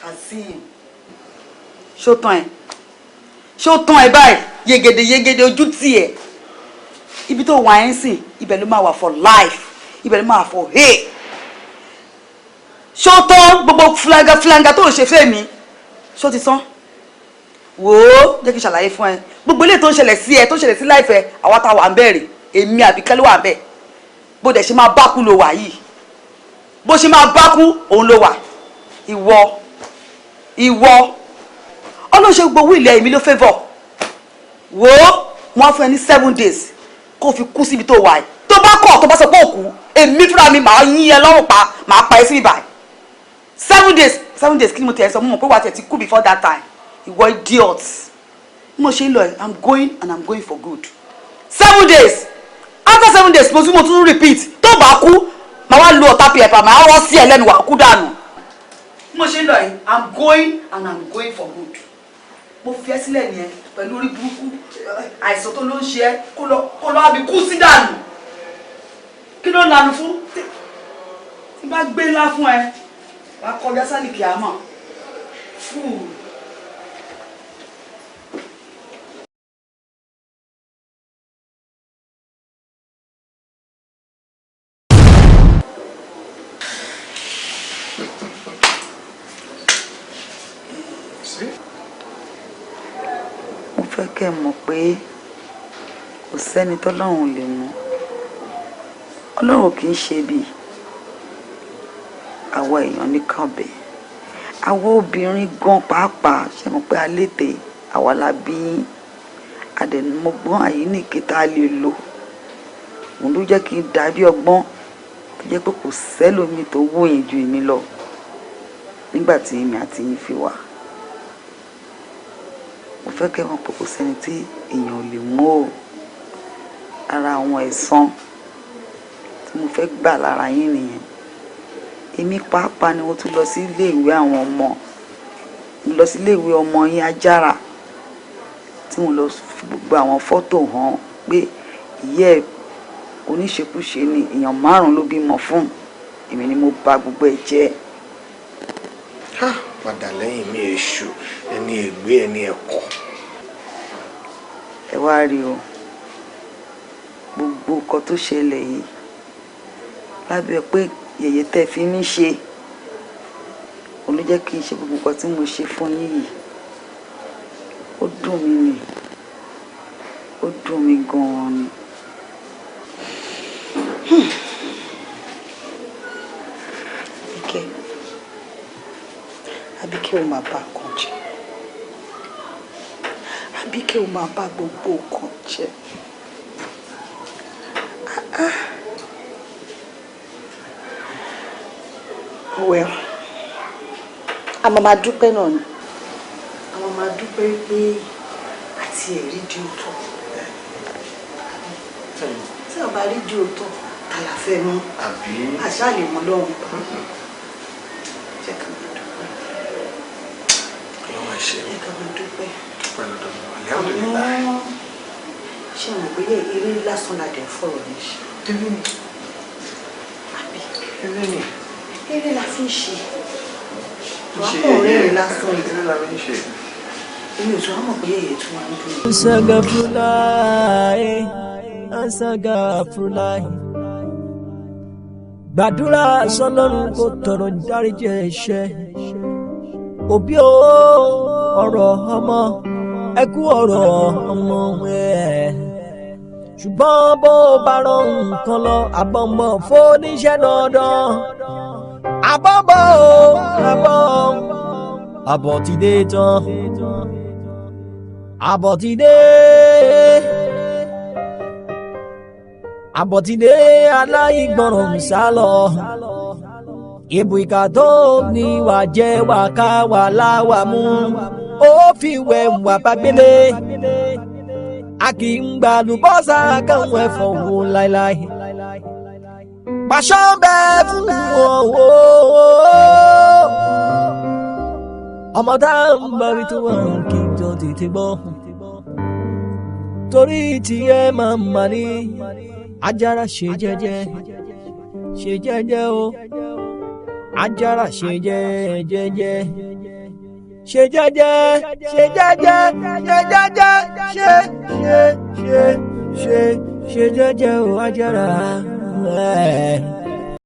Kazeem. Ṣó tán ẹ? Ṣó tán ẹ báyìí? Yegede yegede ojú tì ẹ. Ibi tó wà ẹ́ ń sìn, ibẹ̀ ló máa wà for life. Ibẹ̀ ló máa wà for hey. Ṣó tán gbogbo flanga flanga tó ń ṣe fẹ́ mi? Ṣó ti tán? Wò ó, jẹ́ kí n ṣàlàyé fún ẹ. Gbogbo ilé tó ń ṣẹlẹ̀ sí ẹ, tó ń ṣẹlẹ̀ sí láìfẹ́, àwa tá a wà ń bẹ̀rẹ̀, èmi Àbíkẹ́ ló wà ń bẹ̀. Bó dẹ̀ ṣe máa bá kú ló wà yìí. Bó ṣe máa bá kú, òun ló wà. Ìwọ, ìwọ, ọlọ́ṣẹ́ gbowó ilẹ̀ èmi ló favour. Wò ó, wọ́n fún ẹ ní 7 days. Kó fi kú síbi tó wà yìí. Tó bá kọ̀, tó bá sọ pé òkú, èmi fúnra mi màá yín ẹ lọ́rùn pa, màá pa ẹ sí ibà. 7 days, 7 days. Kí ni mo tẹ̀ ẹ́ sọ? Mo mọ̀ pé wàá tẹ̀ ti kú before that time. Ìwọ idiot. Bí mo ṣe ń lọ ẹ, I'm going and I'm going for good. 7 days. After 7 days, mo tún repeat, tó bá kú, màá wá lu ọ̀tá pẹ̀pà, màá rọ́ sí ẹ lẹ́nu, wà kú dànù. Bí mo ṣe ń lọ yìí, I'm going and I'm going for good. Mo fi ẹ́ sílẹ̀ nìyẹn pẹ̀lú orí burúkú, àìsàn tó ló ń ṣe ẹ́. Kó lọ àbí kú sí dànù. Kí ló ń lanu fún? Tí bá gbé ńlá fún ẹ, wàá kọjá sálì kìámọ̀ fúù. Mo fẹ́ kẹ́ ẹ mọ̀ pé kò sẹ́ni tọ́lọ́run lè mú. Ọlọ́run kì í ṣe bí àwa èèyàn nìkan bẹ̀. Àwa obìnrin gan pàápàá, ṣe mọ̀ pé alétè àwa la bí yín, àdẹ̀mọ́gbọ́n àyíníke tá a lè lò. Òun ló jẹ́ kí n dàbí ọgbọ́n tó jẹ́ pé kò sẹ́lòmíì tó wù yín ju èmi lọ nígbà tí èmi àti yín fi wà. Mo fẹ́ kẹ́ mọ̀ pé kò sẹ́ni tí èèyàn ò lè mú o. Ara àwọn ẹ̀san tí mo fẹ́ gbà lára yín nìyẹn. Èmi pàápàá ni mo tún lọ sí iléèwé àwọn ọmọ, mo lọ sí iléèwé ọmọ yín Ajára, tí mo lọ fi gbogbo àwọn fọ́tò hàn pé ìyá ẹ̀ oníṣekúṣe ni, èèyàn márùn-ún ló bímọ fún. Èmi ni mo bà gbogbo ẹ̀ jẹ́. Padà lẹ́yìn mi, èṣù, ẹni ègbé, ẹni ẹ̀kọ́. Ẹ wá rí o, gbogbo nǹkan tó ṣẹlẹ̀ yìí lábẹ́ pé yẹ̀yẹ́ tẹ́ fi mí ṣe, òun ló jẹ́ kí n ṣe gbogbo nǹkan tí mo ṣe fún yín yìí. Ó dùn mí ni, ó dùn mí gan-an ni. Àbíkẹ́, Àbíkẹ́, ó máa bá nǹkan jẹ́. Àbíkẹ́, ó máa bá gbogbo nǹkan jẹ́. Ah, ah. Well, a máa máa dúpẹ́ náà ni. A máa máa dúpẹ́ pé àti ẹ̀rí di òótọ́. Tí a bá rí di òótọ́, ta la fẹ́ mú? Àbí? Àṣà lè mọ lọ́run. Jẹ́ ká máa dúpẹ́. Ọlọ́run ṣe. Jẹ́ ká máa dúpẹ́. Dúpẹ́ lọ́dọ̀ mi. Alhamdulillah. Àmọ́ ṣé mo pé eré lásán la dẹ̀ ń fọ̀rọ̀ ní ṣe? Eré ni. Àbí? Eré ni. Eré la fi ń ṣe. Wàá Ṣe kọ̀ yẹ̀yẹ́. rẹ́rìn lásán yìí. Eré la fi ń ṣe. Èmi ò tún wá mọ̀ pé yẹ̀yẹ́ tún wá ń dùn. Asagafurulai, asagafurulai. Gbàdúrà sọ́lọ́run kó tọrọ dáríjì ẹ̀ṣẹ̀. Òbí o, ọ̀rọ̀ ọmọ, ẹ kú ọ̀rọ̀ ọmọ ẹ̀. Ṣùgbọ́n bó bá rán nǹkan lọ, àbọ̀mọ̀ fóníṣẹ́ dandan. Àbọ̀bọ̀ o, àbọ̀, àbọ̀ ti dé tán, àbọ̀ ti dé, àbọ̀ ti dé, aláìgbọràn ń sá lọ. Ìbù ìkà tó ní wà jẹ́ wà ká wà láwà mú, ó fi wẹ̀ wà bá gbélé. A kì í gba àlùbọ́sà káwọn ẹ̀fọ́ wò láéláé. Pàṣọ bẹ́ẹ̀ fún wọn o, ọmọ tá à ń bari tó wà kí n tó tètè gbọ́, torí tiẹ̀ máa mà ní Ajára. Ṣe jẹ́jẹ́, ṣe jẹ́jẹ́ o, Ajára, ṣe jẹ́jẹ́, ṣe jẹ́jẹ́, ṣe jẹ́jẹ́, ṣe jẹ́jẹ́, ṣe ṣe ṣe ṣe ṣe jẹ́jẹ́ o, Ajára.